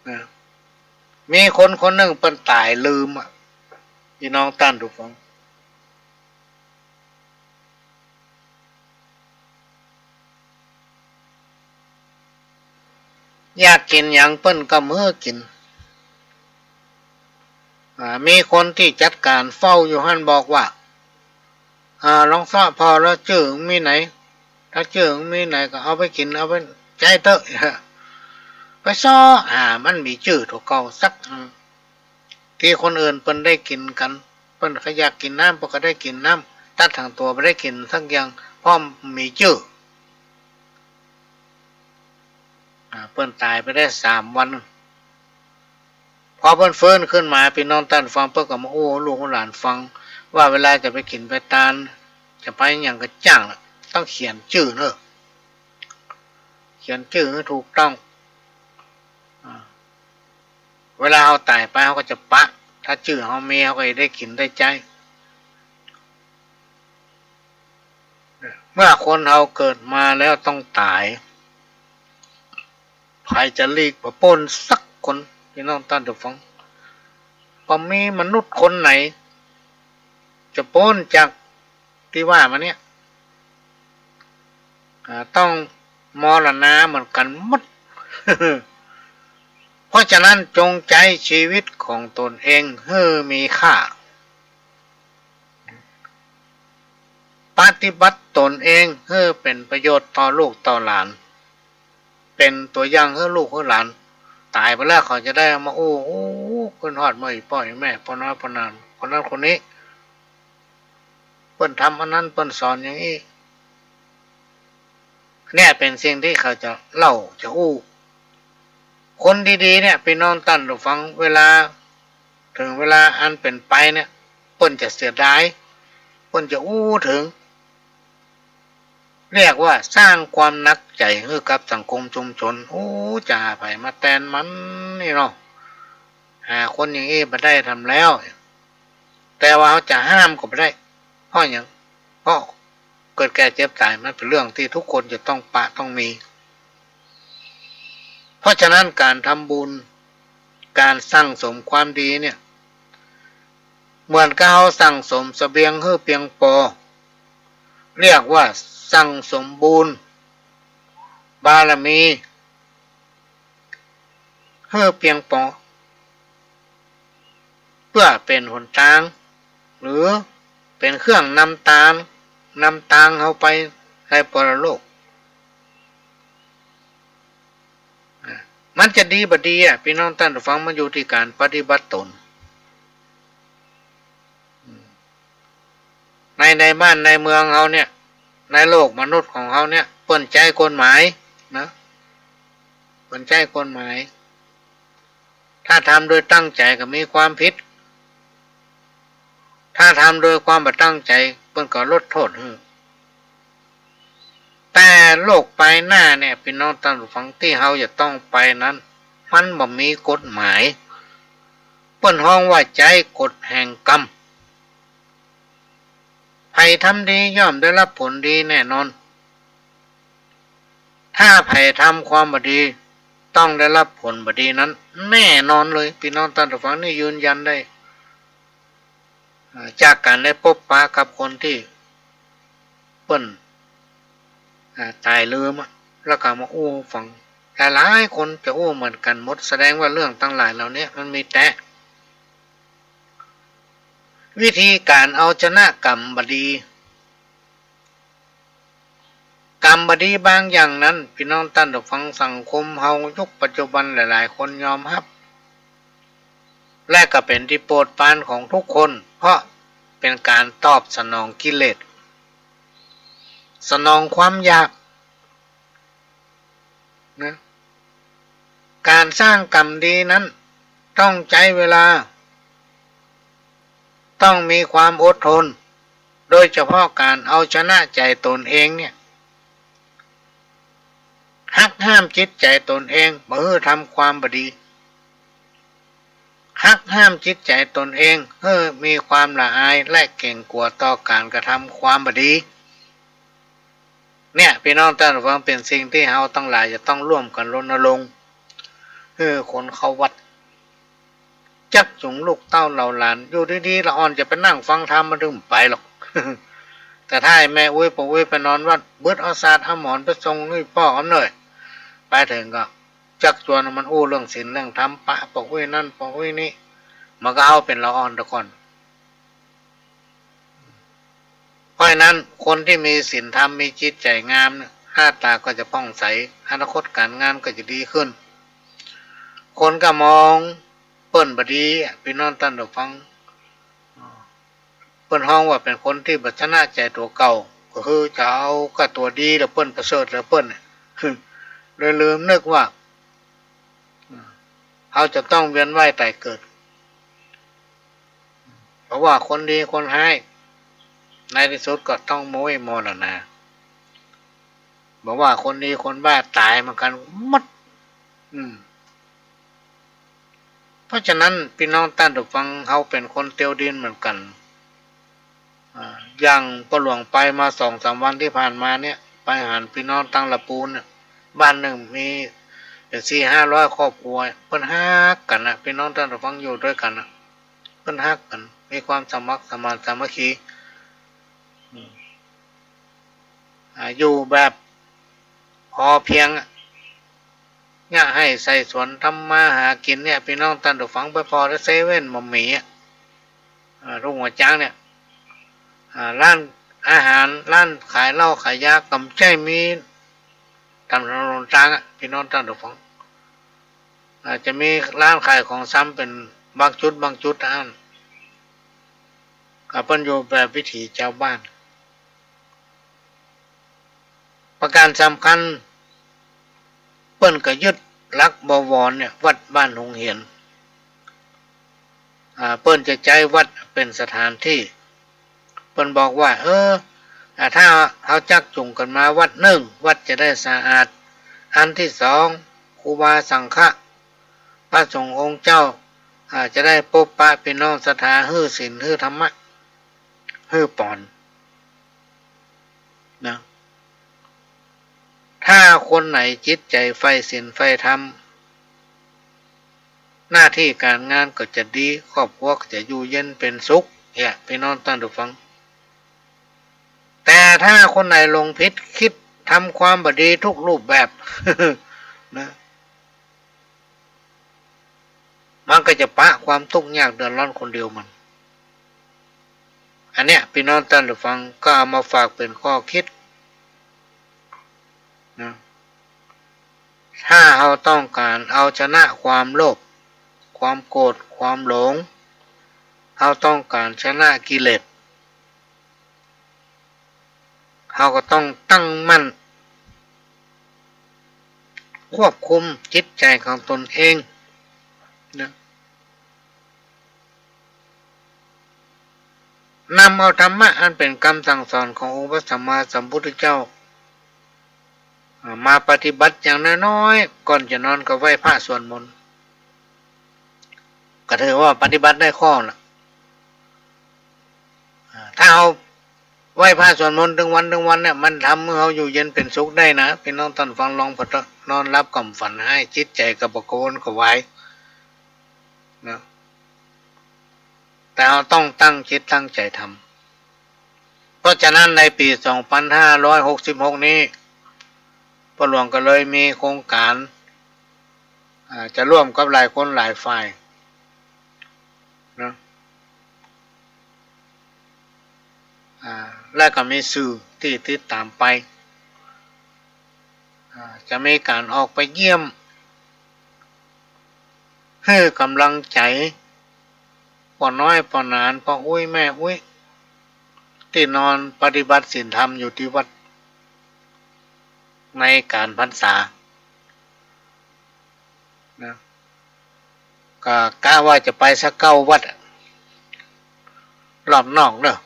นะ มีคนคนนึ่งเปิ้นต๋ายลืมอะ ปี้น้องต้านผู้ฟัง อยากกิ๋นหยังเปิ้นก็บ่หื้อกิ๋น อ่า มีคนตี้จัดก๋านเฝ้าอยู่หั้นบอกว่า อ่า ลองเซาะผ่อแล้วจื้อมีไหน ถ้าจื้อมีไหนก็เอาไปกิ๋น เอาไปใจ๊เต๊อะ ไปเซาะหามันมีจื้อตั๋วเก่าสัก ตี้คนอื่นเปิ้นได้กิ๋นกั๋น เปิ้นก็อยากกิ๋นน้ำ เปิ้นก็ได้กิ๋นน้ำ ตั๊ดตังตั๋วบ่ได้กิ๋นสักอย่าง เพราะมีจื้อ อ่า เปิ้นต๋ายไปได้สามวัน พอเปิ้นฟื้นขึ้นมา ปี้น้องต้านฟัง เปิ้นก็มาอู้ลูกอู้หลานฟัง ว่าเวลาจะไปกิ๋นไปตาน จะไปหยังก็จ้างละ ต้องเขียนจื้อเน่อ เขียนจื้อหื้อถูกต้อง อ่า เวลาเฮาต๋ายไป เฮาก็จะปะ ถ้าจื้อเฮามี เฮาก็จะได้กิ๋นได้ใจ๊ เมื่อคนเฮาเกิดมาแล้วต้องต๋าย ใผจะหลีกบ่ป๊นสักคน ปี้น้องต้านผู้ฟัง บ่มีมนุษย์คนไหน จะป๊นจากตี้ว่ามาเนี่ย อ่า ต้องมรณะเหมือนกั๋นหมด เพราะฉะนั้นจงใจ๊ชีวิตของตนเองหื้อมีค่า ปฏิบัติตนเองหื้อเป๋นประโยชน์ต่อลูกต่อหลาน เป๋นตั๋วอย่างหื้อลูกหื้อหลาน ต๋ายไปแล้วเขาจะได้เอามาอู้ อู้ ขึ้นฮอดเมื่ออีป้ออีแม่ ป้อน้อยป้อหนาน คนนั้นคนนี้ เปิ้นทำอันนั้น เปิ้นสอนอย่างอี้ เนี่ยเป๋นสิ่งตี้เขาจะเล่าจะอู้ คนดีๆ เนี่ย ปี้น้องต้านผู้ฟัง เวลา เถิงเวลาอันเป๋นไปเนี่ย เปิ้นจะเสียดาย เปิ้นจะอู้เถิง เรียกว่าสร้างความหนักใจ๋หื้อกับสังคมชุมชน อู้ จะหาใผมาแตนมันนี่เนาะ หาคนอย่างอี้บ่ได้ทำแล้ว แต่ว่าเฮาจะห้ามก็บ่ได้ เพราะหยัง เพราะเกิดแก่เจ็บต๋ายมันเป๋นเรื่องตี้ทุกคนจะต้องปะต้องมี เพราะฉะนั้นก๋านทำบุญ ก๋านสั่งสมความดีเนี่ย เหมือนกับเฮาสั่งสมเสบียงหื้อเปียงปอ เรียกว่าสั่งสมบุญบารมีหื้อเปียงปอ เปื้อเป๋นหนตาง หรือเป๋นเครื่องนำตาง นำตางเฮาไปในปรโลก อ่ะ มันจะดีบ่ดีอะ ปี้น้องต้านผู้ฟัง มันอยู่ตี้ก๋านปฏิบัติต๋น อืม ใน ในบ้านในเมืองเฮาเนี่ย ในโลกมนุษย์ของเฮาเนี่ย เปิ้นใจ๊กฎหมายนะ เปิ้นใจ๊กฎหมาย ถ้าทำโดยตั้งใจ๋ก็มีความผิด ถ้าทำโดยความบ่ตั้งใจ๋ เปิ้นก็ลดโต้ษหื้อ แต่โลกปายหน้าเนี่ย ปี้น้องต้านผู้ฟัง ตี้เฮาจะต้องไปนั้น มันบ่มีกฎหมาย เปิ้นฮ้องว่าใจ๊กฎแห่งกรรม ใผทำดีย่อมได้รับผลดีแน่นอน ถ้าใผทำความบ่ดี ต้องได้รับผลบ่ดีนั้นแน่นอนเลย ปี้น้องต้านผู้ฟัง นี่ยืนยันได้ อ่า จากก๋านได้ปบปะกับคนตี้เปิ้น อ่า ต๋ายลืมอะ แล้วก็มาอู้ฟัง หลายๆ คนจะอู้เหมือนกั๋นหมด แสดงว่าเรื่องตังหลายเหล่านี้มันมีแต๊ วิธีก๋านเอาชนะกรรมบ่ดี กรรมบ่ดีบางอย่างนั้น ปี้น้องต้านผู้ฟัง สังคมเฮายุคปัจจุบันหลายๆ คนยอมฮับ และก็เป๋นตี้โปรดปรานของทุกคน เพราะเป๋นก๋านตอบสนองกิเลส สนองความอยาก นะ ก๋านสร้างกรรมดีนั้นต้องใจ๊เวลา ต้องมีความอดทน โดยเฉพาะก๋านเอาชนะใจ๋ต๋นเองเนี่ย หักห้ามจิตใจ๋ต๋นเอง บ่หื้อทำความบ่ดี หักห้ามจิตใจ๋ต๋นเอง หื้อมีความละอายและเก๋งกั๋วต่อก๋านกระทำความบ่ดี เนี่ย ปี้น้องต้านผู้ฟัง เป๋นสิ่งตี้เฮาตังหลายจะต้องร่วมกั๋นรณรงค์ หื้อคนเข้าวัด จั๊กจุงลูกเต้าเหล่าหลาน อยู่ดีๆ ละอ่อนจะไปนั่งฟังธรรม มันบ่ไปหรอก แต่ถ้าไอ้แม่อุ๊ยป้ออุ๊ยไปนอนวัด บึดเอาสาดเอาหมอนไปส่งหื้อป้ออำนวย ไปเถิงก็จั๊กจวนมันอู้เรื่องศีลเรื่องธรรม ปะป้ออุ๊ยนั่นป้ออุ๊ยนี่ มันก็เอาเป๋นละอ่อนตะก่อน เพราะฉะนั้นคนตี้มีศีลธรรม มีจิตใจ๋งามเนี่ย หน้าต๋าก็จะผ่องใส อนาคตก๋านงานก็จะดีขึ้น คนก็มองเปิ้นบ่ดีอะ ปี้น้องต้านผู้ฟัง เปิ้นฮ้องว่าเป๋นคนตี้บ่ชนะใจ๋ตั๋วเก่า ก็คือจะเอาก้าตั๋วดีแล้วเปิ้น ประเสริฐแล้วเปิ้นเนี่ย เลยลืมนึกว่า เฮาจะต้องเวียนว่ายต๋ายเกิด บ่ว่าคนดีคนฮ้าย ในตี้สุดก็ต้องม้วยมรณา บ่ว่าคนดีคนบ้าต๋ายเหมือนกั๋นหมด อืม เพราะฉะนั้นปี้น้องต้านผู้ฟัง เฮาเป๋นคนเตียวดินเหมือนกั๋น อ่า อย่างป้อหลวงไปมาสองสามวันตี้ผ่านมาเนี่ย ไปหันปี้น้องตังละปูนเนี่ย บ้านนึ่งมีเป๋นสี่ห้าร้อยครอบครัว เปิ้นฮักกั๋นนะ ปี้น้องต้านผู้ฟัง อยู่ตวยกั๋นนะ เปิ้นฮักกั๋น มีความสมัครสมานสามัคคี อืม อ่า อยู่แบบพอเพียงอะ เยียะหื้อใส่สวนทำมาหากิ๋นเนี่ย ปี้น้องต้านผู้ฟัง ไปผ่อในเซเว่นบ่มีอะ อ่า ทุ่งหัวจ๊างเนี่ย อ่า ร้านอาหาร ร้านขายเหล้าขายยา ก็บ่ใจ้มีต๋ามถนนหนตางอะ ปี้น้องต้านผู้ฟัง อาจจะมีร้านขายของซ้ำเป๋นบางจุดบางจุดเต้านั้น ก็เปิ้นอยู่แบบวิถีจาวบ้าน ประก๋านสำคัญ เปิ้นก็ยึดหลักบวรเนี่ย วัดบ้านโฮงเฮียน อ่า เปิ้นจะใจ๊วัดเป๋นสถานตี้ ปิ้นบอกว่า เออ อ่า ถ้าเฮาจักจุ่งกั๋นมาวัดนึ่ง วัดจะได้สะอาด อันตี้สอง ครูบาสังฆะ พระสงฆ์องค์เจ้า อ่า จะได้ปบปะปี้น้องศรัทธา หื้อศีล หื้อธรรมะ หื้อป๋อน นะ ถ้าคนไหนจิตใจ๋ใฝ่ศีลใฝ่ธรรม หน้าตี้ก๋านงานก็จะดี ครอบครัวก็จะอยู่เย็นเป๋นสุข เนี่ย ปี้น้องต้านผู้ฟัง แต่ถ้าคนไหนหลงผิด กึ๊ดทำความบ่ดีทุกรูปแบบ นะ มันก็จะปะความตุ๊กข์ยากเดือดร้อนคนเดียวมัน อันเนี้ย ปี้น้องต้านผู้ฟัง ก็เอามาฝากเป๋นข้อกึ๊ดนะ ถ้าเฮาต้องก๋านเอาชนะความโลภ ความโกรธ ความหลง เฮาต้องก๋านชนะกิเลส เฮาก็ต้องตั้งมั่น ควบคุมจิตใจ๋ของตนเองนะ นำเอาธรรมะอันเป๋นกำสั่งสอนขององค์พระสัมมาสัมพุทธเจ้า อ่า มาปฏิบัติอย่างน้อยๆ ก่อนจะนอนก็ไหว้พระสวดมนต์ ก็ถือว่าปฏิบัติได้ข้อละ อ่า ถ้าเฮาไหว้พระสวดมนต์ตึงวันตึงวันเนี่ย มันทำหื้อเฮาอยู่เย็นเป๋นสุขได้นะ ปี้น้องต้านฟัง ลองผ่อเต๊อะ นอนหลับก็บ่ฝันฮ้าย จิตใจ๋ก็บ่กระวนกระวายนะ แต่เฮาต้องตั้งจิตตั้งใจ๋ทำ เพราะฉะนั้นในปี๋สองปันห้าร้อยหกสิบหกนี้ ป้อหลวงก็เลยมีโครงก๋าน อ่า จะร่วมกับหลายคนหลายฝ่ายนะ อ่า และก็มีสื่อตี้ติดต๋ามไป อ่า จะมีก๋านออกไปเยี่ยม หื้อก๋ำลังใจ๋ ป้อน้อย ป้อหนาน ป้ออุ๊ย แม่อุ๊ย ตี้นอนปฏิบัติศีลธรรมอยู่ตี้วัด ในก๋านพรรษานะ ก็กะว่าจะไปสักเก้าวัดอะ รอบนอกเนาะ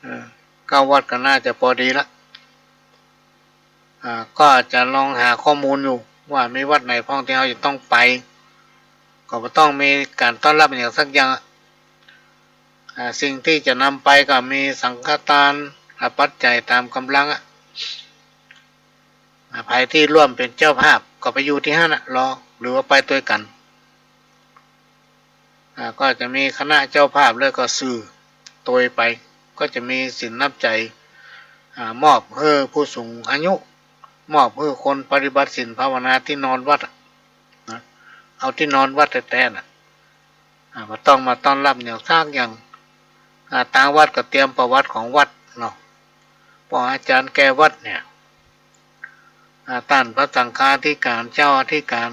เออ เก้าวัดก็น่าจะปอดีละ อ่า ก็จะลองหาข้อมูลอยู่ว่ามีวัดไหนพ่องตี้เฮาจะต้องไป ก็บ่ต้องมีก๋านต้อนฮับอะหยังสักอย่างอะ อ่า สิ่งตี้จะนำไปก็มีสังฆทาน อ่า ปัจจัยต๋ามก๋ำลังอะ อ่า ใผตี้ร่วมเป๋นเจ้าภาพก็ไปอยู่ตี้หั้นน่ะ รอ หรือว่าไปตวยกั๋น อ่า ก็จะมีคณะเจ้าภาพแล้วก็สื่อตวยไป ก็จะมีศีลน้ำใจ๋ อ่า มอบหื้อผู้สูงอายุ มอบหื้อคนปฏิบัติศีลภาวนาตี้นอนวัดอะนะ เอาตี้นอนวัดแต๊ๆ น่ะ อ่า บ่ต้องมาต้อนฮับอะหยังสักอย่าง อ่า ตางวัดก็เตรียมประวัติของวัดเนาะ ป้ออาจ๋ารย์แก่วัดเนี่ย อ่า ต้านพระสังฆาธิก๋าน เจ้าอธิก๋าน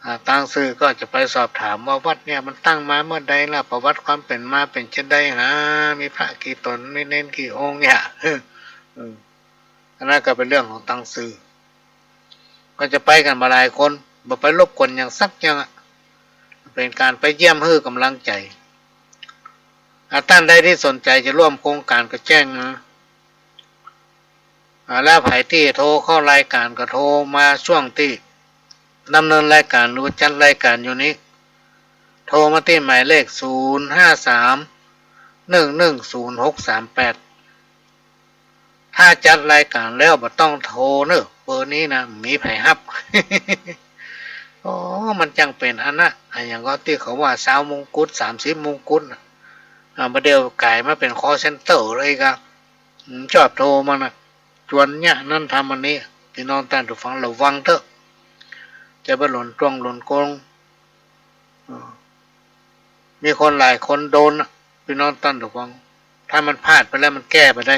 อ่า ตางสื่อก็จะไปสอบถามว่าวัดเนี่ยมันตั้งมาเมื่อใดละ ประวัติความเป๋นมาเป๋นจะใดหา มีพระกี่ต๋น มีเณรกี่องค์เนี่ย เออ อันนั้นก็เป๋นเรื่องของตางสื่อ ก็จะไปกั๋นมาหลายคน บ่ไปรบกวนอะหยังสักอย่างอะ เป๋นก๋านไปเยี่ยมหื้อก๋ำลังใจ๋ อ่า ต้านใดตี้สนใจ๋จะร่วมโครงก๋านก็แจ้งมา อ่า แล้วใผตี้โทรเข้ารายก๋านก็โทรมาช่วงตี้ดำเนินรายก๋านหรือว่าจัดรายก๋านอยู่นี้ โทรมาตี้หมายเลข ศูนย์ห้าสาม หนึ่งหนึ่งศูนย์ หกสามแปด ถ้าจัดรายก๋านแล้วบ่ต้องโทรเนาะ เบอร์นี้นะ บ่มีใผฮับ โอ้ มันจั้งเป๋นอันนะ อะหยังก็ตี้เขาว่า ซาวมงกุฎ สามสิบมงกุฎน่ะ อ่า บ่าเดี่ยวก๋ายมาเป๋นคอลเซ็นเตอร์เลยก็ อืม ชอบโทรมานะ จวนเยียะอันนั้นทำอันนี้ ปี้น้องต้านผู้ฟังระวังเต๊อะ จะไปหลงจ้วงหลงโกง เออ มีคนหลายคนโดนนะ ปี้น้องต้านผู้ฟัง ถ้ามันพลาดไปแล้วมันแก้ไปได้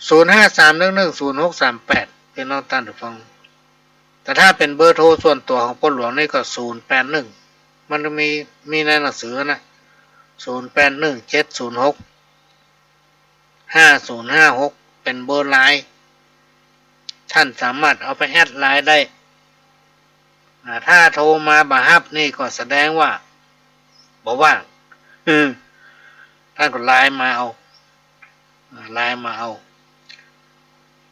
ศูนย์ห้าสาม หนึ่งหนึ่งศูนย์ หกสามแปด ปี้น้องต้านผู้ฟัง แต่ถ้าเป๋นเบอร์โทรส่วนตั๋วของป้อหลวงนี่ก็ ศูนย์แปดหนึ่ง มันมี มีในหนังสือนะ ศูนย์แปดหนึ่ง เจ็ดศูนย์หก ห้าศูนย์ห้าหก เป๋นเบอร์ไลน์ ต้านสามารถเอาไปแอดไลน์ได้ อ่า ถ้าโทรมาบ่ฮับนี่ก็แสดงว่าบ่ว่าง อืม ต้านก็ไลน์มาเอา อ่า ไลน์มาเอา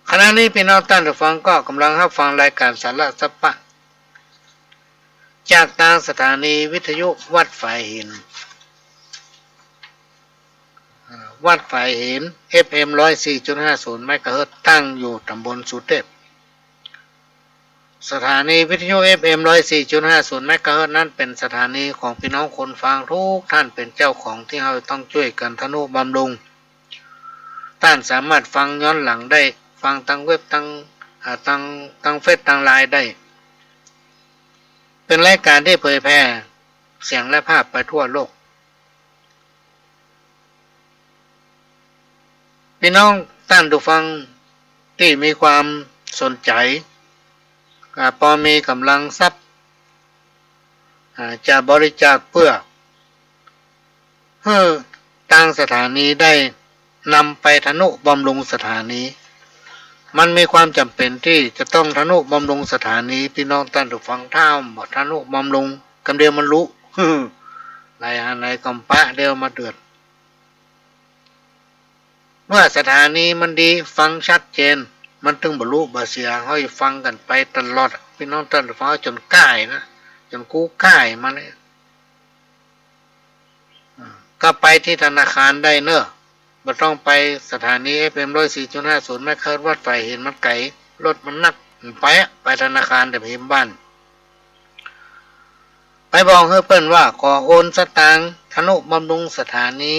ขณะนี้ปี้น้องต้านผู้ฟังก็ก่ำลังฮับฟังรายก๋านสาระสาระ จากตางสถานีวิทยุวัดฝายหิน อ่า วัดฝายหิน เอฟเอ็ม ร้อยสี่จุดห้าศูนย์ เมกะเฮิรตซ์ ตั้งอยู่ต๋ำบลสุเตพ สถานีวิทยุ เอฟเอ็ม ร้อยสี่จุดห้าศูนย์ เมกะเฮิรตซ์ นั้นเป๋นสถานีของปี้น้องคนฟังกู้ต้าน เป๋นเจ้าของตี้เฮาต้องจ้วยกั๋นทะนุบำรุง ต้านสามารถฟังย้อนหลังได้ ฟังตางเว็บ ตาง อ่า ตาง ตางเฟซ ตางไลน์ได้ เป๋นรายก๋านตี้เผยแผ่เสียงและภาพไปทั่วโลก ปี้น้องต้านผู้ฟังตี้มีความสนใจ๋ อ่า ปอมีก๋ำลังทรัพย์ อ่า จะบริจาคเปื้อ หื้อตางสถานีได้นำไปทะนุบำรุงสถานี มันมีความจ๋ำเป๋นตี้จะต้องทะนุบำรุงสถานี ปี้น้องต้านผู้ฟัง ถ้าบ่ทะนุบำรุง กำเดียวมันลุ หลายอันหลายกำปะ เดี๋ยวมาเดือด เมื่อสถานีมันดี ฟังชัดเจน มันตึงบ่ลุบ่เสีย เฮาฟังกั๋นไปตลอด ปี้น้องต้านผู้ฟัง จ๋นก้ายนะ จ๋นกู้ก้ายมาเนี่ย อ่า ก็ไปตี้ธนาคารได้เนาะ บ่ต้องไปสถานี เอฟเอ็ม ร้อยสี่จุดห้าศูนย์ เมกะเฮิรตซ์ วัดฝายหิน มันไก๋ รถมันนัก ไปอะ ไปธนาคารแถมบ้าน ไปบอกหื้อเปิ้นว่า ขอโอนสตางค์ทะนุบำรุงสถานี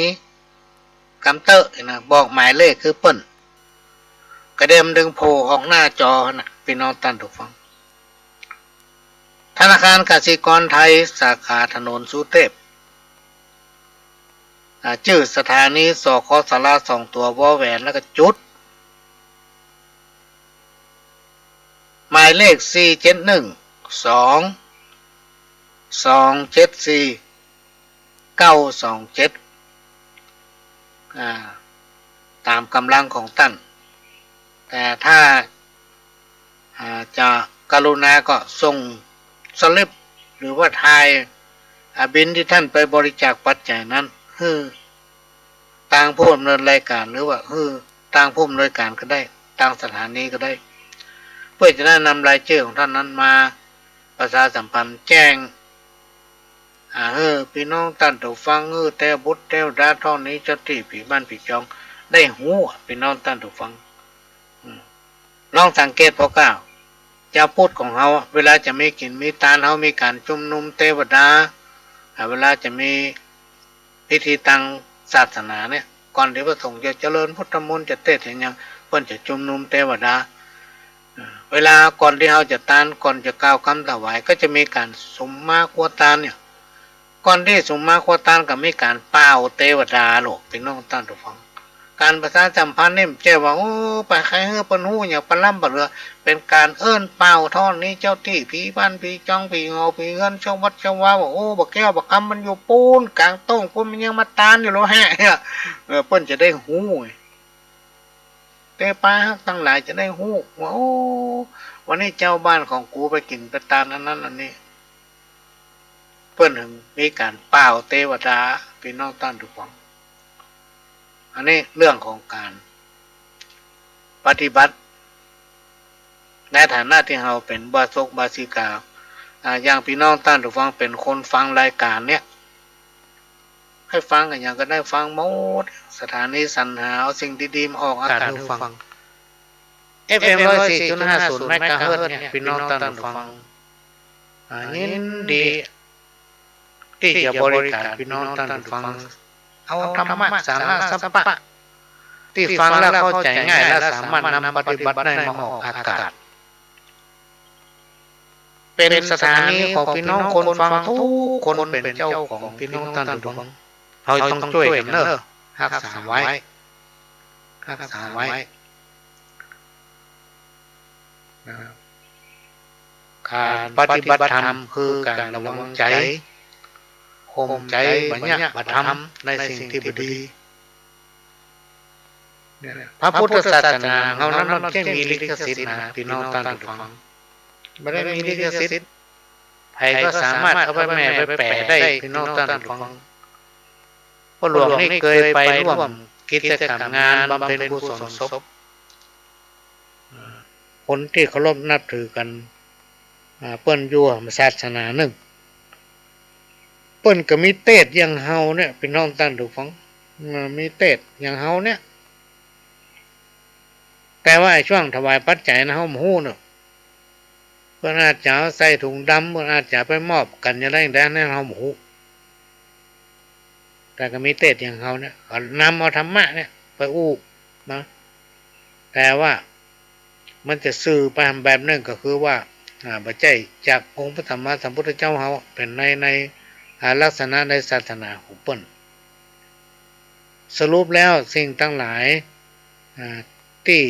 กำเต๊อะนะ บอกหมายเลขหื้อเปิ้น กระเด็นมันตึงโผล่ออกหน้าจอนะ ปี้น้องต้านผู้ฟัง ธนาคารกสิกรไทย สาขาถนนสุเตพ อ่า จื้อสถานี สค สระ สองตั๋ว วอแหวน แล้วก็จุด หมายเลข สี่เจ็ดหนึ่ง สอง สองเจ็ดสี่ เก้าสองเจ็ด อ่า ต๋ามก๋ำลังของต้าน แต่ถ้า อ่า จะกรุณาก็ส่งสลิป หรือว่าถ่าย อ่า บิลตี้ต้านไปบริจาคปัจจัยนั้น หื้อตางผู้อำนวยรายก๋าน หรือว่าหื้อตางผู้อำนวยก๋านก็ได้ ตางสถานีก็ได้ เปื้อจะได้นำรายจื้อของต้านนั้นมาประชาสัมพันธ์แจ้ง อ่า หื้อปี้น้องต้านผู้ฟัง หื้อเตวบุตรเตวดา ธรณีเจ้าตี้ ผีบ้านผีจอง ได้ฮู้อะ ปี้น้องต้านผู้ฟัง อืม ลองสังเกตผ่อก้าว จาวพุทธของเฮาอะ เวลาจะมีกิ๋นมีตาน เฮามีก๋านจุมนุมเตวดา อ่า เวลาจะมีพิธีตางศาสนาเนี่ย ก่อนตี้พระสงฆ์จะเจริญพุทธมนต์ จะเตสน์จะหยัง เปิ้นจะจุมนุมเตวดา อ่า เวลาก่อนตี้เฮาจะตาน ก่อนจะกล่าวกำถวาย ก็จะมีก๋านสุมมาครัวตานเนี่ย ก่อนตี้สุมมาครัวตานก็มีก๋านป่าวเตวดาโลก ปี้น้องต้านผู้ฟัง ก๋านประชาสัมพันธ์นี่บ่ใจ้ว่า โอ้ ไปใค่หื้อเปิ้นฮู้หยังปะล้ำปะเหลือ เป๋นก๋านเอิ้นป่าวธรณีเจ้าตี้ ผีบ้านผีจอง ผีเหงา ผีเฮือน เจ้าวัดเจ้าวา ว่า โอ้ บ่าแก้วบ่าคำมันอยู่ปู๊น ก๋างโต้งปู๊น มันยังมาตานอยู่แล้วแฮะ เนี่ย เออ เปิ้นจะได้ฮู้ไง เตปาฮักตังหลายจะได้ฮู้ว่า โอ้ วันนี้เจ้าบ้านของกูไปกิ๋นไปตานอันนั้นอันนี้ เปิ้นถึงมีก๋านป่าวเตวดา ปี้น้องต้านผู้ฟัง อันนี้เรื่องของก๋านปฏิบัติ ในฐานะตี้เฮาเป๋นอุบาสกอุบาสิกา อ่า อย่างปี้น้องต้านผู้ฟังเป๋นคนฟังรายก๋านเนี่ย ใค่ฟังอะหยังก็ได้ฟังหมด สถานีสรรหาเอาสิ่งดีๆ มาออกอากาศหื้อฟัง เอฟเอ็ม ร้อยสี่จุดห้าศูนย์ เมกะเฮิรตซ์ เนี่ย ปี้น้องต้านผู้ฟัง อ่า ยินดีตี้จะบริก๋านปี้น้องต้านผู้ฟัง เอาธรรมะสาระสาระ ตี้ฟังแล้วเข้าใจ๋ง่าย และสามารถนำปฏิบัติได้มาออกอากาศ เป๋นสถานีของปี้น้องคนฟังทุกคน เป๋นเจ้าของ ปี้น้องต้านผู้ฟัง เฮาต้องจ้วยกั๋นเนาะ ฮักษาไว้ ฮักษาไว้ นะครับ ก๋านปฏิบัติธรรมคือก๋านระวังใจ๋ ข่มใจ๋ บ่าเยียะบ่าทำในสิ่งตี้บ่ดี เนี่ย พระพุทธศาสนาเฮานั้นบ่ใจ้มีลิขสิทธิ์นะ ปี้น้องต้านผู้ฟัง บ่ได้มีลิขสิทธิ์ ใผก็สามารถเอาไปแหม่ไปแป๋ได้ ปี้น้องต้านผู้ฟัง อหลวงนี่เกยไปร่วมกิจกรรมงานบำเพ็ญกุศลศพ คนตี้เคารพนับถือกั๋น อ่า เปิ้นอยู่ศาสนานึ่ง เปิ้นก็มีเตสอย่างเฮาเนี่ย ปี้น้องต้านผู้ฟัง อ่า มีเตสอย่างเฮาเนี่ย แต่ว่าไอ้ช่วงถวายปัจจัยนะ เฮาบ่ฮู้เนาะ เปิ้นอาจจะเอาใส่ถุงดำ เปิ้นอาจจะไปมอบกั๋นอย่างใดอย่างใด อันนั้นเฮาบ่ฮู้ แต่ก็มีเตสอย่างเฮาเนี่ย ก็นำเอาธรรมะเนี่ยไปอู้นะ แต่ว่ามันจะสื่อไปแบบนึ่งก็คือว่า อ่า บ่ใจ้จากองค์พระสัมมาสัมพุทธเจ้าเฮา เป๋นใน ใน อ่า ลักษณะในศาสนาของเปิ้น สรุปแล้วสิ่งตังหลาย อ่า ตี้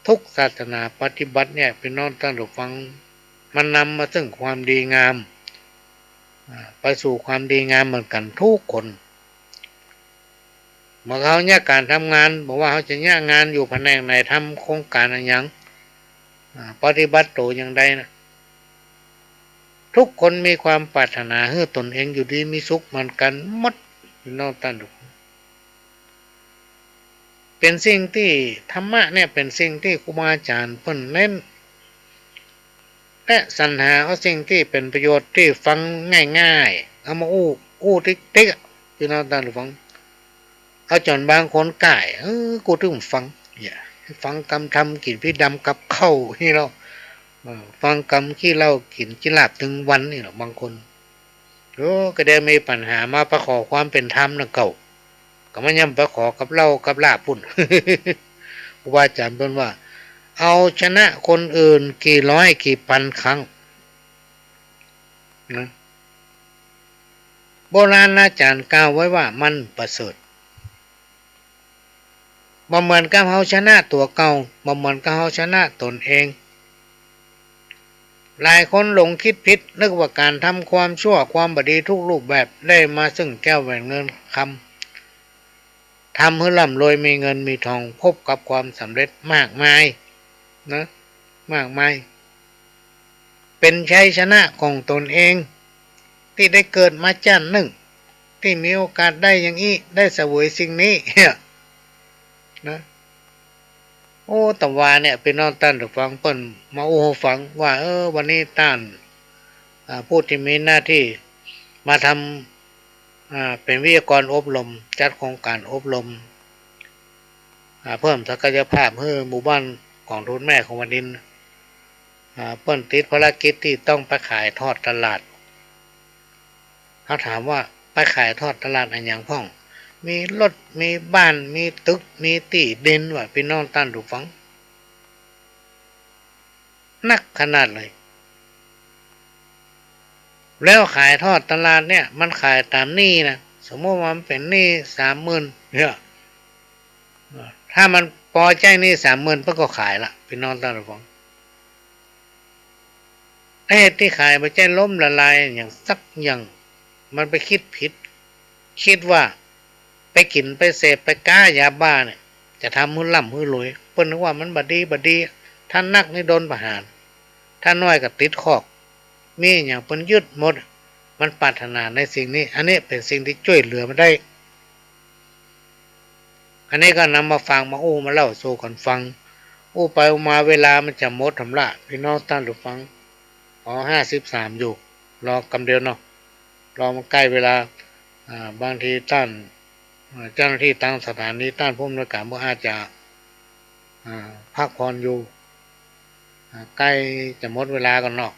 ทุกศาสนาปฏิบัติเนี่ย ปี้น้องต้านผู้ฟัง มันนำมาซึ่งความดีงาม อ่า ไปสู่ความดีงามเหมือนกั๋นกู้คน เมื่อเฮาเยียะก๋านทำงาน บ่ว่าเฮาจะเยียะงานอยู่แผนกไหน ทำโครงก๋านอะหยัง อ่า ปฏิบัติตั๋วอย่างใดนะ กู้คนมีความปรารถนาหื้อต๋นเองอยู่ดีมีสุขเหมือนกั๋นหมด ปี้น้องต้านผู้ฟัง เป๋นสิ่งตี้ ธรรมะเนี่ยเป๋นสิ่งตี้ครูบาอาจ๋ารย์เปิ้นเน้น และสรรหาเอาสิ่งตี้เป๋นประโยชน์ตี้ฟังง่ายๆ เอามาอู้ อู้ติ๊กๆ อะ ปี้น้องต้านผู้ฟัง เอาจ๋นบางคนก่าย เออ กูตึงฟัง เนี่ย ฟังกำธรรมกิ๋นพี่ดำกับข้าวนี่เนาะ เออ ฟังกำขี้เหล้ากิ๋นขี้ลาบตึงวันนี่เนาะ บางคน โอ้ ก็ได้มีปัญหามาไปขอความเป๋นธรรมนะเก่า ก็มันย่ำไปขอกับเหล้ากับลาบปุ้น ครูบาอาจ๋ารย์เปิ้นว่า เอาชนะคนอื่นกี่ร้อยกี่ปันครั้ง นะ โบราณอาจ๋ารย์กล่าวไว้ว่ามันประเสริฐ บ่เหมือนกับเฮาชนะตั๋วเก่า บ่เหมือนกับเฮาชนะต๋นเอง หลายคนหลงคิดผิด นึกว่าก๋านทำความชั่วความบ่ดีทุกรูปแบบ ได้มาซึ่งแก้วแหวนเงินคำ ทำหื้อร่ำรวยมีเงินมีทอง พบกับความสำเร็จมากมาย นะ มากมาย เป๋นชัยชนะของต๋นเอง ตี้ได้เกิดมาจ้าดนึ่ง ตี้มีโอกาสได้อย่างอี้ ได้เสวยสิ่งนี้ นะ โอ้ ตะวาเนี่ย ปี้น้องต้านผู้ฟังเปิ้นมาอู้หื้อฟังว่า เออ วันนี้ต้าน อ่า ผู้ตี้มีหน้าตี้มาทำ อ่า เป๋นวิทยากรอบรม จัดโครงก๋านอบรม อ่า เพิ่มศักยภาพหื้อหมู่บ้านกองทุนแม่ของแผ่นดิน อ่า เปิ้นติดภารกิจตี้ต้องไปขายทอดตลาด เฮาถามว่าไปขายทอดตลาดอะหยังพ่อง มีรถ มีบ้าน มีตึก มีตี้ดิน ว่าปี้น้องต้านผู้ฟัง นักขนาดเลย แล้วขายทอดตลาดเนี่ย มันขายต๋ามหนี้นะ สมมุติว่ามันเป๋นหนี้สามหมื่นเนี่ย ถ้ามันปอใจ๊หนี้สามหมื่น เปิ้นก็ขายละ ปี้น้องต้านผู้ฟัง ไอ้ตี้ขายบ่ใจ้ล้มละลายอะหยังสักอย่าง มันไปคิดผิด คิดว่าไปกิ๋นไปเสพไปก๊ายาบ้าเนี่ย จะทำหื้อร่ำหื้อรวย เปิ้นนึกว่ามันบ่ดี บ่ดี ถ้านักนี่โดนประหาร ถ้าน้อยก็ติดคอก มีอะหยังเปิ้นยึดหมด มันปรารถนาในสิ่งนี้ อันนี้เป๋นสิ่งตี้จ้วยเหลือมันได้ อันนี้ก็นำมาฟัง มาอู้มาเล่าสู่กั๋นฟัง อู้ไปอู้มาเวลามันจะหมดแหมละ ปี้น้องต้านผู้ฟัง อ๋อ ห้าสิบสามอยู่ รอกำเดียวเนาะ รอมันใก้เวลา อ่า บางทีต้าน อ่า เจ้าหน้าตี้ตางสถานี ต้านผู้อำนวยก๋านก็อาจจะ อ่า พักผ่อนอยู่ อ่า ใก้จะหมดเวลากั๋นเนาะ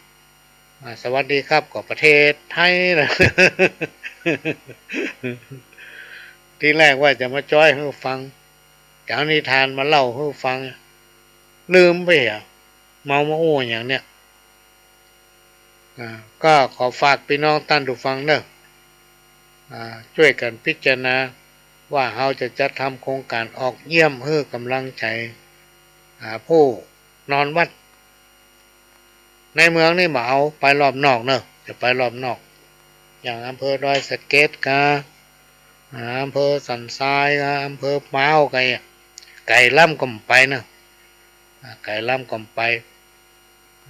อ่า สวัสดีครับ ก็ประเทศไทยนะ ตี้แรกว่าจะมาจ้อยหื้อฟัง จะเอานิทานมาเล่าหื้อฟัง ลืมไปอะ เมามาอู้อย่างเนี้ย อ่า ก็ขอฝากปี้น้องต้านผู้ฟังเนาะ อ่า จ้วยกั๋นพิจารณาว่าเฮาจะจัดทำโครงก๋านออกเยี่ยมหื้อก๋ำลังใจ๋ อ่า ผู้นอนวัด ในเมืองนี่บ่เอา ไปรอบนอกเนาะ จะไปรอบนอก อย่างอำเภอดอยสะเก็ดกา อ่า อำเภอสันทรายกา อำเภอพร้าวกา ไก่ล้ำก็บ่ไปเนาะ อ่า ไก่ล้ำก็บ่ไป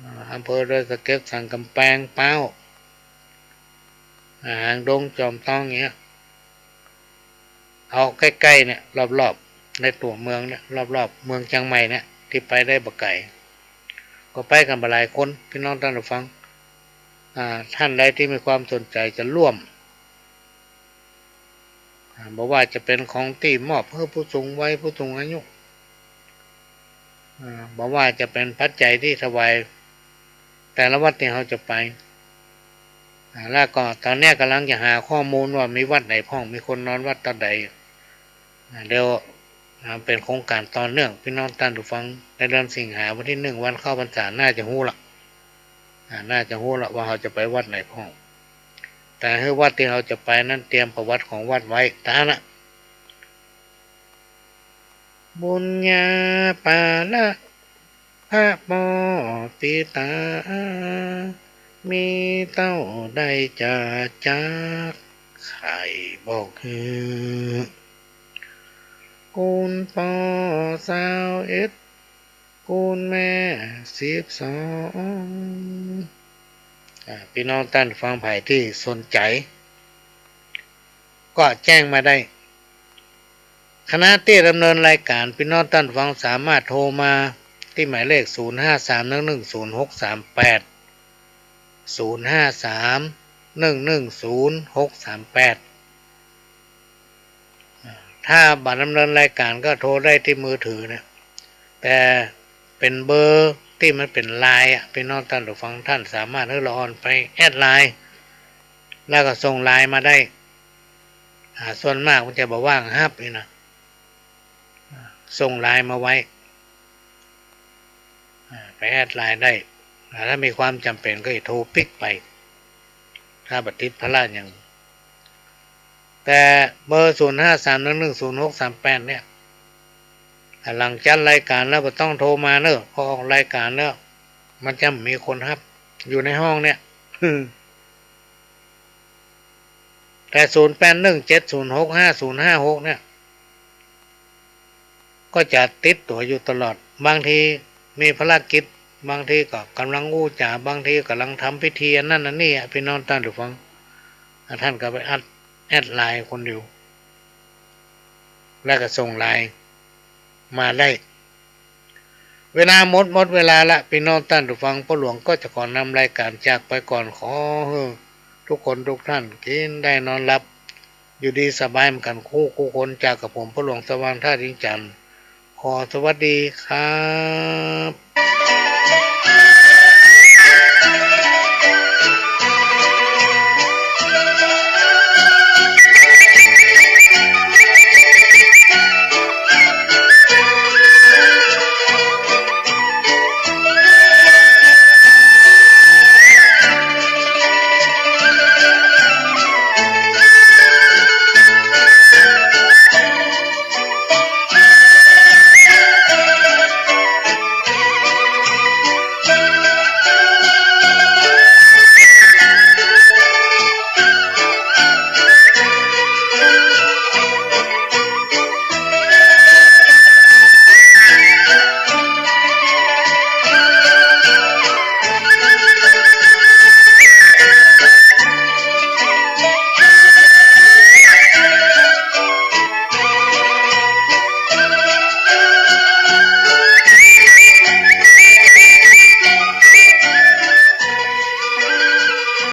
อ่า อำเภอดอยสะเก็ด สันก๋ำแปง พร้าว อ่า หางดง จอมทองเนี้ย เอาใก้ๆ เนี่ย รอบๆ ในตั๋วเมืองเนี่ย รอบๆ เมืองเจียงใหม่เนี่ย ตี้ไปได้บ่ไก๋ ก็ไปกั๋นบ่หลายคน ปี้น้องต้านผู้ฟัง อ่า ต้านใดตี้มีความสนใจ๋จะร่วม อ่า บ่ว่าจะเป๋นของตี้มอบหื้อผู้สูงวัย ผู้สูงอายุ อ่า บ่ว่าจะเป๋นปัจจัยตี้ถวายแต่ละวัดตี้เฮาจะไป อ่า แล้วก็ต๋อนเนี้ยก่ำลังจะหาข้อมูลว่ามีวัดไหนพ่อง มีคนนอนวัดต๋อนใด อ่า เดี๋ยว อ่า เป๋นโครงก๋านต่อเนื่อง ปี้น้องต้านผู้ฟัง ในเดือนสิงหาวันตี้นึ่ง วันเข้าพรรษา น่าจะฮู้ละ อ่า น่าจะฮู้ละว่าเฮาจะไปวัดไหนพ่อง แต่หื้อวัดตี้เฮาจะไปนั้นเตรียมประวัติของวัดไว้ ต๋านะ บุญญาปาละพระปอปิตา มีเต้าใดจะจักไขบอกหื้อ กูลปอซาวเอ็ด กูลแม่สิบสอง อ่า ปี้น้องต้านฟังใผตี้สนใจ๋ ก็แจ้งมาได้ คณะตี้ดำเนินรายก๋าน ปี้น้องต้านฟังสามารถโทรมาตี้หมายเลข ศูนย์ห้าสามหนึ่งหนึ่งศูนย์หกสามแปด ศูนย์ห้าสามหนึ่งหนึ่งศูนย์หกสามแปด อ่า ถ้าบ่ดำเนินรายก๋านก็โทรได้ตี้มือถือเนี่ย แต่เป๋นเบอร์ตี้มันเป๋นไลน์อะ ปี้น้องต้านผู้ฟังต้านสามารถหื้อละอ่อนไปแอดไลน์ แล้วก็ส่งไลน์มาได้ อ่า ส่วนมากมันจะบ่ว่างฮับนี่นะ อ่า ส่งไลน์มาไว้ อ่า ไปแอดไลน์ได้ อ่า ถ้ามีความจ๋ำเป๋นก็จะโทรปิ๊กไป ถ้าบ่ติดภาระหยัง แต่เบอร์ ศูนย์ห้าสามหนึ่งหนึ่งศูนย์หกสามแปด เนี่ย อ่า หลังจัดรายก๋านแล้วบ่ต้องโทรมาเน่อ พอออกรายก๋านแล้ว มันจะมีคนฮับอยู่ในห้องเนี่ย แต่ ศูนย์แปดหนึ่งเจ็ดศูนย์หกห้าศูนย์ห้าหก เนี่ย ก็จะติดตั๋วอยู่ตลอด บางทีมีภารกิจ บางทีก็ก่ำลังอู้จ๋า บางทีก่ำลังทำพิธีอันนั้นอันนี้อะ ปี้น้องต้านผู้ฟัง อ่ะ ต้านก็ไปแอด แอดไลน์คนเดียว แล้วก็ส่งไลน์มาได้ เวลาหมด หมดเวลาละ ปี้น้องต้านผู้ฟัง พ่อหลวงก็จะขอนำรายก๋านจากไปก่อน ขอหื้อทุกคนทุกท่านกิ๋นได้นอนหลับ อยู่ดีสบายเหมือนกั๋นกู้กู้คน จากกับผมพ่อหลวงสว่างธาตุอินทร์จันทร์ ขอสวัสดีครับ